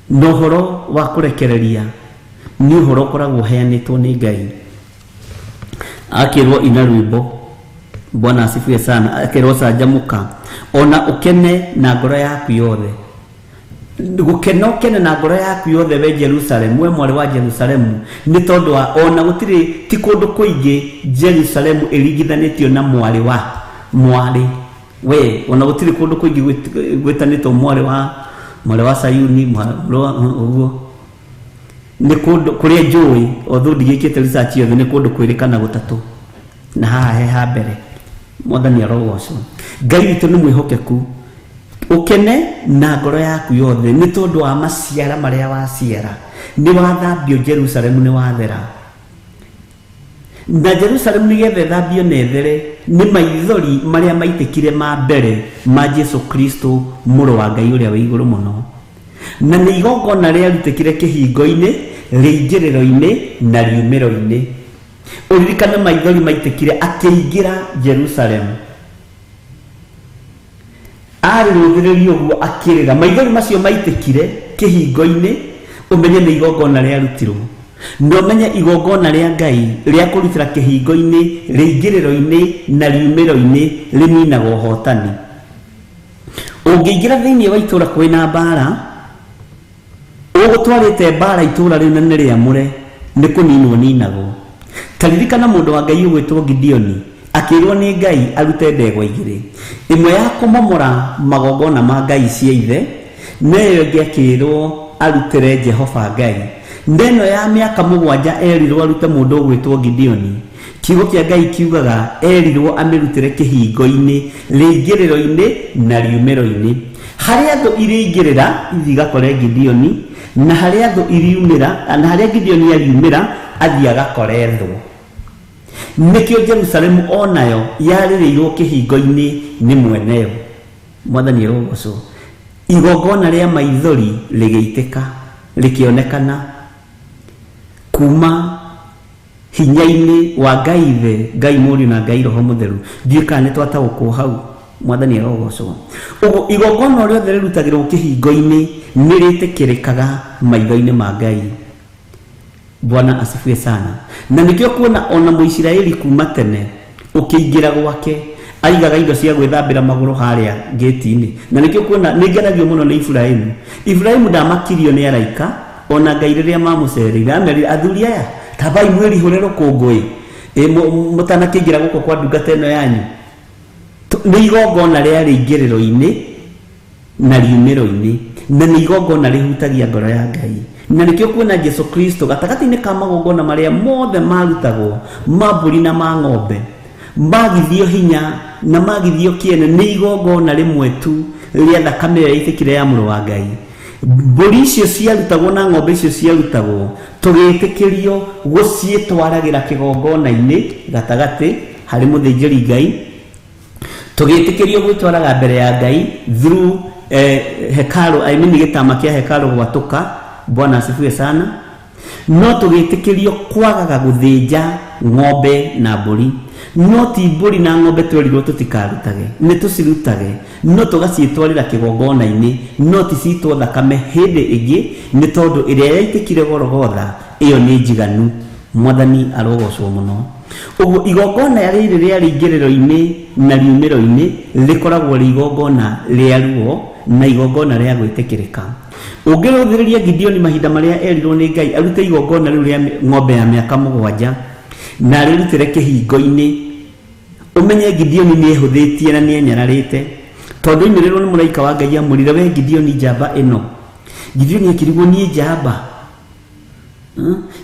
C: Na ũhoro wa kũrekereria nĩ ũhoro ũkoragwo ũheanĩtwo nĩ Ngai. Akĩrwo ina rwĩmbo. Bwana asifiwe sana. Akĩrwo canjamũka ona ũkene na ngoro yaku yothe. Gũkena ũkene na ngoro yaku yothe we Jerusalemu, we mwarĩ wa Jerusalemu, nĩ tondũ wa ona gũtirĩ ti kũndũ kũingĩ Jerusalemu ĩringithanĩtio na mwarĩ wa mwarĩ we, ona gũtirĩ kũndũ kũingĩ gwĩtanĩtwo mwarĩ wa Sayuni, mwarĩ wa ũguo. Nĩ kũndũ kũrĩa njũĩ, although ndigĩkĩte research yothe, nĩ kũndũ kwĩrĩkana gũtatũ na haha he ha mbere. Mwathani arogocwo. Ngai witũ nĩ mwĩhokeku. Ũkene na ngoro yaku yothe nĩ tondũ wa maciara marĩa waciara. Nĩ wathambio Jerusalemu, nĩ wathera. Na Jerusalemu nĩgetha ĩthambio na ĩthere nĩ maithori marĩa maitĩkire ma mbere ma Jesu Kristo mũrũ wa Ngai ũrĩa wĩ igũrũ mũno. Na nĩ igongona rĩarutĩkire kĩhingo-inĩ, rĩingĩrĩro-inĩ na riumĩro-inĩ. Ũririkane maithori maitĩkire akĩingĩra Jerusalemu. Arĩ rũthĩrĩrio ũguo akĩrĩra. Maithori macio maitĩkire kĩhingo-inĩ, ũmenye nĩ igongona rĩarutirwo. Na ũmenye igongona rĩa Ngai rĩa kũrutĩra kĩhingo-inĩ, rĩingĩrĩro-inĩ na riumĩro-inĩ rĩninaga ũhotani. Ũngĩingĩra thĩinĩ wa itũũra kwĩna mbara, ũgũtwarĩte mbara itũũra rĩu na nĩ rĩamũre, nĩ kũninwo ninagwo. Ta ririkana mũndũ wa Ngai ũgwĩtwo Gideoni, akĩrwo nĩ Ngai arute ndegwa igĩrĩ. Ĩmwe ya kũmomora magongona ma Ngai cia ithe, na ĩyo ĩngĩ akĩrwo arutĩre Jehova Ngai. Na ĩno ya mĩaka 7 erirwo arute mũndũ ũgwĩtwo Gideoni. Kiugo kĩa Ngai kiugaga erirwo amĩrutĩre kĩhingo-inĩ, rĩingĩrĩro-inĩ na riumĩro-inĩ. Harĩa thũ irĩingĩrĩra ithiĩ igakore Gideoni, na harĩa thũ iriumĩra, na harĩa Gideoni ariumĩra athiĩ agakore thũ. Nĩkĩo Jerusalemu onayo yarĩrĩirwo kĩhingo-inĩ nĩ mweneyo. Mwathani arogocwo. Igongona rĩa maithori rĩgĩitĩka, rĩkĩonekana kuma hinya-inĩ wa Ngai Ithe, Ngai Mũriũ na Ngai Roho Mũtheru. Ndiũĩ kana nĩ twataũkwo hau. Mwathani arogocwo. Ũguo igongona rĩothe rĩrutagĩrwo kĩhingo-inĩ nĩ rĩtĩkĩrĩkaga maitho-inĩ ma Ngai. Bwana asifiwe sana. Na nĩkĩo kuona ona Mũisiraeli kuma tene ũkĩingĩra gwake aigaga indo cia gwĩthambĩra magũrũ harĩa gĩti-inĩ. Na nĩkĩo kuona nĩ ngenagio mũno nĩ Iburahĩmu. Iburahĩmu ndamakirio nĩ araika ona Ngai rĩrĩa mamũcereire amerire athuri aya tambai mwĩrihũre rũkũngũ ĩ mũtanakĩingĩra gũkũ kwa ndungata ĩno yanyu. Nĩ igongona rĩa rĩingĩrĩro-inĩ na riumĩro-inĩ, na nĩ igongona rĩhutagia ngoro ya Ngai. Na nĩkĩo kuona Jesu Kristo gatagatĩ-inĩ ka magongona marĩa mothe marutagwo ma mbũri na ma ng'ombe, magithio hinya na magithio kĩene nĩ igongona rĩmwe tu rĩa thakame ĩyo yaitĩkire ya mũrũ wa Ngai. Mbũri icio ciarutagwo na ng'ombe icio ciarutagwo tũgĩtĩkĩrio gũciĩtwaragĩra kĩgongona-inĩ gatagatĩ harĩ mũthĩnjĩri Ngai, tũgĩtĩkĩrio gwĩtwaraga mbere ya Ngai through hekalu, I mean gĩtama kĩa hekalu gwatũka. Bwana asifiwe sana. No tũgĩtĩkĩrio kwagaga gũthĩnja ng'ombe na mbũri. No ti mbũri na ng'ombe twerirwo tũtikarutage, nĩ tũcirutage, no tũgaciĩtwarĩra kĩgongona-inĩ, no ti citwo thakame hĩndĩ ĩngĩ, nĩ tondũ ĩrĩa yaitĩkire Golgotha ĩyo nĩ njiganu. Mwathani arogocwo mũno. Ũguo igongona rĩrĩ rĩa rĩingĩrĩro-inĩ na riumĩro-inĩ rĩkoragwo rĩ igongona rĩa ruo na igongona rĩa gwĩtĩkĩrĩka. Ũngĩrũthĩrĩria Gideoni mahinda marĩa erirwo nĩ Ngai arute igongona rĩu rĩa ng'ombe ya mĩaka 7 na arĩrutĩre kĩhingo-inĩ, ũmenye Gideoni nĩ ehũthĩtie na nĩ enyararĩte, tondũ oimĩrĩrwo nĩ mũraika wa Ngai amwĩrire, we Gideoni njamba ĩno. Gideoni akĩrigwo, niĩ njamba?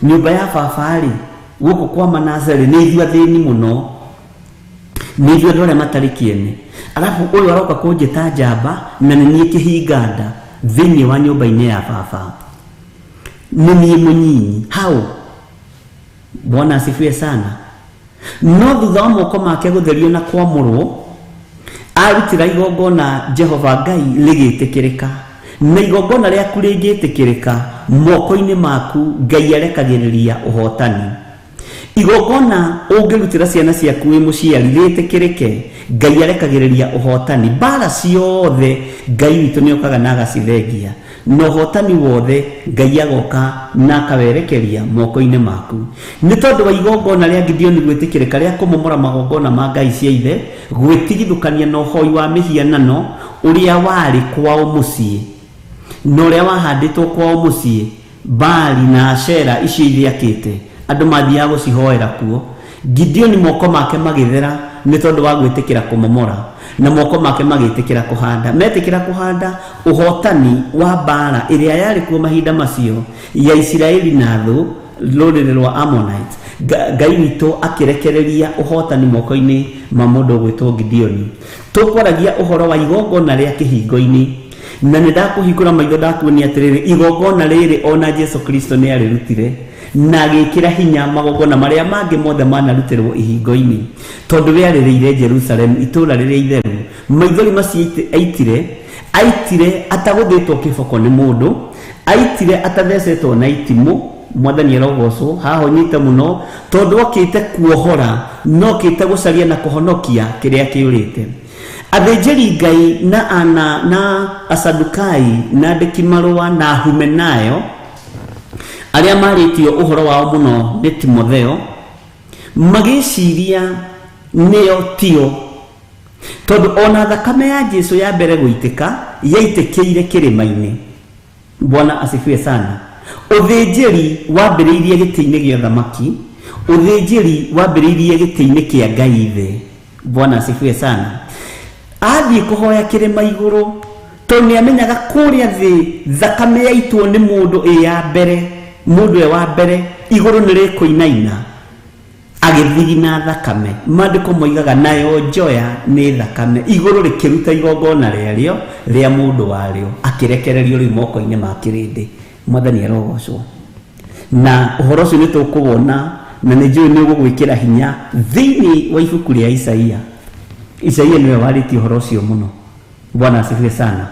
C: Nyũmba ya baba-rĩ, gũkũ kwa Manase rĩ, nĩ ithuĩ athĩni mũno, nĩ ithuĩ andũ arĩa matarĩ kĩene, alafu ũyũ aroka kũnjĩta njamba na nĩ niĩ kĩhinganda thĩinĩ wa nyũmba-inĩ ya baba, nĩ niĩ mũnyinyi. How? Bwana asifiwe sana. No thutha wa moko make gũtherio na kwamũrwo, arutĩra igongona Jehova Ngai rĩgĩtĩkĩrĩka. Na igongona rĩaku rĩngĩtĩkĩrĩka moko-inĩ maku, Ngai arekagĩrĩria ũhotani. Igongona ũngĩrutĩra ciana ciaku wĩ mũciari rĩtĩkĩrĩke, Ngai arekagĩrĩria ũhotani. Mbara ciothe Ngai witũ nĩokaga na agacithengia, na ũhotani wothe Ngai agoka na akawerekeria moko-inĩ maku. Nĩ tondũ wa igongona rĩa Gideoni gwĩtĩkĩrĩka rĩa kũmomora magongona ma ngai cia ithe, gwĩtigithũkania na ũhoi wa mĩhianano ũrĩa warĩ kwao mũciĩ na ũrĩa wahandĩtwo kwao mũciĩ, Baali na Ashera icio ithiakĩte andũ mathiaga gũcihoera kuo. Gideoni moko make magĩthera nĩ tondũ wa gwĩtĩkĩra kũmomora, na moko make magĩtĩkĩra kũhanda. Metĩkĩra kũhanda, ũhotani wa mbara ĩrĩa yarĩ kuo mahinda macio ya Isiraeli na thũ rũrĩrĩ rwa Ammonites, Ngai witũ akĩrekereria ũhotani moko-inĩ ma mũndũ ũgwĩtwo Gideoni. Tũkwaragia ũhoro wa igongona rĩa kĩhingo-inĩ, na nĩ ndakũhingũra maitho ndakuonia atĩrĩrĩ, igongona rĩrĩ ona Jesu Kristo nĩ arĩrutire na agĩkĩra hinya magongona marĩa mangĩ mothe manarutĩrwo ihingo-inĩ, tondũ we arĩrĩire Jerusalemu itũũra rĩrĩa itheru. Maithori macio aitire atagũthĩtwo kĩboko nĩ mũndũ, aitire atathecetwo na itimũ. Mwathani arogocwo. Haha ũnyite mũno, tondũ okĩte kuohora no okĩte gũcaria na kũhonokia kĩrĩa kĩũrĩte. Athĩnjĩri Ngai na ana na Asadukai na andĩki marũa na Humenayo arĩa marĩtio ũhoro wao mũno nĩ Timotheo, magĩciria nĩo tio, tondũ ona thakame ya Jesu ya mbere gũitĩka yaitĩkĩire kĩrĩma-inĩ. Bwana asifiwe sana. Ũthĩnjĩri wambĩrĩirie gĩtĩ-inĩ gĩa thamaki, ũthĩnjĩri wambĩrĩirie gĩtĩ-inĩ kĩa Ngai ithe. Bwana asifiwe sana. Athiĩ kũhoya kĩrĩma igũrũ, tondũ nĩ amenyaga kũrĩa thĩ thakame yaitwo nĩ mũndũ ĩ ya mbere, mũndũ e wa mbere, igũrũ nĩ rĩkũinaina. Agĩthigina thakame. Maandĩko moigaga nayo njoya nĩ thakame. Igũrũ rĩkĩruta igongona rĩarĩo rĩa mũndũ warĩo, akĩrekererio rĩu moko-inĩ ma kĩrĩndĩ. Mwathani arogocwo. Na ũhoro ũcio nĩ tũkũwona, na nĩ njũĩ nĩ ũgũgwĩkĩra hinya thĩinĩ wa ibuku rĩa Isaia. Isaia nĩwe warĩtie ũhoro ũcio mũno. Bwana asifiwe sana.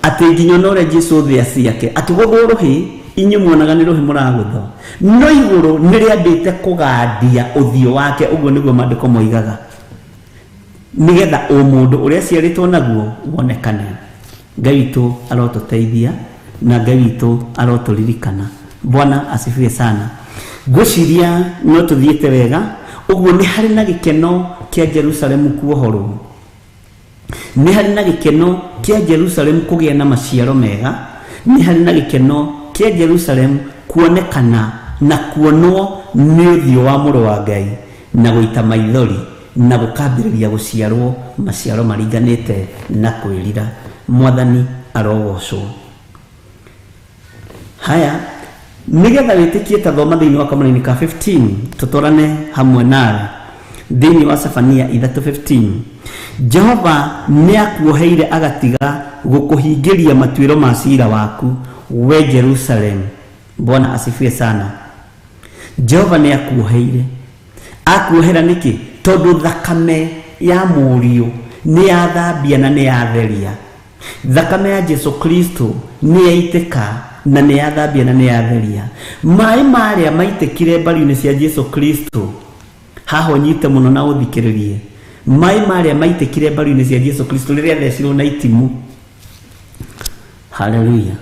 C: Atĩ nginya ona ũrĩa Jesu thĩa ciake akĩgũthwo rũhĩ, inyuĩ muonaga nĩ rũhĩ mũragũthwo, no igũrũ nĩ rĩambĩte kũgandia ũthiũ wake. Ũguo nĩguo maandĩko moigaga, nĩgetha ũmũndũ ũrĩa aciarĩtwo naguo wonekane. Ngai witũ arotũteithia na Ngai witũ arotũririkana. Bwana asifiwe sana. Ngwĩciria no tũthiĩte wega. Ũguo nĩ harĩ na gĩkeno kĩa Jerusalemu kuohorwo, nĩ harĩ na gĩkeno kĩa Jerusalemu kũgĩa na maciaro mega, nĩ harĩ na gĩkeno kĩa Jerusalemu kuonekana na kuonwo nĩ ũthiũ wa mũrũ wa Ngai na gũita maithori na gũkambĩrĩria gũciarwo maciaro maringanĩte na kwĩrira. Mwathani arogocwo. Haya, nĩgetha wĩtĩkie, ta thoma thĩinĩ wa kamũraini ka 15, tũtwarane hamwe nawe thĩinĩ wa Sefania 3:15. Jehova nĩ akuoheire agatiga gũkũhingĩria matuĩro ma cira waku, we Jerusalem. Bwana asifiwe sana. Jehova nĩ akuoheire. Akuohera nĩkĩ? Tondũ thakame ya mũriũ nĩ yathambia na nĩ yatheria. Thakame ya Jesu Kristo nĩ yaitĩka na nĩ yathambia na nĩ yatheria. Maĩ marĩa maitĩkire mbaru-inĩ cia Jesu Kristo, haha ũnyite mũno na ũthikĩrĩrie. Maĩ marĩa maitĩkire mbaru-inĩ cia Jesu Kristo rĩrĩa athecirwo na itimũ. Haleluya.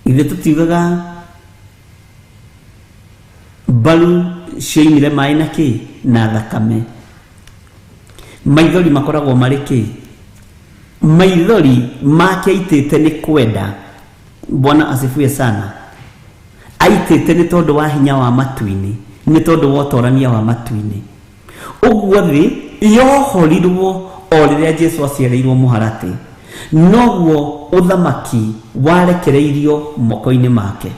C: Ithe tũtiugaga mbaru cioimire maĩ na kĩ? Na thakame. Maithori makoragwo marĩ kĩ? Maithori make aitĩte nĩ kwenda. Bwana asifiwe sana. Aitĩte nĩ tondũ wa hinya wa matu-inĩ, nĩ tondũ wa ũtorania wa matu-inĩ. Ũguo thĩ yohorirwo o rĩrĩa Jesu aciarĩirwo mũharatĩ, noguo ũthamaki warekereirio moko-inĩ make.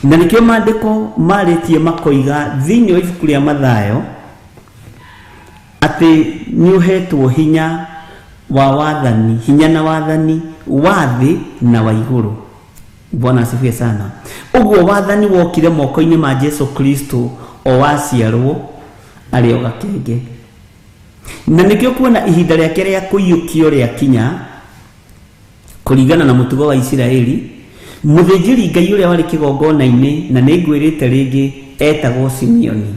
C: Na nĩkĩo maandĩko marĩtie makoiga thĩinĩ wa ibuku rĩa Mathayo atĩ nĩ ũhetwo hinya wa wathani, hinya na wathani wa thĩ na wa igũrũ. Bwana asifiwe sana. Ũguo wathani wokire moko-inĩ ma Jesu Kristo O waciarwo arĩ o gakenge. Na nĩkĩo kuona ihinda rĩake rĩa kũiyũkio rĩakinya kũringana na mũtugo wa Isiraeli, mũthĩnjĩri Ngai ũrĩa warĩ kĩgongona-inĩ, na nĩngwĩrĩte rĩngĩ, etagwo Simeoni.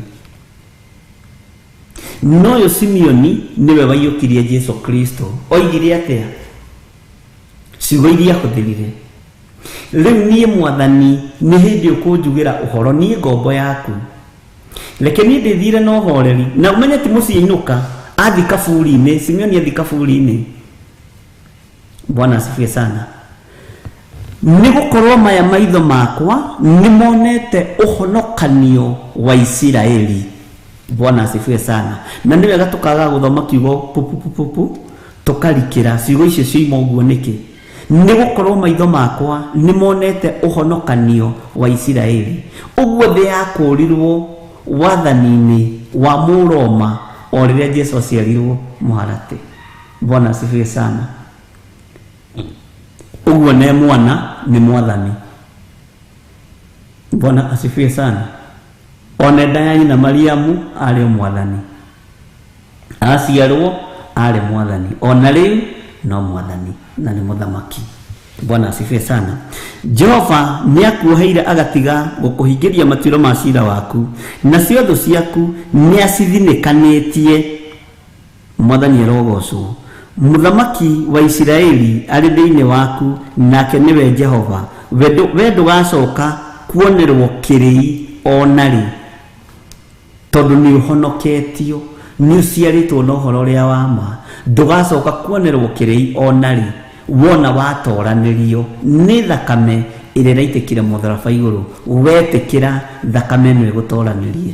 C: No ũyũ Simeoni nĩwe waiyũkirie Jesu Kristo. Oigire atĩa? Ciugo iria ahũthĩrire: "Rĩu niĩ Mwathani nĩ hĩndĩ ũkũnjugĩra ũhoro, niĩ ngombo yaku. Reke niĩ ndĩthire na ũhoreri." Na ũmenye ti mũciĩ inũka, athi kaburi-inĩ. Simeoni athi kaburi-inĩ. Bwana asifiwe sana. Nĩ gũkorwo maya maitho makwa nĩ monete ũhonokanio wa Isiraeli. Bwana asifiwe sana. Na nĩ wega tũkaga gũthoma kiugo pupupupupu, tũkarikĩra ciugo icio cioima ũguo nĩkĩ. Nĩ gũkorwo maitho makwa nĩ monete ũhonokanio wa Isiraeli. Ũguo thĩ yakũrirwo wathani-inĩ wa Mũroma o rĩrĩa Jesu aciarirwo mũharatĩ. Bwana asifiwe sana. Ũguo ne mwana nĩ mwathani. Bwana asifiwe sana. Ona nda ya nyina Mariamu arĩ o mwathani, aciarwo arĩ mwathani, ona rĩu no mwathani na nĩ mũthamaki. Bwana asifiwe sana. Jehova nĩ akuoheire agatiga gũkũhingĩria matuĩro ma cira waku, nacio thũ ciaku nĩ acithinĩkanĩtie. Mwathani arogocwo. Mũthamaki wa Isiraeli arĩ thĩinĩ waku, nake nĩwe Jehova. We ndũgacoka kuonerwo kĩrĩi ona rĩ, tondũ nĩ ũhonoketio, nĩ ũciarĩtwo na ũhoro ũrĩa wa ma. Ndũgacoka kuonerwo kĩrĩi ona rĩ, wona watoranĩrio nĩ thakame ĩrĩa ĩraitĩkire mũtharaba igũrũ. Wetĩkĩra thakame ĩno ĩgũtoranĩrie.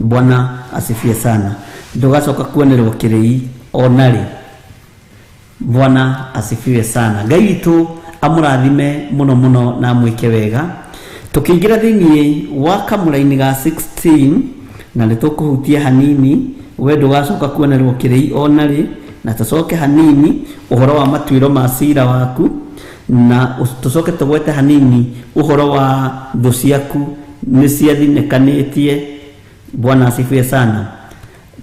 C: Bwana asifiwe sana. Ndũgacoka kuonerwo kĩrĩi ona rĩ. Bwana asifiwe sana. Ngai witũ amũrathime mũno mũno na amwĩke wega. Tũkĩingĩra thĩinĩ wa kamũraini ga 16, na nĩ tũkũhutia hanini we ndũgacoka kuonerwo kĩrĩi ona rĩ, na tũcoke hanini ũhoro wa matuĩro ma cira waku, na tũcoke tũgwete hanini ũhoro wa thũ ciaku nĩ ciathinĩkanĩtie. Bwana asifiwe sana.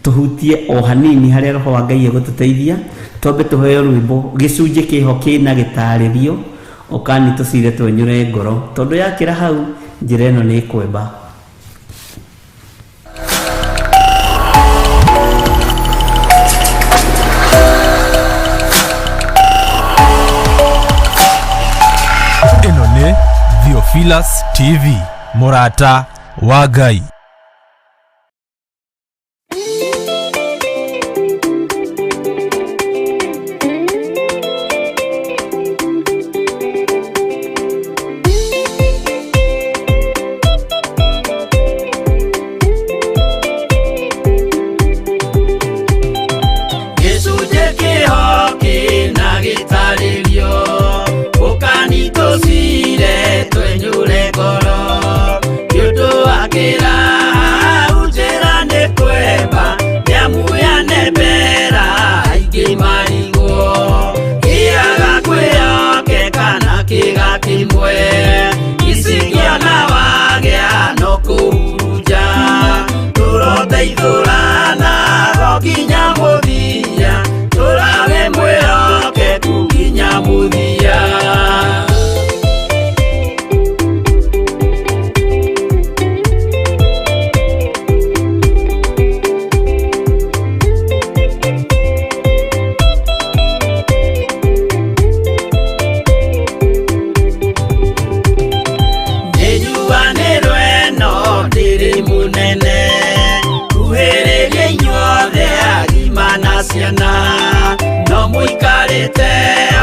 C: Tũhutie o hanini harĩa roho wa Ngai egũtũteithia. Twambe tũheo rwĩmbo gĩcunjĩ kĩho kĩna gĩtarĩrio, ũkani tũcire twenyũre ngoro, tondũ yakĩra hau njĩra ĩno nĩ ĩkwemba.
A: Ĩno nĩ Theophilus TV, mũrata wa Ngai.
B: Gĩcunjĩ kĩho kĩna gĩtarĩrio, ũkani tũcire twenyũre ngoro. Nĩ ũndũ wa kĩra hau njĩra nĩ kwemba, nĩamu yanembera aingĩ marigwo. Kĩaga kwĩyoke kana kĩga kĩmwe, icingĩona wagĩa no kũhurunja. Tũroteithũrana go nginya mũthia, tũrage mwĩhokeku nginya mũthia. Nĩnjuanĩrwo ĩno ndĩrĩ mũnene, kuhĩrĩria inyuothe agima na ciana. No mũikarĩte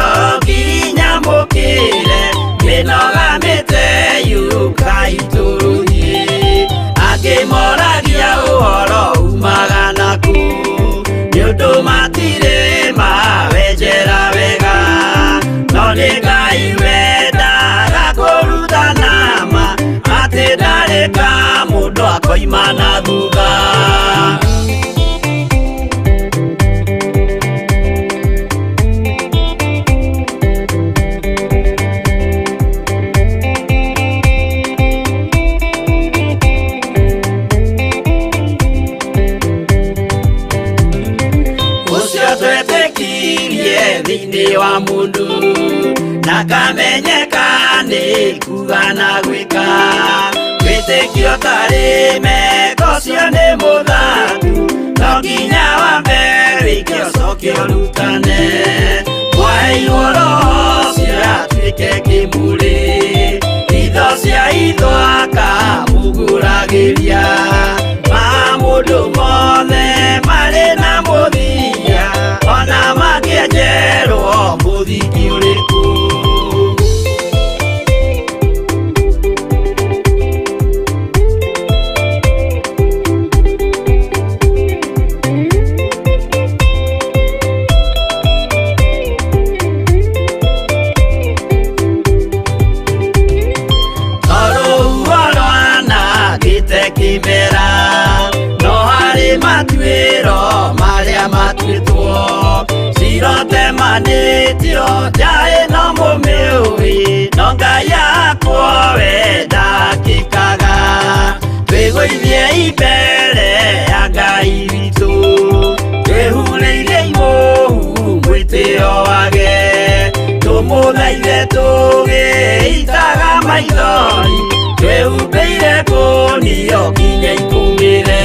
B: o nginya mũkĩre, mĩnoga mĩte yũkai tũrũthiĩ. Angĩ moragia ũhoro umaga naku, nĩ ũndũ matirĩ mawenjera wega. No nĩ Ngai wendaga kũrutana ma, atĩ ndarĩ ka mũndũ akoima na thutha. Wetĩkirie thĩinĩ wa mũndũ na kamenyeka nĩ kuga na gwĩka. Wĩtĩkio tarĩ meko ũcio nĩ mũthatu, no nginya wambe wĩke ũcoke ũrutane. Mwaheirwo roho ũcio atuĩke kĩmũrĩ, itho cia itho akamũgũragĩria. Ma mũndũ mothe marĩ na mũthia, ona mangĩenjerwo mũthingi ũrĩkũ. Rũhuho rwanangĩte kĩmera, no harĩ matuĩro marĩa matuĩtwo. Cirotemanĩtio nja ĩno mũmĩũĩ, no Ngai akwo we ndakĩkaga. Twĩgũithie mbere ya Ngai witũ, twĩhurĩirie imũhu mwĩtĩo wage. Tũmũthaithe tũgĩitaga maithori, twĩhumbĩire kũnio nginya ikũmĩre.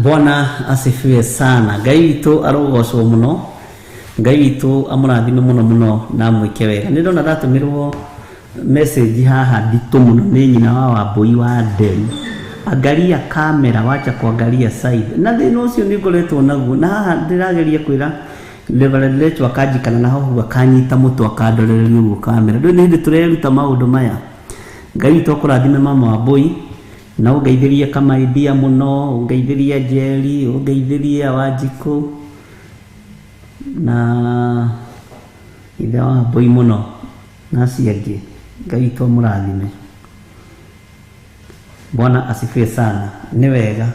C: Bwana asifiwe sana. Ngai witũ arogocwo mũno, Ngai witũ amũrathime mũno mũno na amwĩke wega. Nĩ ndona ndatũmĩrwo message haha nditũ mũno nĩ nyina wa Wambũi wa Nderu. Angalia kamera, wacha kuangalia side. Na thĩna ũcio nĩ ngoretwo naguo, na haha ndĩrageria kwĩra Reverend Rachel akanjikana na hohu akanyita mũtwe akandorereria ũguo kamera. Ndũĩ nĩ hĩndĩ tũreruta maũndũ maya. Ngai witũ akũrathime mama Wambũi, na ũngeithĩrie Kamaithia mũno, ũngeithĩrie Njeri, ũngeithĩrie Wanjikũ na ithe wa Wambũi mũno na acio angĩ. Ngai witũ amũrathime. Bwana asifiwe sana. Nĩ wega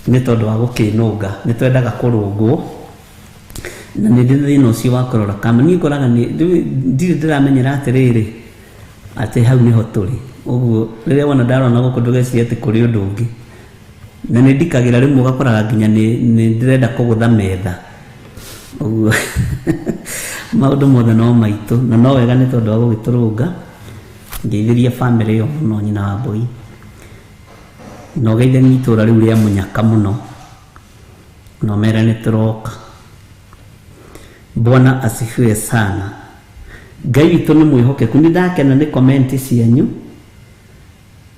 C: nĩ tondũ wa gũkĩnũnga, nĩ twendaga kũrũngwo, na nĩ ndĩ thĩna ũcio wa kũrora kama niĩ ngoraga nĩ ndirĩ ndĩramenyera atĩrĩrĩ atĩ hau nĩho tũrĩ. Ũguo rĩrĩa wona ndarona gũkũ ndũgecirie atĩ kũrĩ ũndũ ũngĩ, na nĩ ndikagĩra rĩmwe ũgakoraga nginya nĩ ndĩrenda kũgũtha metha. Ũguo maũndũ mothe no maitũ, na no wega nĩ tondũ wa gũgĩtũrũnga. Ngeithĩria bamĩrĩ ĩyo mũno, nyina wa Mbũi, na ũgeithanie itũra rĩu rĩa Mũnyaka mũno, na ũmere nĩ tũroka. Bwana asifiwe sana. Ngai witũ nĩ mwĩhokeku. Nĩ ndakena nĩ comment cianyu,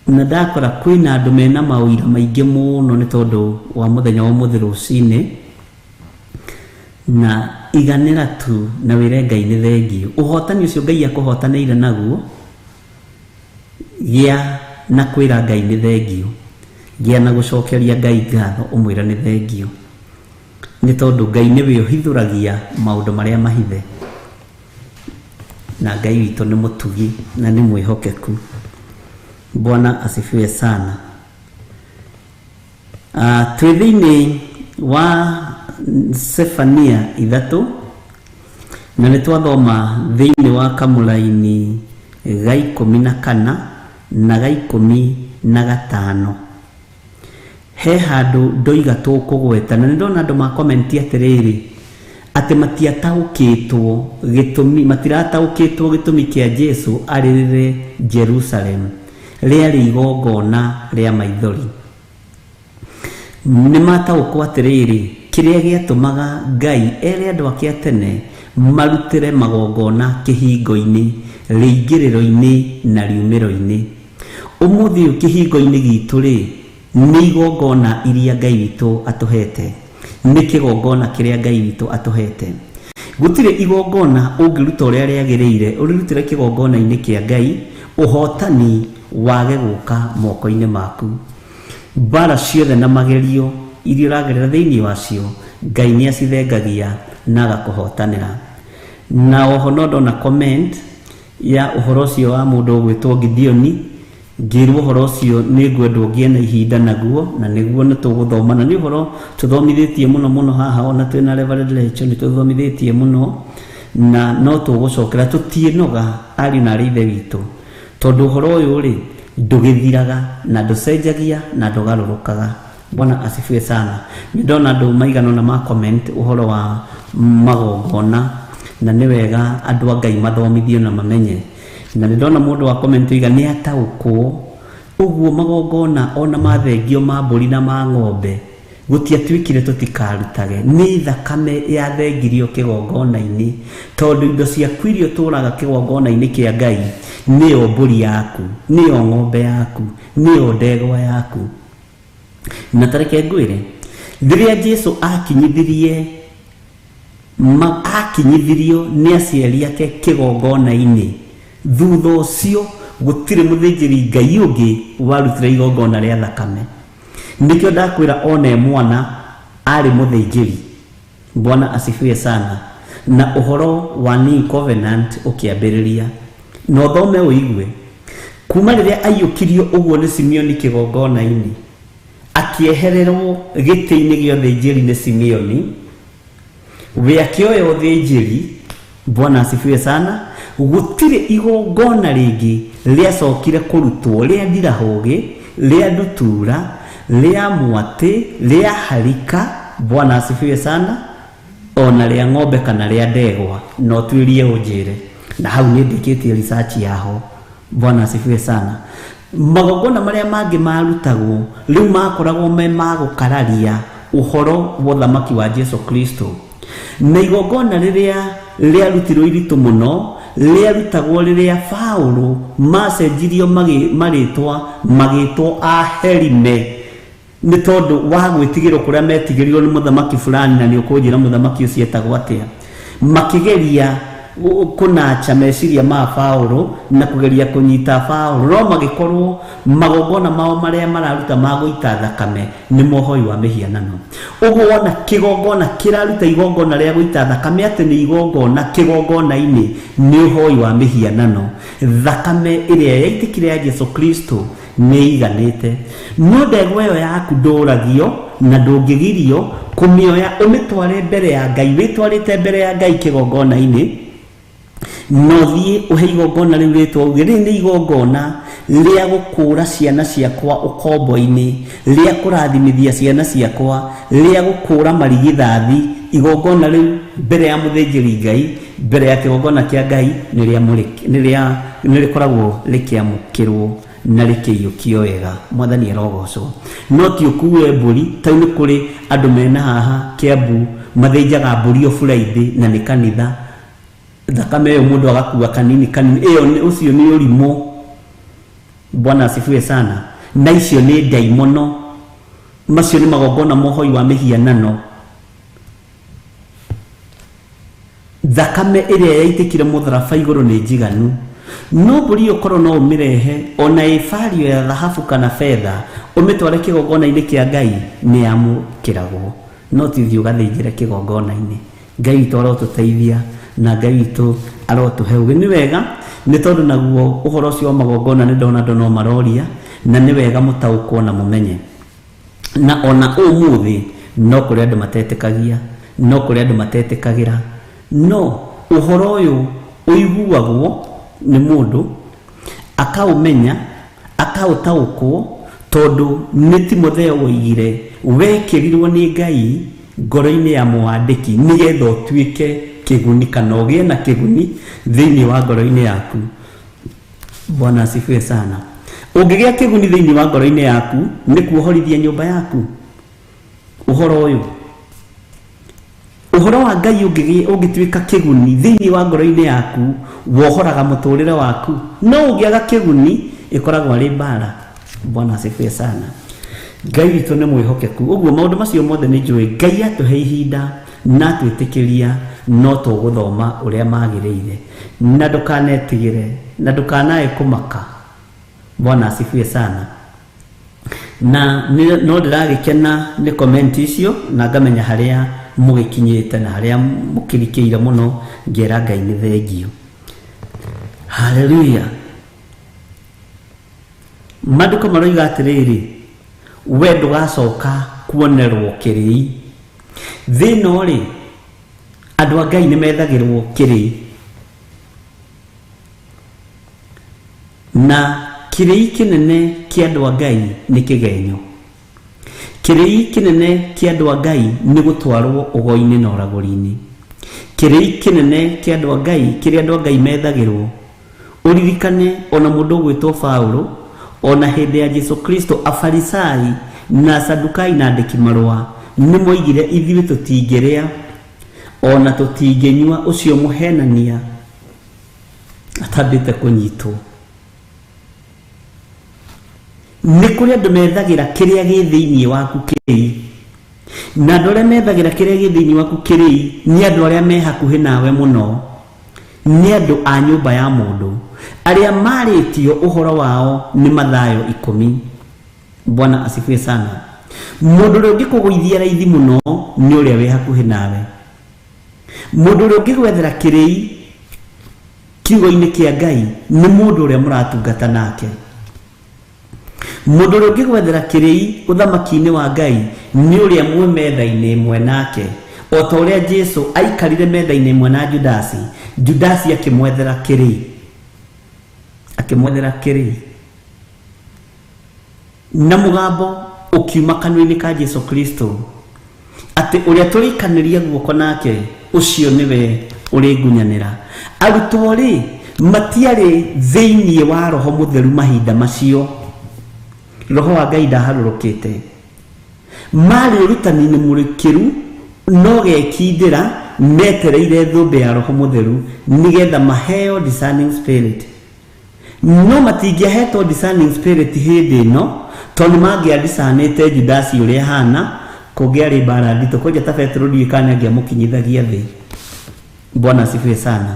C: na ndakora kwĩna andũ mena maũira maingĩ mũno nĩ tondũ wa mũthenya wa ũmũthĩ rũcinĩ. Na iganĩra tu na wĩre Ngai nĩ thengiũ. Ũhotani ũcio Ngai akũhotanĩire naguo, gĩa na kwĩra Ngai nĩ thengiũ, gĩa na gũcokeria Ngai ngatho ũmwĩre nĩ thengiũ, nĩ tondũ Ngai nĩwe ũhithũragia maũndũ marĩa mahithe, na Ngai witũ nĩ mũtugi na nĩ mwĩhokeku. Bwana asifiwe sana. Twĩ thĩinĩ wa Sefania 3, na nĩ twathoma thĩinĩ wa kamũraini ga 14 na ga 15. He handũ ndoiga tũkũgweta, na nĩ ndona andũ makomenti atĩrĩrĩ atĩ matiataũkĩtwo gĩtũmi, matirataũkĩtwo gĩtũmi kĩa Jesu arĩrĩre Jerusalem rĩarĩ igongona rĩa maithori. Nĩ mataũkwo atĩrĩrĩ kĩrĩa gĩatũmaga Ngai ere andũ ake a tene marutĩre magongona kĩhingo-inĩ, rĩingĩrĩro-inĩ na riumĩro-inĩ. Ũmũthĩ ũyũ kĩhingo-inĩ gitũ rĩ, nĩ igongona iria Ngai witũ atũhete, nĩ kĩgongona kĩrĩa Ngai witũ atũhete. Gũtirĩ igongona ũngĩruta ũrĩa rĩagĩrĩire ũrĩrutĩre kĩgongona-inĩ kĩa Ngai, ũhotani wage gũka moko-inĩ maku. Mbara ciothe na magerio iria ũragerera thĩinĩ wacio, Ngai nĩ acithengagia na agakũhotanĩra. Na oho no ndona comment ya ũhoro ũcio wa mũndũ ũgwĩtwo Gideoni, ngĩrwo ũhoro ũcio nĩ ngwendwo ngĩe na ihinda naguo, na nĩguo nĩ tũgũthoma, na nĩ ũhoro tũthomithĩtie mũno mũno haha, ona twĩna Reverend Rachel nĩ tũthomithĩtie mũno, na no tũgũcokera tũtiĩnoga ariũ na arĩ ithe witũ, tondũ ũhoro ũyũ rĩ ndũgĩthiraga na ndũcenjagia na ndũgarũrũkaga. Bwana asifiwe sana. Nĩ ndona andũ maigana ũna ma comment ũhoro wa magongona, na nĩ wega andũ a Ngai mathomithio na mamenye. Na nĩ ndona mũndũ wa comment oiga nĩ ataũkwo ũguo magongona ona mathengio ma mbũri na ma ng'ombe gũtiatuĩkire tũtikarutage, nĩ thakame yathengirio kĩgongona-inĩ, tondũ indo ciaku iria ũtũraga kĩgongona-inĩ kĩa Ngai nĩyo mbũri yaku, nĩyo ng'ombe yaku, nĩyo ndegwa yaku. Na tareke ngwĩre, rĩrĩa Jesu akinyithirio nĩ aciari ake kĩgongona-inĩ, thutha ũcio gũtirĩ mũthĩnjĩri Ngai ũngĩ warutire igongona rĩa thakame. Nĩkĩo ndakwĩra one mwana arĩ mũthĩnjĩri. Bwana asifiwe sana. Na ũhoro wa New Covenant ũkĩambĩrĩria, na ũthome ũigue kuma rĩrĩa aiyũkirio ũguo nĩ Simeoni kĩgongona-inĩ, akĩehererwo gĩtĩ-inĩ gĩa ũthĩnjĩri nĩ Simeoni, we akĩoya ũthĩnjĩri. Bwana asifiwe sana. Gũtirĩ igongona rĩngĩ rĩacokire kũrutwo rĩa ndirahũgĩ, rĩa ndutura, rĩa mwatĩ, rĩa harika. Bwana asifiwe sana. Ona rĩa ng'ombe kana rĩa ndegwa, no tuĩrie ũnjĩre, na hau nĩ ndĩkĩtie research yaho. Bwana asifiwe sana. Magongona marĩa mangĩ marutagwo rĩu makoragwo me ma gũkararia ũhoro wa ũthamaki wa Jesu Kristo. Na igongona rĩrĩa rĩarutirwo iritũ mũno rĩarutagwo rĩrĩa Paũlũ macenjirio marĩtwa magĩtwo Aherime, nĩ tondũ wa gwĩtigĩrwo kũrĩa metigĩrirwo nĩ mũthamaki fulani, na nĩ ũkũnjĩra mũthamaki ũcio etagwo atĩa. Makĩgeria kũnacha meciria ma Paũlũ na kũgeria kũnyita Paũlũ, no magĩkorwo magongona mao marĩa mararuta ma gũita thakame nĩ mohoi wa mĩhianano. Ũguo wona kĩgongona kĩraruta igongona rĩa gũita thakame atĩ nĩ igongona kĩgongona-inĩ nĩ ũhoi wa mĩhianano. Thakame ĩrĩa yaitĩkire ya Jesu Kristo nĩ iganĩte. No ndegwa ĩyo yaku ndũragio na ndũngĩgirio kũmĩoya ũmĩtware mbere ya Ngai, wĩtwarĩte mbere ya Ngai kĩgongona-inĩ, no thiĩ ũhe igongona rĩu rĩtwa uge rĩrĩ nĩ igongona rĩa gũkũra ciana ciakwa ũkombo-inĩ, rĩa kũrathimithia ciana ciakwa, rĩa gũkũra marigithathi. Igongona rĩu mbere ya mũthĩnjĩri Ngai, mbere ya kĩgongona kĩa Ngai nĩ rĩkoragwo rĩkĩamũkĩrwo na rĩkĩiyũkio wega. Mwathani arogocwo. No ti ũkue mbũri, ta nĩ kũrĩ andũ mena haha Kiambu mathĩnjaga mbũri o Friday na nĩ kanitha, thakame ĩyo mũndũ agakua kanini kanini, ĩyo ũcio nĩ ũrimũ. Bwana asifiwe sana. Na icio nĩ ndaimono, macio nĩ magongona mohoi wa mĩhianano. Thakame ĩrĩa yaitĩkire mũtharaba igũrũ nĩ njiganu. No mbũri ũkorwo no ũmĩrehe ona ĩbario ya thahabu kana betha ũmĩtware kĩgongona-inĩ kĩa Ngai nĩ yamũkĩragwo, no ti ũthiĩ ũgathĩnjĩre kĩgongona-inĩ. Ngai witũ arotũteithia na Ngai witũ arotũhe ũũgĩ. Nĩ wega nĩ tondũ naguo ũhoro ũcio wa magongona nĩ ndona andũ no maroria, na nĩ wega mũtaũkwo na mũmenye. Na ona ũmũthĩ no kũrĩ andũ matetĩkagia, no kũrĩ andũ matetĩkagĩra, no ũhoro ũyũ ũiguagwo nĩ mũndũ akaũmenya akaũtaũkwo, tondũ nĩ Timotheo woigire wekĩrirwo nĩ Ngai ngoro-inĩ ya mwandĩki nĩgetha ũtuĩke kĩguni kana ũgĩe na kĩguni thĩinĩ wa ngoro-inĩ yaku. Bwana asifiwe sana. Ũngĩgĩa kĩguni thĩinĩ wa ngoro-inĩ yaku nĩ kuohorithia nyũmba yaku. Ũhoro ũyũ Ũhoro wa Ngai ũngĩtuĩka kĩguni thĩinĩ wa ngoro-inĩ yaku, wohoraga mũtũrĩre waku. No ũngĩaga kĩguni ĩkoragwo arĩ mbara. Bwana asifiwe sana. Ngai witũ nĩ mwĩhokeku. Ũguo maũndũ macio mothe nĩ njũĩ Ngai atũhe ihinda na atwĩtĩkĩria no tũgũthoma ũrĩa magĩrĩire. Na ndũkanetigĩre na ndũkanae kũmaka. Bwana asifiwe sana. Na no ndĩragĩkena nĩ comment icio na ngamenya harĩa mũgĩkinyĩte na harĩa mũkĩrikĩire mũno, ngera Ngai nĩ thengio. Haleluya. Maandĩko maroiga atĩrĩrĩ, we ndũgacoka kuonerwo kĩrĩi. Thĩ ĩno rĩ, andũ a Ngai nĩ methagĩrwo kĩrĩi. Na kĩrĩi kĩnene kĩa andũ a Ngai nĩ kĩgenyo. Kĩrĩi kĩnene kĩa andũ a Ngai nĩ gũtwarwo ũgo-inĩ na ũragũri-inĩ. Kĩrĩi kĩnene kĩa andũ a Ngai kĩrĩa andũ a Ngai methagĩrwo, ũririkane ona mũndũ ũgwĩtwo Paũlũ, ona hĩndĩ ya Jesu Kristo Afarisai na Sadukai na andĩki marũa nĩ moigire ithuĩ tũtingĩrĩa ona tũtingĩnyua ũcio mũhenania atambĩte kũnyitwo. Nĩ kũrĩ andũ methagĩra kĩrĩa gĩ thĩinĩ waku kĩrĩi, na andũ arĩa methagĩra kĩrĩa gĩ thĩinĩ waku kĩrĩi nĩ andũ arĩa me hakuhĩ nawe mũno, nĩ andũ a nyũmba ya mũndũ arĩa marĩtio ũhoro wao nĩ Mathayo 10. Bwana asifiwe sana. Mũndũ ũrĩa ũngĩkũgũithia raithi mũno nĩ ũrĩa wĩ hakuhĩ nawe. Mũndũ ũrĩa ũngĩgwethera kĩrĩi kiugo-inĩ kĩa Ngai nĩ mũndũ ũrĩa mũratungata nake. Mũndũ ũrĩa ũngĩgwethera kĩrĩi ũthamaki-inĩ wa Ngai nĩ ũrĩa mwĩ metha-inĩ ĩmwe nake. O ta ũrĩa Jesu aikarire metha-inĩ ĩmwe na Judasi, Judasi akĩmwethera kĩrĩi. Akĩmwethera kĩrĩi. Na mũgambo ũkiuma kanua-inĩ ka Jesu Kristo atĩ ũrĩa tũrĩikanĩria guoko nake ũcio nĩwe ũrĩngunyanĩra. Arutwo rĩ matiarĩ thĩinĩ wa Roho Mũtheru mahinda macio. Roho wa Ngai ndaharũrũkĩte. Marĩ ũrutani-inĩ mũrikĩru no gekindĩra metereire thũmbĩ ya Roho Mũtheru nĩgetha maheo discerning spirit. No matingĩahetwo discerning spirit hĩndĩ ĩno tondũ mangĩadisanĩte Judasi ũrĩa hana, kũngĩarĩ mbara nditũ. Kwanja ta Petero ndiũĩ kana nĩangĩamũkinyithagia thĩ. Bwana asifiwe sana.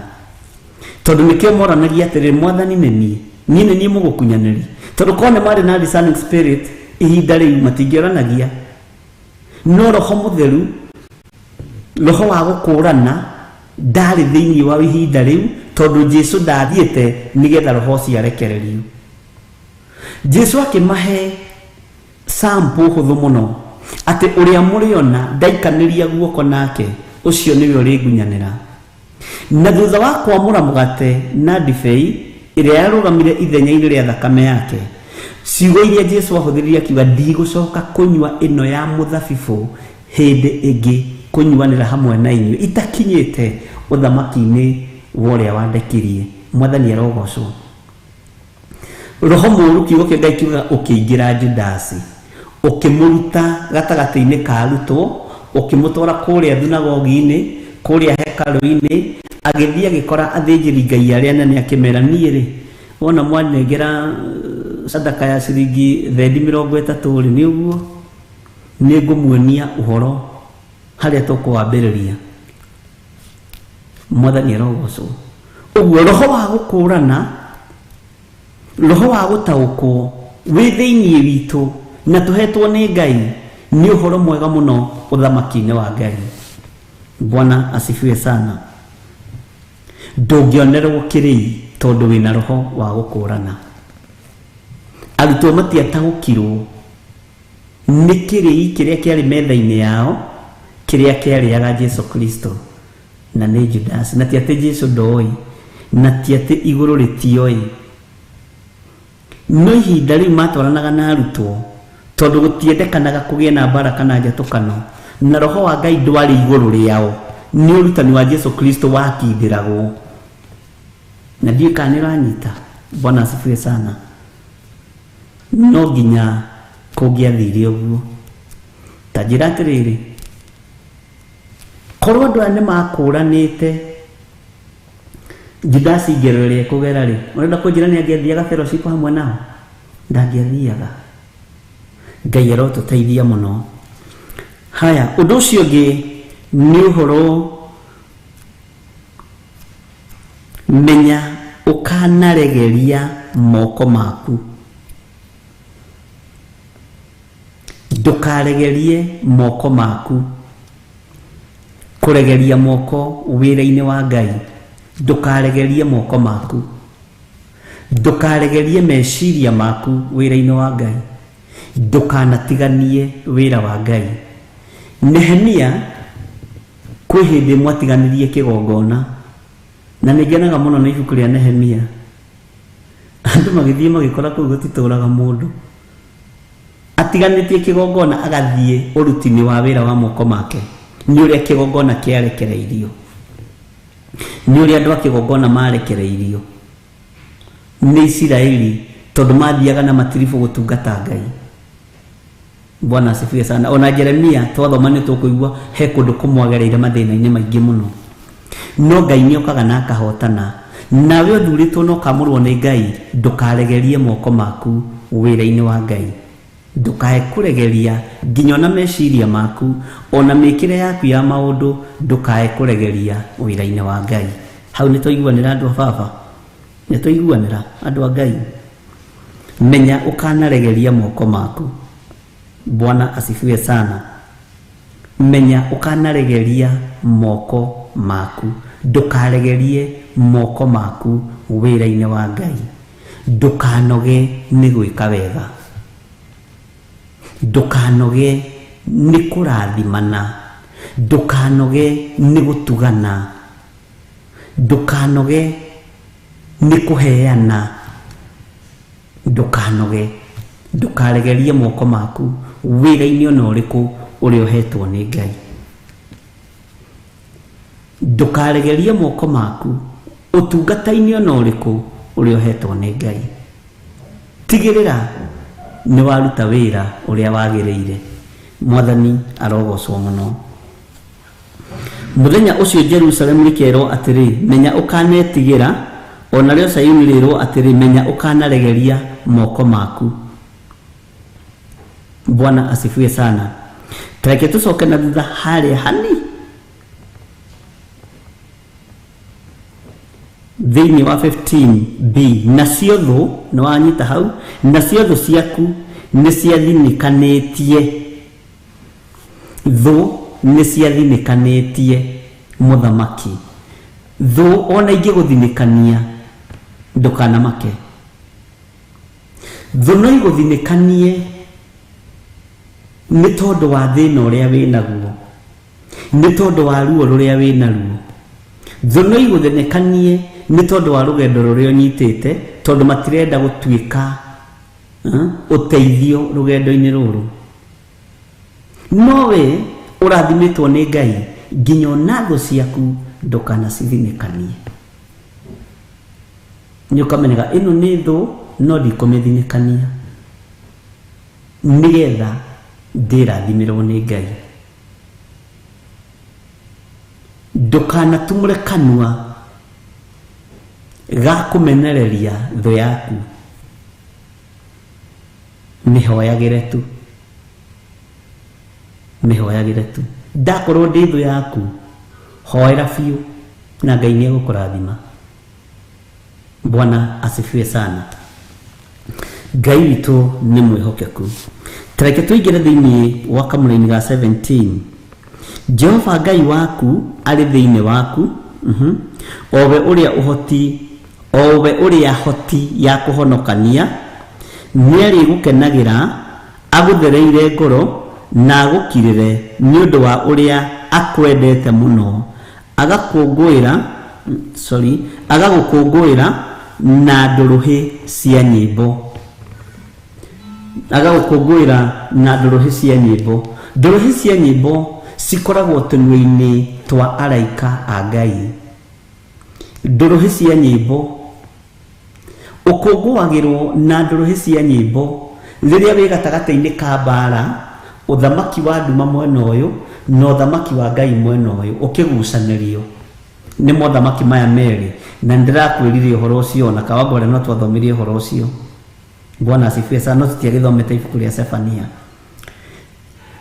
C: Tondũ nĩkĩo moranagia atĩrĩrĩ, Mwathani nĩ niĩ, niĩ nĩ niĩ mũgũkunyanĩri. Tondũ korwo nĩ marĩ na discerning spirit ihinda rĩu matingĩoranagia. No Roho Mũtheru, roho wa gũkũrana ndarĩ thĩinĩ wa ihinda rĩu tondũ Jesu ndathiĩte nĩgetha roho ũcio arekererio. Jesu akĩmahe sample hũthũ mũno atĩ ũrĩa mũrĩona ndaikanĩria guoko nake ũcio nĩwe ũrĩngunyanĩra. Na thutha wa kwamũra mũgate na ndibei ĩrĩa yarũgamire ithenya-inĩ rĩa thakame yake, ciugo iria Jesu ahũthĩrire akiuga ndigũcoka kũnyua ĩno ya mũthabibũ hĩndĩ ĩngĩ kũnyuanĩra hamwe na inyuĩ itakinyĩte ũthamaki-inĩ wa ũrĩa wandekirie. Mwathani arogocwo. Roho mũũru kiugo kĩa Ngai kiugaga ũkĩingĩra Judasi, ũkĩmũruta gatagatĩ-inĩ ka arutwo, ũkĩmũtwara kũrĩa thunagogi-inĩ, kũrĩa hekarũ-inĩ, agĩthiĩ agĩkora athĩnjĩri Ngai arĩa anene akĩmera, niĩ rĩ wona mwanengera sadaka ya ciringi thendi 30 rĩ, nĩ ũguo nĩ ngũmuonia ũhoro harĩa tũkwambĩrĩria. Mwathani arogocwo. Ũguo roho wa gũkũrana, roho wa gũtaũkwo wĩ thĩinĩ witũ na tũhetwo nĩ Ngai nĩ ũhoro mwega mũno ũthamaki-inĩ wa Ngai. Bwana asifiwe sana. Ndũngĩonerwo kĩrĩi tondũ wĩna roho wa gũkũrana. Arutwo matiataũkirwo nĩ kĩrĩi kĩrĩa kĩarĩ metha-inĩ yao kĩrĩa kĩarĩaga Jesu Kristo na nĩ Judasi. Na ti atĩ Jesu ndoĩ, na ti atĩ igũrũ rĩtioĩ. No ihinda rĩu matwaranaga na arutwo tondũ gũtiendekanaga kũgĩe na mbara kana njatũkano, na roho wa Ngai ndwarĩ igũrũ rĩao, nĩ ũrutani wa Jesu Kristo wakindĩragwo. Na ndiũĩ kana nĩ ũranyita. Bwana asifiwe sana. No nginya kũngĩathire ũguo. Ta njĩra atĩrĩrĩ, Korwo andũ aya nĩ makũranĩte Judasi ngero ĩrĩa ekũgera rĩ, ũrenda kũnjĩra nĩ angĩathiaga fellowship hamwe nao? Ndangĩathiaga. Ngai arotũteithia mũno. Haya, ũndũ ũcio ũngĩ nĩ ũhoro menya ũkanaregeria moko maku. Ndũkaregerie moko maku. Kũregeria moko wĩra-inĩ wa Ngai. Ndũkaregerie moko maku. Ndũkaregerie meciria maku wĩra-inĩ wa Ngai. Ndũkanatiganie wĩra wa Ngai. Nehemia kwĩ hĩndĩ ĩmwe atiganirie kĩgongona, na nĩ ngenaga mũno nĩ ibuku rĩa Nehemia. Andũ magĩthiĩ magĩkora kũu gũtitũraga mũndũ. Atiganĩtie kĩgongona agathiĩ ũruti-inĩ wa wĩra wa moko make. Nĩ ũrĩa kĩgongona kĩarekereirio. Nĩ ũrĩa andũ a kĩgongona marekereirio nĩ Isiraeli tondũ mathiaga na matiribũ gũtungata Ngai. Bwana asifiwe sana. Ona Jeremia twathoma nĩ tũkũigua he kũndũ kũmwagereire mathĩna-inĩ maingĩ mũno. No Ngai nĩ okaga na akahotana. Nawe ũthurĩtwo na ũkamũrwo nĩ Ngai, ndũkaregerie moko maku wĩra-inĩ wa Ngai. Ndũkae kũregeria nginya ona meciria maku, ona mĩkĩre yaku ya maũndũ, ndũkae kũregeria wĩra-inĩ wa Ngai. Hau nĩ twaiguanĩra andũ a baba? Nĩ twaiguanĩra andũ a Ngai? Menya ũkanaregeria moko maku. Bwana asifiwe sana. Menya ũkanaregeria moko maku. Ndũkaregerie moko maku wĩra-inĩ wa Ngai. Ndũkanoge nĩ gwĩka wega. Ndũkanoge nĩ kũrathimana. Ndũkanoge nĩ gũtugana. Ndũkanoge nĩ kũheana. Ndũkanoge. Ndũkaregerie moko maku wĩra-inĩ ona ũrĩkũ ũrĩa ũhetwo nĩ Ngai. Ndũkaregerie moko maku ũtungata-inĩ ona ũrĩkũ ũrĩa ũhetwo nĩ Ngai. Tigĩrĩra nĩ waruta wĩra ũrĩa wagĩrĩire. Mwathani arogocwo mũno. Mũthenya ũcio Jerusalemu rĩkerwo atĩrĩ, menya ũkanetigĩra, ona rĩo Sayuni rĩrwo atĩrĩ, menya ũkanaregeria moko maku. Bwana asifiwe sana. Tareke tũcoke na thutha harĩa hani thĩinĩ wa 15b, nacio thũ nĩ wanyita hau, nacio thũ ciaku nĩ ciathinĩkanĩtie. Thũ nĩ ciathinĩkanĩtie mũthamaki. Thũ ona ingĩgũthinĩkania ndũkanamake. Thũ no igũthinĩkanie nĩ tondũ wa thĩna ũrĩa wĩnaguo, nĩ tondũ wa ruo rũrĩa wĩnaruo. Thũ no igũthinĩkanie nĩ tondũ wa rũgendo rũrĩa ũnyitĩte, tondũ matirenda gũtuĩka ũteithio rũgendo-inĩ rũrũ. No we ũrathimĩtwo nĩ Ngai, nginya ona thũ ciaku ndũkanacithinĩkanie. Nĩ ũkamenyaga ĩno nĩ thũ no ndikũmĩthinĩkania, nĩgetha ndĩrathimĩrwo nĩ Ngai. Ndũkanatumũre kanua ga kũmenereria thũ yaku. Mĩhoyagĩre tu. Mĩhoyagĩre tu. Ndakorwo ndĩ thũ yaku, hoera biũ na Ngai nĩ egũkũrathima. Bwana asifiwe sana. Ngai witũ nĩ mwĩhokeku. Tareke tũingĩre thĩinĩ wa kamũraini ga 17. Jehova Ngai waku arĩ thĩinĩ waku, owe ũrĩa ũhoti, owe ũrĩa hoti ya kũhonokania, nĩarĩgũkenagĩra, agũthereire ngoro na agũkirĩre nĩ ũndũ wa ũrĩa akwendete mũno, agakũngũĩra, sorry, agagũkũngũĩra na ndũrũhĩ cia nyĩmbo. Agagũkũngũĩra na ndũrũhĩ cia nyĩmbo. Ndũrũhĩ cia nyĩmbo cikoragwo tũnua-inĩ twa araika a Ngai. Ndũrũhĩ cia nyĩmbo ũkũngũagĩrwo na ndũrũhĩ cia nyĩmbo rĩrĩa wĩ gatagatĩ-inĩ ka mbara, Ũthamaki wa nduma mwena ũyũ na ũthamaki wa Ngai mwena ũyũ ũkĩgucanĩrio nĩ mothamaki maya merĩ. Na nĩndĩrakwĩrire ũhoro ũcio na Kawangware no twathomirie ũhoro ũcio. Bwana asifiwe sana. No tũtiagĩthomete ibuku rĩa Sefania.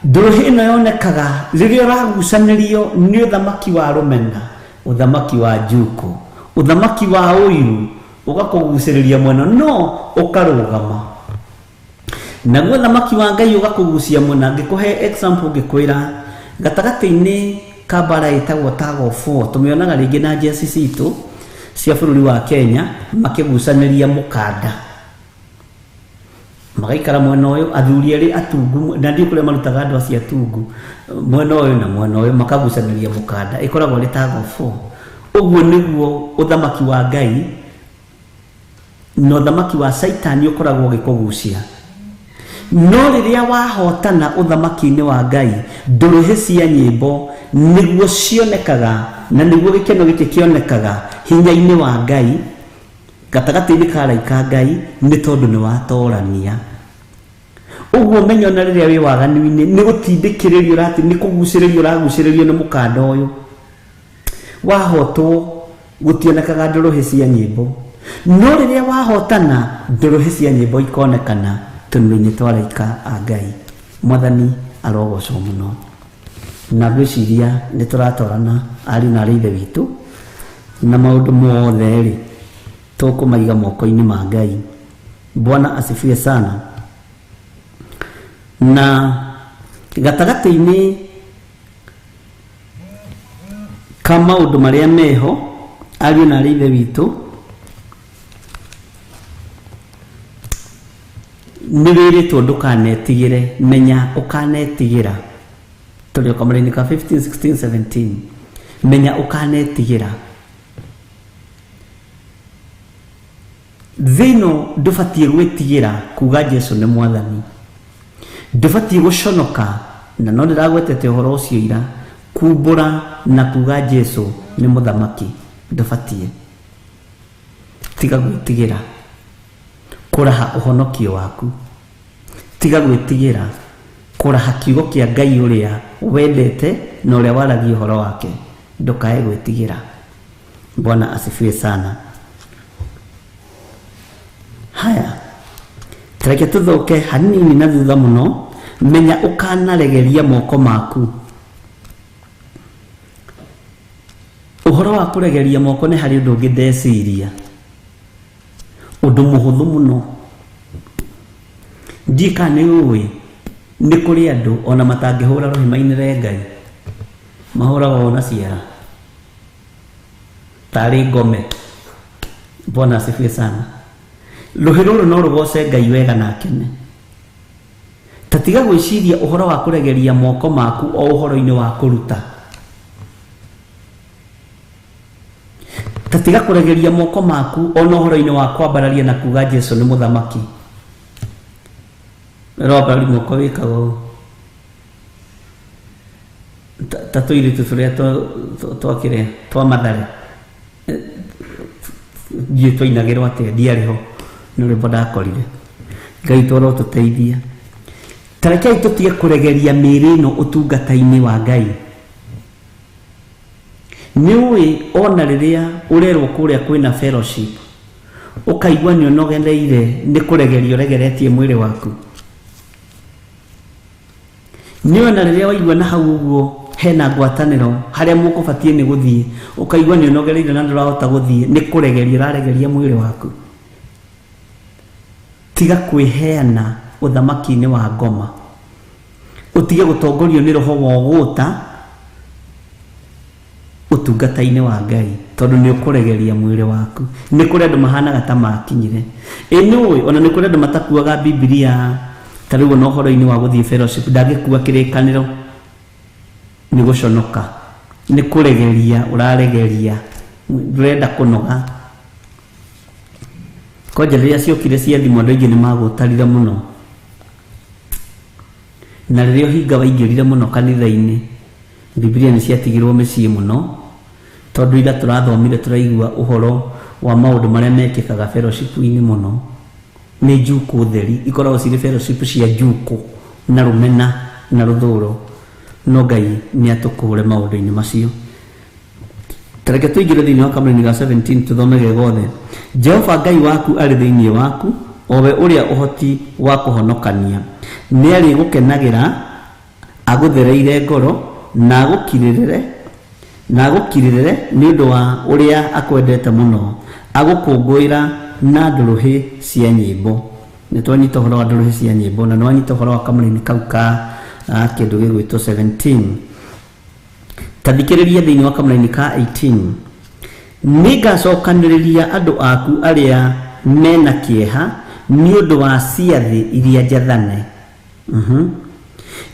C: Ndũrũhĩ ĩno yonekaga rĩrĩa ũragucanĩrio nĩ ũthamaki wa rũmena, ũthamaki wa njuko, ũthamaki wa ũiru, ũgakũgucĩrĩria mwena no ũkarũgama. Naguo ũthamaki wa Ngai ũgakũgucia mwena. Ngĩkũhe example ngĩkwĩra gatagatĩ-inĩ ka mbara ĩtagwo tug of war, tũmĩonaga rĩngĩ na njeci citũ cia bũrũri wa Kenya makĩgucanĩria mũkanda, magaikara mwena ũyũ athuri erĩ atungu, na ndiũ kũrĩa marutaga andũ acio atungu, mwena ũyũ na mwena ũyũ makagucanĩria mũkanda, ĩkoragwo ĩrĩ tug of war. Ũguo nĩguo ũthamaki wa Ngai na ũthamaki wa Caitani ũkoragwo ũgĩkũgucia. No rĩrĩa wahotana ũthamaki-inĩ wa Ngai, ndũrũhĩ cia nyĩmbo nĩguo cionekaga na nĩguo gĩkeno gĩkĩ kĩonekaga hinya-inĩ wa Ngai gatagatĩ-inĩ ka araika Ngai, nĩ tondũ nĩ watorania. Ũguo menya ona rĩrĩa wĩ waganu-inĩ nĩ gũtindĩkĩrĩrio ũrati, nĩ kũgucĩrĩrio ũragucĩrĩrio nĩ mũkanda ũyũ. Wahotwo gũtionekaga ndũrũhĩ cia nyĩmbo, no rĩrĩa wahotana ndũrũhĩ cia nyĩmbo ikonekana tũnua-inĩ twa araika a Ngai. Mwathani arogocwo mũno. Na ngwĩciria nĩ tũratorana ariũ na arĩ ithe witũ, na maũndũ mothe rĩ tũkũmaiga moko-inĩ ma Ngai. Bwana asifiwe sana. Na gatagatĩ-inĩ ka maũndũ marĩa meho ariũ na arĩ ithe witũ, nĩ wĩrĩtwo ndũkanetigĩre, menya ũkanetigĩra. Tũrĩ o kamũra-inĩ ka 15, 16, 17. Menya ũkanetigĩra. Thĩ ĩno ndũbatiĩ gwĩtigĩra kuga Jesu nĩ mwathani. Ndũbatiĩ gũconoka, na no ndĩragwetete ũhoro ũcio ira, kumbũra na kuga Jesu nĩ mũthamaki. Ndũbatiĩ. Tiga gwĩtigĩra kũraha ũhonokio waku. Tiga gwĩtigĩra kũraha kiugo kĩa Ngai ũrĩa wendete na ũrĩa waragia ũhoro wake. Ndũkae gwĩtigĩra. Bwana asifiwe sana. Haya, tareke tũthoke hanini na thutha mũno. Menya ũkanaregeria moko maku. Ũhoro wa kũregeria moko nĩ harĩ ũndũ ũngĩ ndeciria, ũndũ mũhũthũ mũno. Ndiĩ kana nĩ ũĩ nĩ kũrĩ andũ ona matangĩhũra rũhĩ mainĩre Ngai, mahũraga ona ciara tarĩ ngome. Bwana asifiwe sana. Rũhĩ rũrũ no rũgoce Ngai wega na akene. Ta tiga gwĩciria ũhoro wa kũregeria moko maku o ũhoro-inĩ wa kũruta. Ta tiga kũregeria moko maku ona ũhoro-inĩ wa kwambararia na kuga Jesu nĩ mũthamaki. Wambararia moko wĩkaga ũũ. Ta tũirĩtu tũrĩa twakĩrĩa twa Mathare. Ndiũĩ twainagĩrwo atĩa, ndiarĩ ho, nĩ rwĩmbo ndakorire. Ngai twara ũtũteithia. Ta rekei tũtige kũregeria mĩĩrĩ ĩno ũtungata-inĩ wa Ngai. Nĩ ũĩ ona rĩrĩa ũrerwo kũrĩa kwĩna fellowship, ũkaigua nĩ ũnogereire nĩ kũregeria ũregeretie mwĩrĩ waku. Nĩ ona rĩrĩa waigua na hau ũguo hena ngwatanĩro harĩa mũkũbatiĩ nĩ gũthiĩ, ũkaigua nĩ ũnogereire na ndũrahota gũthiĩ, nĩ kũregeria ũraregeria mwĩrĩ waku. Tiga kwĩheana ũthamaki-inĩ wa ngoma. Ũtige gũtongorio nĩ roho wa ũgũta ũtungata-inĩ wa Ngai, tondũ nĩ ũkũregeria mwĩrĩ waku. Nĩ kũrĩ andũ mahanaga ta makinyire. Ĩ nĩ ũĩ ona nĩ kũrĩ andũ matakuaga Bibilia, ta rĩu ona ũhoro-inĩ wa gũthiĩ fellowship ndangĩkua kĩrĩkanĩro, nĩ gũconoka, nĩ kũregeria ũraregeria, ndũrenda kũnoga. Kwanja rĩrĩa ciokire cia thimũ andũ aingĩ nĩ magũtarire mũno. Na rĩrĩa ũhinga waingĩrire mũno kanitha-inĩ, Bibilia nĩ ciatigirwo mĩciĩ mũno, tondũ ira tũrathomire tũraigua ũhoro wa maũndũ marĩa mekĩkaga fellowship-inĩ mũno. Nĩ njukũ theri, ikoragwo cirĩ fellowship cia njukũ na rũmena. na rũthũro no Ngai nĩ atũkũũre maũndũ-inĩ macio. Tareke tũingĩre thĩinĩ wa kamũraini ga 17 tũthome ge gothe. Jehova Ngai waku arĩ thĩinĩ waku, o we ũrĩa ũhoti wa kũhonokania. Nĩ arĩgũkenagĩra agũthereire ngoro na agũkirĩrĩre nĩ ũndũ wa ũrĩa akwendete mũno, agũkũngũĩra na ndũrũhĩ cia nyĩmbo. Nĩ twanyita ũhoro wa ndũrũhĩ cia nyĩmbo na nĩwanyita ũhoro wa kamũraini kau ka kĩndũ gĩgwĩtwo 17. Tathikĩrĩria thĩinĩ wa kamũraini ka 18. Nĩngacokanĩrĩria andũ aku arĩa mena kĩeha nĩ ũndũ wa ciathĩ iria njathane,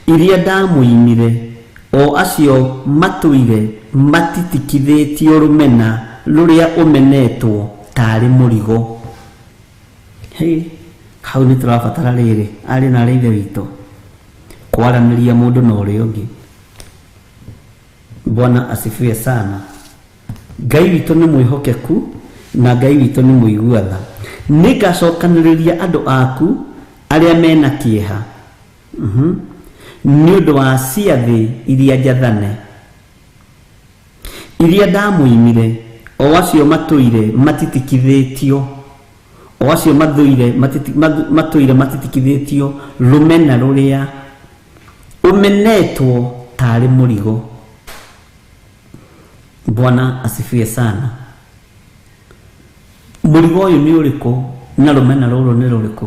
C: iria ndamũimire, o acio matũire matitikithĩtio rũmena rũrĩa ũmenetwo tarĩ mũrigo. Hey, hau nĩ tũrabatara rĩrĩ arĩ na arĩa ithe witũ kwaranĩria mũndũ na ũrĩa ũngĩ. Bwana asifiwe sana. Ngai witũ nĩ mwĩhokeku na Ngai witũ nĩ mũigua tha. Nĩngacokanĩrĩria andũ aku arĩa mena kĩeha nĩ ũndũ wa ciathĩ iria njathane, iria ndamũimire, o acio matũire matitikithĩtio, o acio matũire matitikithĩtio rũmena rũrĩa ũmenetwo tarĩ mũrigo. Bwana asifiwe sana. Mũrigo ũyũ nĩ ũrĩkũ na rũmena rũrũ nĩ rũrĩkũ?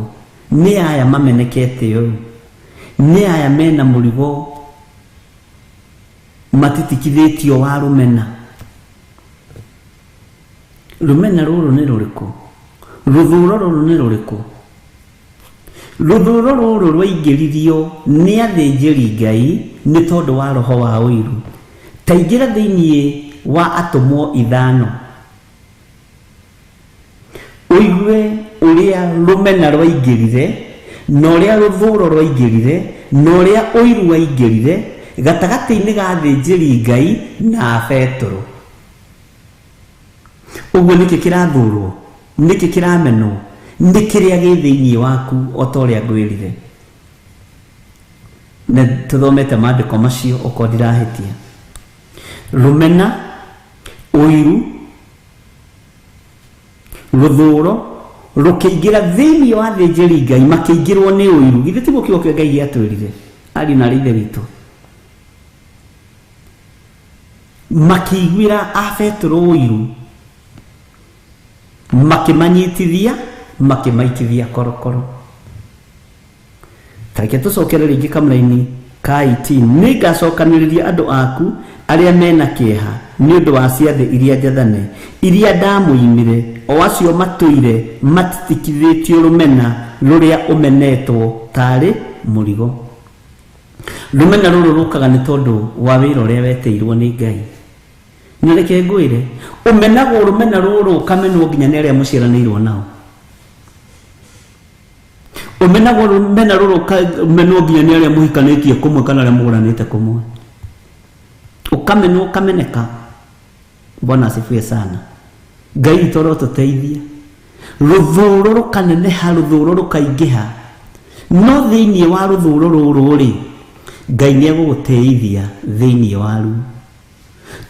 C: Nĩ aya mamenekete ũyũ, nĩ aya mena mũrigo matitikithĩtio wa rũmena. Rũmena rũrũ nĩ rũrĩkũ? Rũthũro rũrũ nĩ rũrĩkũ? Rũthũro rũrũ rwaingĩririo nĩ athĩnjĩri Ngai nĩ tondũ wa roho wa ũiru. Taingĩra thĩinĩ wa atũmwo 5 ũigue ũrĩa rũmena rwaingĩrire na ũrĩa rũthũro rwaingĩrire na ũrĩa ũiru waingĩrire gatagatĩ-inĩ ga athĩnjĩri Ngai na Petero. Ũguo nĩkĩ kĩrathũrwo, nĩkĩ kĩramenwo, nĩ kĩrĩa gĩ thĩinĩ waku o ta ũrĩa ngwĩrire. Na tũthomete maandĩko macio okorwo ndirahĩtia. Rũmena, ũiru, rũthũro rũkĩingĩra thĩinĩ wa athĩnjĩri Ngai, makĩingĩrwo nĩ ũiru. Githĩ tiguo kiugo kĩa Ngai gĩatwĩrire, ariũ na arĩ ithe witũ? Makĩiguĩra a Petero ũiru, makĩmanyitithia, makĩmaitithia korokoro. Tareke tũcokere rĩngĩ kamũraini ka 18. Nĩngacokanĩrĩria andũ aku arĩa mena kĩeha nĩ ũndũ wa ciathĩ iria njathane, iria ndamũimire, o acio matũire matitikithĩtio rũmena rũrĩa ũmenetwo tarĩ mũrigo. Rũmena rũrũ rũkaga nĩ tondũ wa wĩra ũrĩa wetĩirwo nĩ Ngai. Na reke ngwĩre, ũmenagwo rũmena rũrũ ũkamenwo nginya nĩ arĩa mũciaranĩirwo nao. Ũmenagwo rũmena rũrũ ũkamenwo nginya nĩ arĩa mũhikanĩtie kũmwe kana arĩa mũgũranĩte kũmwe. Ũkamenwo ũkameneka. Bwana asifiwe sana. Ngai witũ arotũteithia. Rũthũro rũkaneneha, rũthũro rũkaingĩha. No thĩinĩ wa rũthũro rũrũ rĩ, Ngai nĩ egũgũteithia thĩinĩ waruo.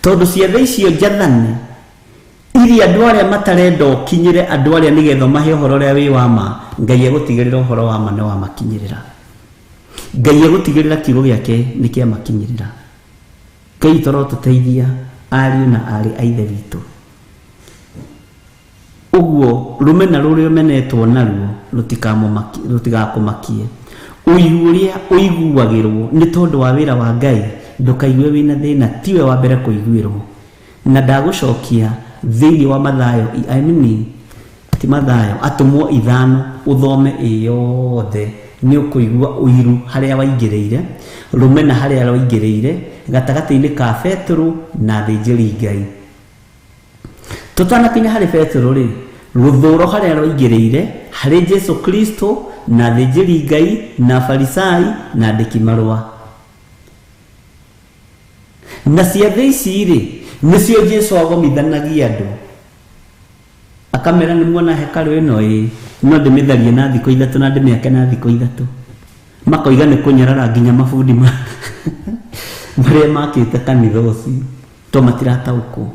C: Tondũ ciathĩ icio njathane iria andũ arĩa matarenda ũkinyĩre andũ arĩa nĩgetha mahe ũhoro ũrĩa wĩ wa ma, Ngai egũtigĩrĩra ũhoro wa ma nĩ wamakinyĩrĩra. Ngai egũtigĩrĩra kiugo gĩake nĩ kĩamakinyĩrĩra. Ngai witũ arotũteithia ariũ na aarĩ a ithe witũ. Ũguo rũmena rũrĩa ũmenetwo naruo rũtigakũmakie. Ũiru ũrĩa ũiguagĩrwo nĩ tondũ wa wĩra wa Ngai, ndũkaigue wĩna thĩna, tiwe wa mbere kũiguĩrwo. Na ndagũcokia thĩinĩ wa Mathayo, I mean, ti Mathayo, atũmwo 5 ũthome ĩ yothe, nĩ ũkũigua ũiru harĩa waingĩrĩire, rũmena harĩa rwaingĩrĩire gatagatĩ-inĩ ka Petero na athĩnjĩri Ngai. Tũtanakinya harĩ Petero rĩ, rũthũro harĩa rwaingĩrĩire harĩ Jesu Kristo na athĩnjĩri Ngai na Farisai na andĩki marũa. Na ciathĩ ici rĩ, nĩcio Jesu agomithanagia andũ. Akamera nĩ muona hekarũ ĩno ĩ, no ndĩmĩtharie na thikũ 3 na ndĩmĩake na thikũ 3. Makoiga nĩ kũnyarara nginya mabundi marĩa makĩte kanitha ũcio to matirataũkwo.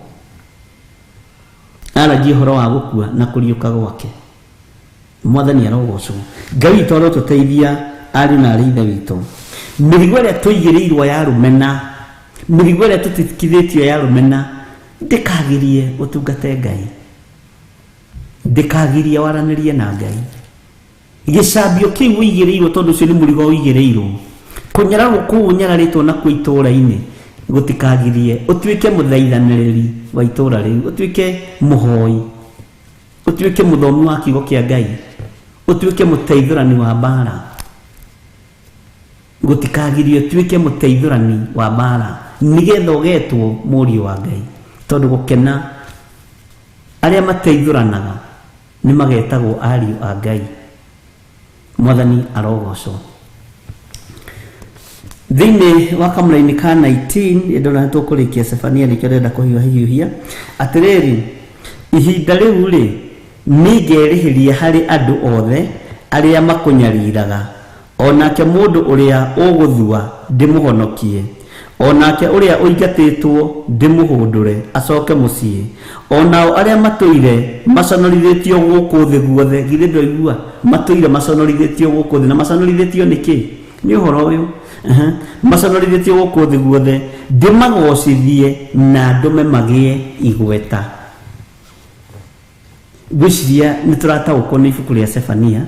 C: Aragia ũhoro wa gũkua na kũriũka gwake. Mwathani arogocwo. Ngai witũ arotũteithia ariũ na arĩ ithe witũ. Mĩrigo ĩrĩa tũigĩrĩirwo ya rũmena, mĩrigo ĩrĩa tũtitikithĩtio ya rũmena, ndĩkagirie ũtungate Ngai, ndĩkagirie waranĩrie na Ngai. Gĩcambio kĩu ũigĩrĩirwo tondũ ũcio nĩ mũrigo ũigĩrĩirwo. Kũnyararwo kũu ũnyararĩtwo nakuo itũũra-inĩ gũtikagirie ũtuĩke mũthaithanĩrĩri wa itũũra rĩu, ũtuĩke mũhoi, ũtuĩke mũthomi wa kiugo kĩa Ngai, ũtuĩke mũteithũrani wa mbara. Gũtikagirie ũtuĩke mũteithũrani wa mbara nĩgetha ũgetwo mũriũ wa Ngai, tondũ gũkena arĩa mateithũranaga nĩ magetagwo ariũ a Ngai. Mwathani arogocwo. Thĩinĩ wa kamũraini ka 19 ndona nĩ tũkũrĩkia Sefania nĩkĩo ndĩrenda kũhiũhahiũhia. Atĩrĩrĩ, ihinda rĩu rĩ nĩngerĩhĩria harĩ andũ othe arĩa makũnyariraga, onake mũndũ ũrĩa ũgũthua ndĩmũhonokie, onake ũrĩa ũingatĩtwo ndĩmũhũndũre acoke mũciĩ, onao arĩa matũire maconorithĩtio gũkũ thĩ guothe. Githĩ ndwaigua matũire maconorithĩtio gũkũ thĩ? Na maconorithĩtio nĩkĩ? Nĩ ũhoro ũyũ. Maconorithĩtio gũkũ thĩ guothe ndĩmagocithie na ndũme magĩe igweta. Ngwĩciria nĩ tũrataũkwo nĩ ibuku rĩa Sefania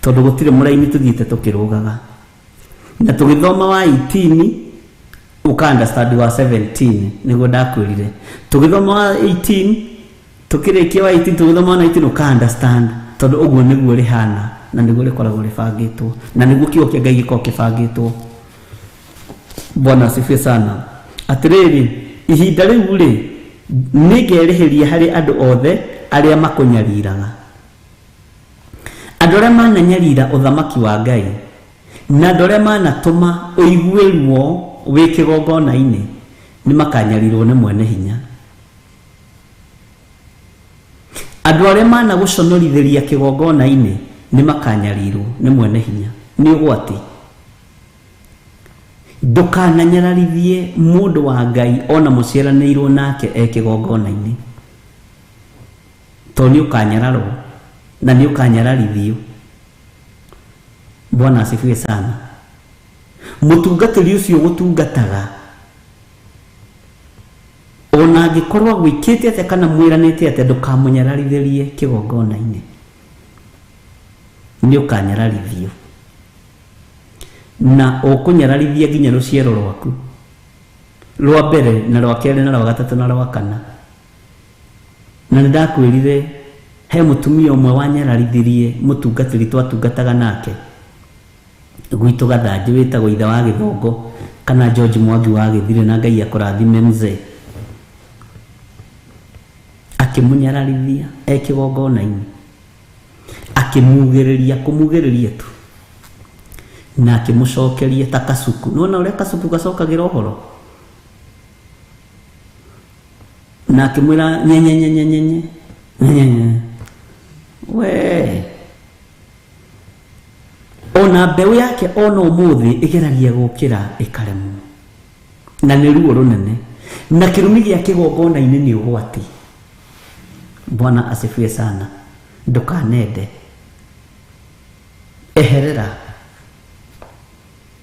C: tondũ gũtirĩ mũraini tũthiĩte tũkĩrũgaga. Na tũgĩthoma wa 18 ũka understand wa 17 nĩguo ndakwĩrire. Tũgĩthoma wa 18 tũkĩrĩkia wa 18 tũgĩthoma wa 19 ũka understand tondũ ũguo nĩguo rĩhana na nĩguo rĩkoragwo rĩbangĩtwo na nĩguo kiugo kĩa Ngai gĩkoragwo kĩbangĩtwo. Bwana asifiwe sana. Atĩrĩrĩ, ihinda rĩu rĩ nĩngerĩhĩria harĩ andũ othe arĩa makũnyariraga. Andũ arĩa mananyarira ũthamaki wa Ngai na andũ arĩa manatũma ũigue ruo wĩ kĩgongona-inĩ nĩ makanyarirwo nĩ mwene hinya. Andũ arĩa managũconorithĩria kĩgongona-inĩ nĩ makanyarirwo nĩ mwene hinya. Nĩ ũgwati. Ndũkananyararithie mũndũ wa Ngai ona mũciaranĩirwo nake e kĩgongona-inĩ, tondũ nĩ ũkanyararwo na nĩ ũkanyararithio. Bwana asifiwe sana. Mũtungatĩri ũcio ũgũtungataga ona angĩkorwo agwĩkĩte atĩa kana mwĩranĩte atĩa, ndũkamũnyararithĩrie kĩgongona-inĩ, nĩ ũkanyararithio na ũkũnyararithia nginya rũciaro rwaku rwa mbere na rwa kerĩ na rwa gatatũ na rwa kana. Na nĩ ndakwĩrire he mũtumia ũmwe wanyararithirie mũtungatĩri twatungataga nake gwitũ Gathanjĩ wĩtagwo ithe wa Gĩthongo kana George Mwangi wa Gĩthire, na Ngai akũrathime mzee. Akĩmũnyararithia e kĩgongona-inĩ, akĩmugĩrĩria kũmugĩrĩria tu na akĩmũcokeria ta kasuku. Nĩwona ũrĩa kasuku gacokagĩra ũhoro? Na akĩmwĩra nyenyenyenyenyenye nyenyenye. We ona mbeũ yake ona ũmũthĩ ĩgeragia gũkĩra ĩkaremwo, na nĩ ruo rũnene, na kĩrumi gĩa kĩgongona-inĩ nĩ ũgwati. Bwana asifiwe sana. Ndũkanende, eherera,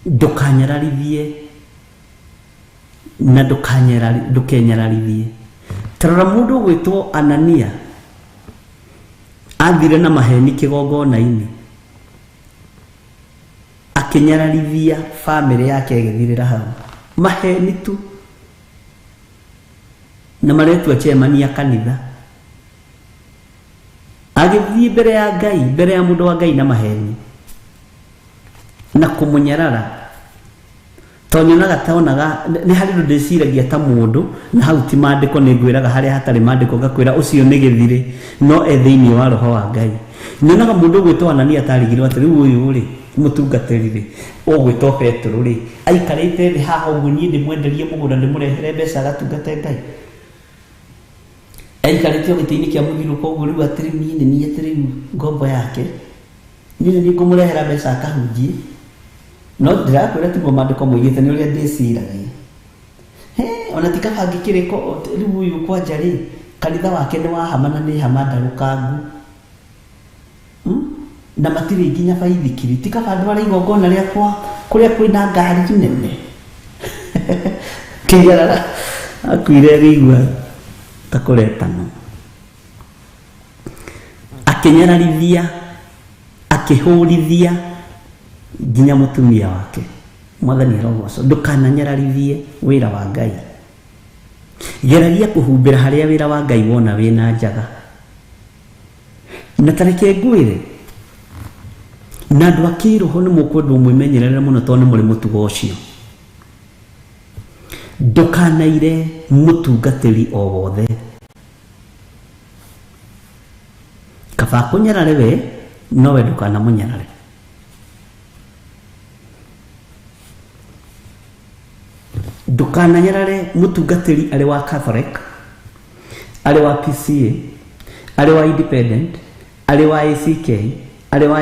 C: ndũkanyararithie na ndũkenyararithie. Tarora mũndũ ũgwĩtwo Anania athire na maheni kĩgongona-inĩ, akĩnyararithia bamĩrĩ yake ĩgĩthirĩra hau. Maheni tu, na maretua chairman ya kanitha. Agĩthiĩ mbere ya Ngai, mbere ya mũndũ wa Ngai na maheni na kũmũnyarara. Tondũ nyonaga tonaga nĩ harĩ ũndũ ndĩciragia ta mũndũ, na hau ti maandĩko, nĩ ngwĩraga harĩa hatarĩ maandĩko ngakwĩra ũcio nĩ gĩthirĩ, no e thĩinĩ wa roho wa Ngai. Nyonaga mũndũ ũgwĩtwo Anania atarigirwo atĩ rĩu ũyũ rĩ mũtungatĩri rĩ ũgwĩtwo Petero rĩ aikarĩte thĩ haha ũguo, niĩ ndĩmwenderie mũgũnda ndĩmũrehere mbeca agatungate Ngai. Aikarĩte o gĩtĩ-inĩ kĩa mũthirũko ũguo, rĩu atĩrĩ niĩ nĩ niĩ atĩ rĩu ngombo yake, niĩ nĩ niĩ ngũmũrehera mbeca akahunjie. No ndĩrakwĩra tiguo maandĩko moigĩte, nĩ ũrĩa ndĩciragia. He ona ti kaba ngĩkĩrĩko rĩu ũyũ kwanja rĩ, kanitha wake nĩ wa hama na nĩ hama ndarũkangu. Na matirĩ nginya baithikiri, ti kaba ndware igongona rĩakwa kũrĩa kwĩna ngari nene. Kĩnyarara akuire agĩigua ta kũretano. Akĩnyararithia, akĩhũrithia nginya mũtumia wake. Mwathani arogocwo. Ndũkananyararithie wĩra wa Ngai. Geragia kũhumbĩra harĩa wĩra wa Ngai wona wĩna njaga. Na tareke ngwĩre, na andũ a kĩroho nĩ mũkwendwo mwĩmenyerere mũno tondũ nĩ mũrĩ mũtugo ũcio. Ndũkanaire mũtungatĩri o wothe. Kaba kũnyarare we, nowe ndũkanamũnyarare. Ndũkananyarare mũtungatĩri arĩ wa Catholic, arĩ wa PCA, arĩ wa Independent, arĩ wa ACK, arĩ wa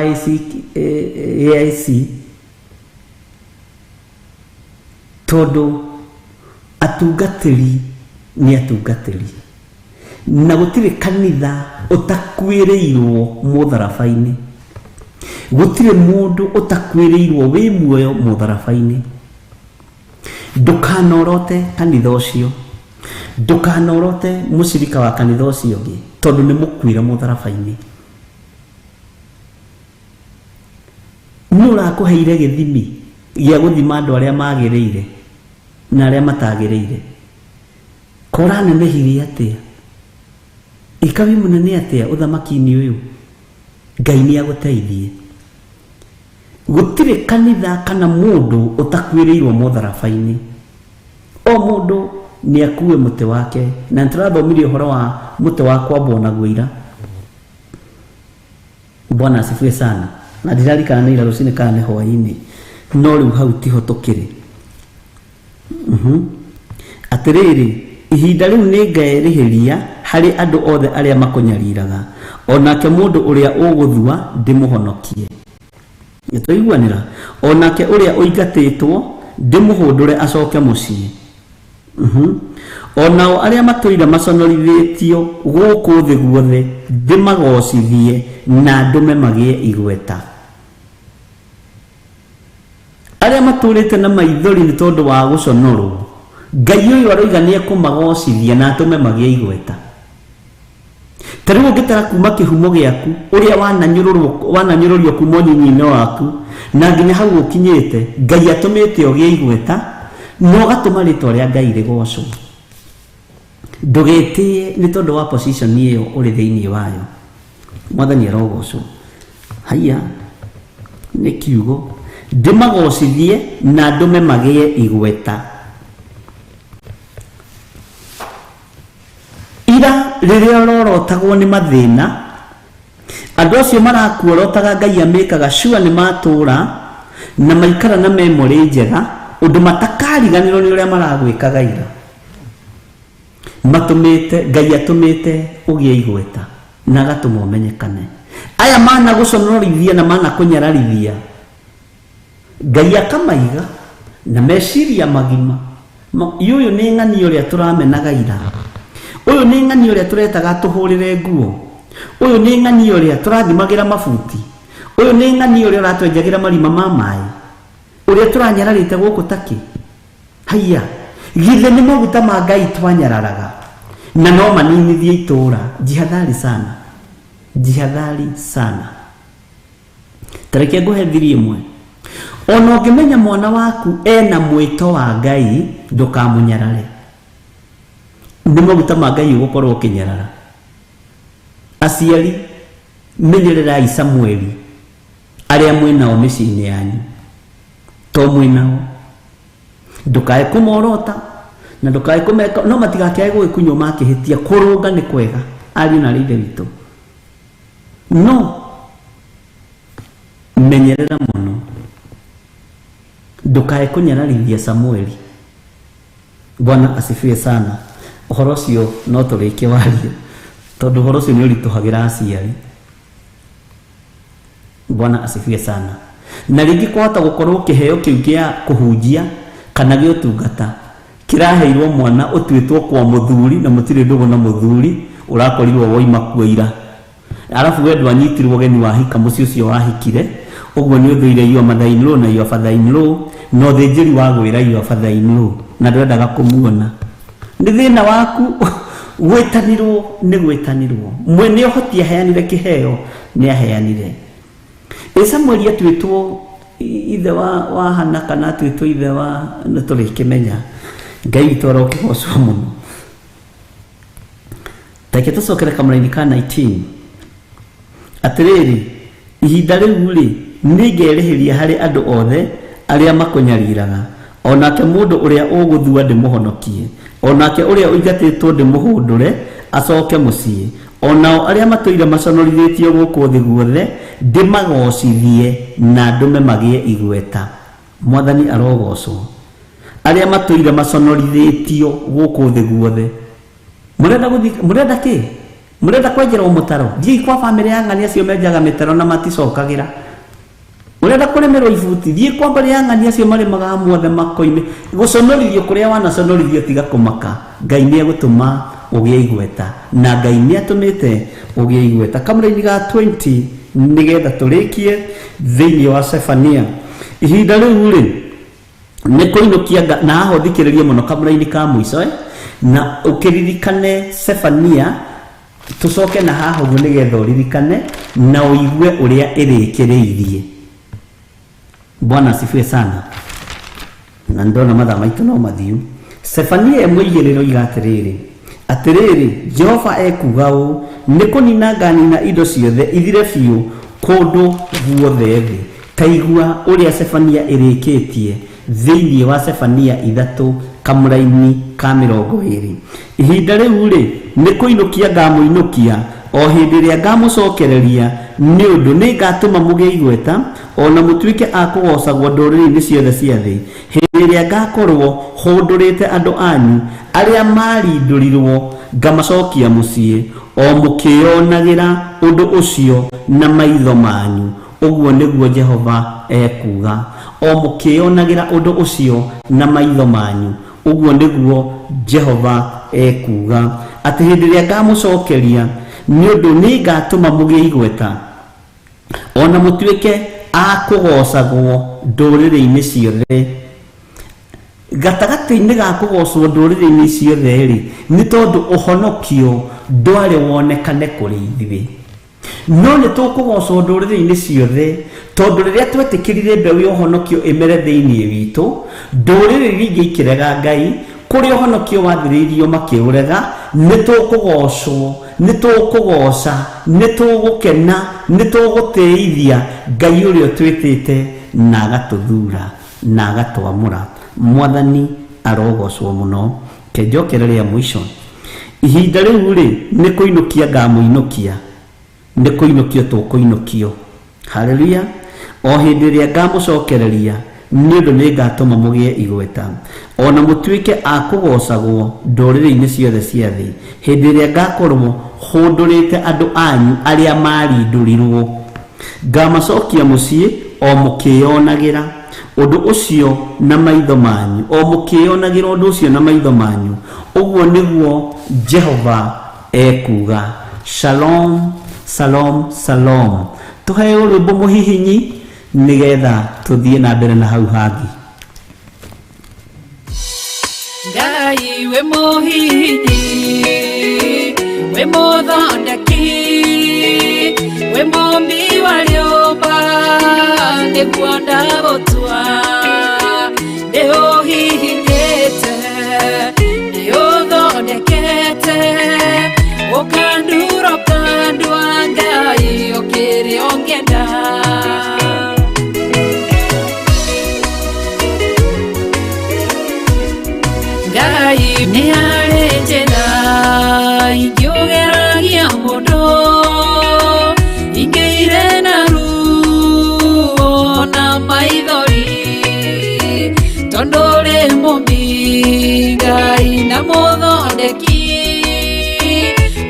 C: AIC, tondũ atungatĩri nĩ atungatĩri. Na gũtirĩ kanitha ũtakuĩrĩirwo mũtharaba-inĩ. Gũtirĩ mũndũ ũtakuĩrĩirwo wĩ muoyo mũtharaba-inĩ. Ndũkanorote kanitha ũcio, ndũkanorote mũcirika wa kanitha ũcio ũngĩ, tondũ nĩ mũkuire mũtharaba-inĩ. Nũ ũrakũheire gĩthimi gĩa gũthima andũ arĩa magĩrĩire na arĩa matagĩrĩire? Koranenehirie atĩa? Ika wĩ mũnene atĩa ũthamaki-inĩ ũyũ? Ngai nĩ agũteithie. Gũtirĩ kanitha kana mũndũ ũtakuĩrĩirwo mũtharaba-inĩ. O mũndũ nĩ akue mũtĩ wake. Na nĩtũrathomirie ũhoro wa mũtĩ wa kwambwo naguo ira. Bwana asifiwe sana. Na ndirarikana nĩ ira rũcinĩ kana nĩ hwaĩ-inĩ, no rĩu hau tiho tũkĩrĩ. Atĩrĩrĩ, ihinda rĩu nĩ ngerĩhĩria harĩ andũ othe arĩa makũnyariraga, onake mũndũ ũrĩa ũgũthua ndĩmũhonokie. Nĩtwaiguanĩra? Onake ũrĩa ũingatĩtwo ndĩmũhũndũre acoke mũciĩ. Onao arĩa matũire maconorithĩtio gũkũ thĩ guothe ndĩmagocithie na ndũme magĩe igweta. Arĩa matũrĩte na maithori nĩ tondũ wa gũconorwo, Ngai ũyũ aroiga nĩ ekũmagocithia na atũme magĩe igweta. Ta rĩu ũngĩtara kuma kĩhumo gĩaku, ũrĩa wananyũrũrio kuma ũnyinyi-inĩ waku na nginya hau ũkinyĩte, Ngai atũmĩte ũgĩe igweta na ũgatũma rĩtwa rĩa Ngai rĩgocwo. Ndũgetĩe nĩ tondũ wa position ĩyo ũrĩ thĩinĩ wayo. Mwathani arogocwo. Haiya, nĩ kiugo ndĩmagocithie na ndũme magĩe igweta. Ira rĩrĩa ũrorotagwo nĩ mathĩna, andũ acio marakuorotaga Ngai amĩkaga sure nĩ matũra na maikara na memory njega, ũndũ matakariganĩrwo nĩ ũrĩa maragwĩkaga ira. Matũmĩte Ngai atũmĩte ũgĩe igweta na agatũma ũmenyekane. Aya mana gũconorithia na mana kũnyararithia, Ngai akamaiga na meciria magima. Ũyũ nĩ ng'ani ũrĩa tũramenaga ira, ũyũ nĩ ng'ani ũrĩa tũretaga tũhũrĩre nguo, ũyũ nĩ ng'ani ũrĩa tũrathimagĩra mabuti, ũyũ nĩ ng'ani ũrĩa ũratwenjagĩra marima ma maĩ, ũrĩa tũranyararĩte gũkũ takĩ. Haiya, githĩ nĩ maguta ma Ngai twanyararaga na no maninithie itũra. Jihadhari sana, jihadhari sana. Tareke ngũhe thiri ĩmwe. Ona ũngĩmenya mwana waku ena mwĩto wa Ngai, ndũkamũnyarare. Nĩ maguta ma Ngai ũgũkorwo ũkĩnyarara. Aciari, menyererai Samueli arĩa mwĩnao mĩciĩ-inĩ yanyu, to mwĩnao. Ndũkae kũmorota na ndũkae kũmeka, no matigakĩage gũgĩkunywo makĩhĩtia. Kũrũnga nĩ kwega, ariũ na arĩ ithe witũ, no menyerera mũno ndũkae kũnyararithia Samueli. Bwana asifiwe sana. Ũhoro ũcio no tũrĩkie warie, tondũ ũhoro ũcio nĩ ũritũhagĩra aciari. Bwana asifiwe sana. Na rĩngĩ kwahota gũkorwo kĩheo kĩu gĩa kũhunjia kana gĩa ũtungata kĩraheirwo mwana ũtuĩtwo kwa mũthuri na mũtirĩ ndũgũ na mũthuri ũrakorirwo woima kuo ira. Arabu we ndwanyitirwo ũgeni wahika mũciĩ ũcio wahikire, ũguo nĩ ũthũire your mother in law na your father in law, na ũthĩnjĩri wagwĩra your father in law na ndwendaga kũmuona. Nĩ thĩna waku. Gwĩtanirwo nĩ gwĩtanirwo, mwene ũhoti aheanire kĩheo nĩ aheanire. Ĩ Samueli atuĩtwo ithe wa Hana kana atuĩtwo ithe wa, nĩ tũrĩkĩmenya. Ngai witũ arokĩgocwo mũno. Reke tũcokere kamũraini ka 19. Atĩrĩrĩ, ihinda rĩu rĩ, nĩngerĩhĩria harĩ andũ othe arĩa makũnyariraga, o nake mũndũ ũrĩa ũgũthua ndĩmũhonokie, o nake ũrĩa ũingatĩtwo ndĩmũhũndũre acoke mũciĩ, o nao arĩa matũire maconorithĩtio gũkũ thĩ guothe ndĩmagocithie na ndũme magĩe igweta. Mwathani arogocwo. Arĩa matũire maconorithĩtio gũkũ thĩ guothe. Mũrenda gũthiĩ, mũrenda kĩ? Mũrenda kwenjerwo mũtaro? Thiĩi kwa bamĩrĩ ya ng'ani acio menjaga mĩtaro na maticokagĩra. Ũrenda kũrĩmĩrwo ibuti? Thiĩ kwa mbarĩ ya ng'ani acio marĩmaga mothe makoime. Gũconorithio kũrĩa wanaconorithio tiga kũmaka. Ngai nĩ egũtũma ũgĩe igweta. Na Ngai nĩ atũmĩte ũgĩe igweta. Kamũraini ga 20 nĩgetha tũrĩkie thĩinĩ wa Sefania. Ihinda rĩu rĩ, nĩ kũinũkia na haha ũthikĩrĩrie mũno kamũraini ka mũico, na ũkĩririkane Sefania, tũcoke na haha ũguo nĩgetha ũririkane na ũigue ũrĩa ĩrĩkĩrĩirie. Bwana asifiwe sana. Na ndona mathaa maitũ no mathiu. Sefania ĩmwe igĩrĩ ĩroiga atĩrĩrĩ, atĩrĩrĩ, Jehova ekuuga ũũ, nĩ kũnina nganina indo ciothe ithire biũ kũndũ guothe thĩ. Ta igua ũrĩa Sefania ĩrĩkĩtie thĩinĩ wa Sefania 3 kamũraini ka 20. Ihinda rĩu rĩ, nĩ kũinũkia ngamũinũkia, o hĩndĩ ĩrĩa ngamũcokereria, nĩ ũndũ nĩ ngatũma mũgĩe igweta, o na mũtuĩke a kũgoocagwo ndũrĩrĩ-inĩ ciothe cia thĩ. Hĩndĩ ĩrĩa ngakorwo hũndũrĩte andũ anyu arĩa marindũrirwo, ngamacokia mũciĩ, o mũkĩĩonagĩra ũndũ ũcio na maitho manyu. Ũguo nĩguo Jehova ekuuga. O mũkĩĩonagĩra ũndũ ũcio na maitho manyu. Ũguo nĩguo Jehova ekuuga. Atĩ hĩndĩ ĩrĩa ngamũcokeria, nĩ ũndũ nĩ ngatũma mũgĩe igweta, o na mũtuĩke a kũgoocagwo ndũrĩrĩ-inĩ ciothe. Gatagatĩ-inĩ ga kũgoocwo ndũrĩrĩ-inĩ ciothe rĩ, nĩ tondũ ũhonokio ndwarĩ wonekane kũrĩ ithuĩ. No nĩ tũkũgoocwo ndũrĩrĩ-inĩ ciothe, tondũ rĩrĩa twetĩkĩrire mbeũ ya ũhonokio ĩmere thĩinĩ witũ, ndũrĩrĩ iria ingĩ ikĩrega Ngai, kũrĩa ũhonokio wathirĩirio makĩũrega, nĩ tũkũgoocwo, nĩ tũkũgooca, nĩ tũgũkena, nĩ tũgũtĩithia Ngai ũrĩa ũtwĩtĩte na agatũthura na agatwamũra. Mwathani arogocwo mũno. Kenjokere rĩa mũico. Ihinda rĩu rĩ, nĩ kũinũkia ngamũinũkia, nĩ kũinũkio tũkũinũkio. Haleluya. O hĩndĩ ĩrĩa ngamũcokereria, nĩ ũndũ nĩ ngatũma mũgĩe igweta, o na mũtuĩke a kũgoocagwo ndũrĩrĩ-inĩ ciothe cia thĩ, hĩndĩ ĩrĩa ngakorwo hũndũrĩte andũ anyu arĩa marindũrirwo, ngamacokia mũciĩ o mũkĩĩonagĩra ũndũ ũcio na maitho manyu, o mũkĩĩonagĩra ũndũ ũcio na maitho manyu. Ũguo nĩguo Jehova ekuuga. Shalom, shalom, shalom. Tũheo rwĩmbo mũhihinyi nĩgetha tũthiĩ na mbere na hau hangĩ.
D: Ngai wĩ mũhihinyi, wĩ mũthondeki, wĩ mũmbi wa rĩũmba, nĩguo ndagũtua. Nĩ ũhihinyĩte, nĩ ũthondekete, ũkandura ũkandua, Ngai ũkĩrĩ ũngĩenda. Ngai nĩ harĩ njĩra ingĩũgeragia mũndũ, ingĩire na ruo na maithori, tondũ ũrĩ mũmbi Ngai na mũthondeki,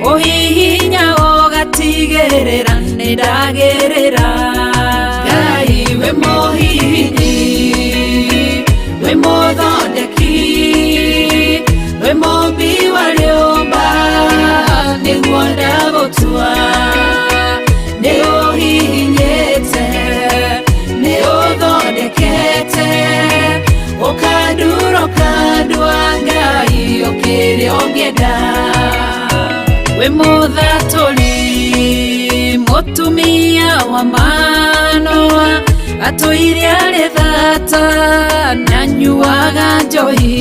D: ũhihinya ũgatigĩrĩra nĩ ndagĩrĩra. Ngai wĩ Wĩ mũthatũri mũtumia wa manoa atũire arĩ thata na nyuaga njohi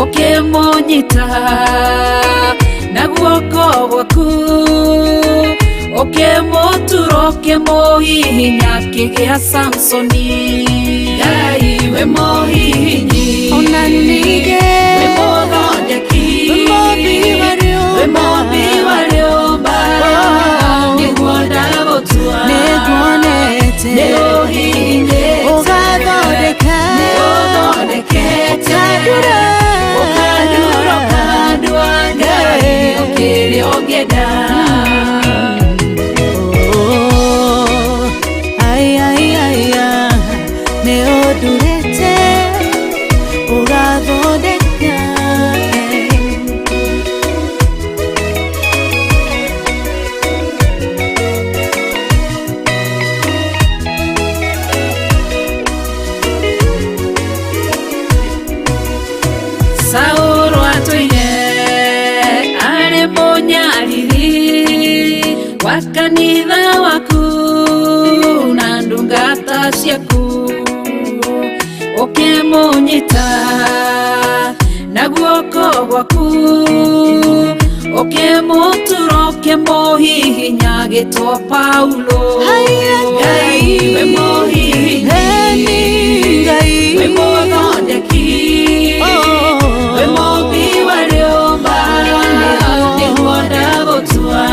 D: ũkĩmũnyita na guoko gwaku ũkĩmũtura ũkĩmũhihinya akĩgĩa Samsoni. Ngai wĩ mũhihinyi,
E: Ona ningĩ
D: wĩ mũthondeki,
E: wĩ mũmbi wa rĩũmba.
D: Wĩ mũmbi wa rĩũmba, nĩguo ndagũtua,
E: Nĩnguonete.
D: Nĩũhihinyĩte,
E: Ũgathondeka.
D: Nĩũthondekete,
E: Ũkandura.
D: Ũkandura, ũkandua, Ngai ũkĩrĩa ũngĩenda.
E: Oh, ai, ai, ai, ah, nĩ ũndurĩte ũgathondeka eh.
D: Saũlũ atũire arĩ mũnyariri wa kanitha waku na ndungata ciaku ũkĩmũnyita na guoko gwaku ũkĩmũtura ũkĩmũhihinya agĩtwo Paulo.
E: Haiya,
D: Ngai wĩ mũhihinyi,
E: Eni Ngai.
D: Wĩ mũthondeki,
E: Oh.
D: wĩ mũmbi wa rĩũmba, nĩguo ndagũtua,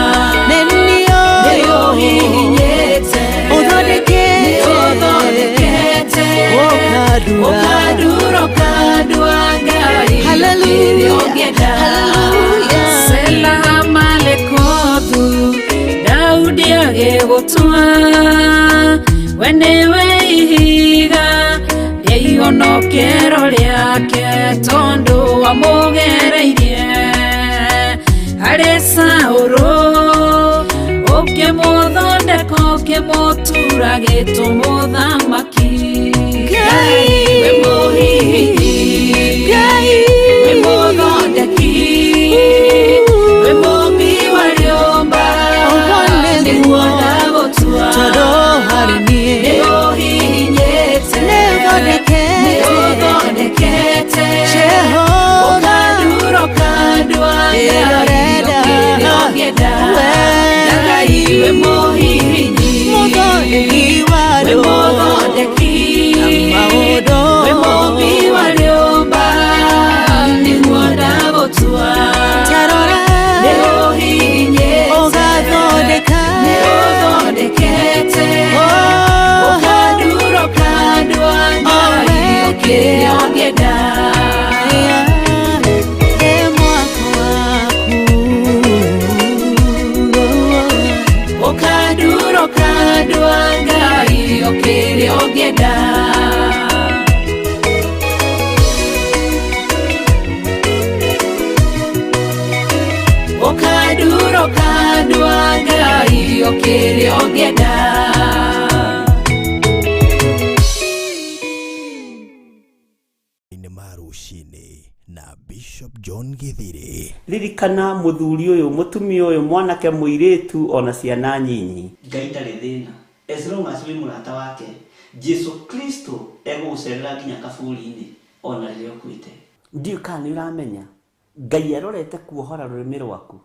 E: Nĩ niĩ
D: nĩũhihinyĩte,
E: Ũthondekete.
D: Nĩũthondekete,
E: Ũkandura.
D: Ũkandura, ũkandua, Ngai
E: Hallelujah.
D: ũkĩrĩa ũngĩenda.
E: Hallelujah.
D: Sela Malekothu Daudi agĩgũtua, we nĩwe ihiga rĩa ihonokero rĩake tondũ wamũgereirie harĩ Saũlũ ũkĩmũthondeka ũkĩmũtura gĩtũ mũthamaki.
E: Ngai.
D: Wĩ mũhihinyi,
E: Ngai.
D: Wĩ mũthondeki, wĩ mũmbi wa rĩũmba,
E: Ũguo nĩguo.
D: nĩguo ndagũtua,
E: Tondũ harĩ niĩ
D: nĩũhihinyĩte,
E: Nĩũthondekete.
D: Nĩũthondekete,
E: Jehova.
D: Ũkandura, ũkandua, Ngai
E: Ĩrorenda.
D: ũkĩrĩa ũngĩenda.
E: We.
D: Ngai wĩ mũhihinyi,
E: Mũthondeki wa
D: wĩ
E: rĩũmba.
D: mũthondeki,
E: Maũndũ.
D: Wĩ mũmbi wa rĩũmba, nĩguo ndagũtua,
E: Tarora.
D: Nĩũhihinyĩte,
E: Ũgathondeka.
D: Nĩũthondekete,
E: Oh.
D: Ũkandura, ũkandua, Ngai
E: we.
D: ũkĩrĩa ũngĩenda.
E: Aya, ĩ mwako waku.
D: Ũkandura, ũkandua, Ngai ũkĩrĩa ũngĩenda. Ũkandura, ũkandua, Ngai ũkĩrĩa ũngĩenda.
F: Nĩ ma rũcinĩ na Bishop John Githiri.
C: Ririkana mũthuri ũyũ, mũtumia ũyũ, mwanake, mũirĩtu, ona ciana nyinyi. Ngai ndarĩ thĩna as long as wĩ mũrata wake. Jesu Kristo egũgũcerera nginya kaburi-inĩ ona rĩrĩa ũkuĩte. Ndiũĩ kana nĩ ũramenya Ngai arorete kuohora rũrĩmĩ rwaku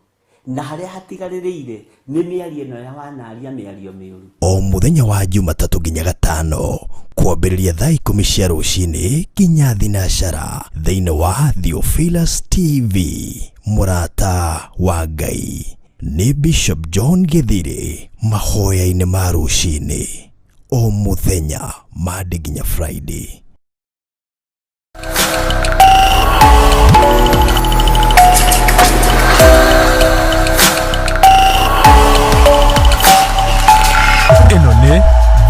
C: na harĩa hatigarĩrĩire nĩ mĩario ĩno ya wanaria mĩario mĩũru.
F: O mũthenya wa Jumatatũ nginya Gatano kwambĩrĩria thaa 10 cia rũcinĩ nginya thinacara thĩinĩ wa Theophilus TV, mũrata wa Ngai nĩ Bishop John Githiri mahoya-inĩ ma rũcinĩ o mũthenya Monday nginya Friday.
A: Ĩno nĩ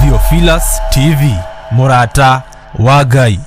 A: Theophilus TV, mũrata wa Ngai.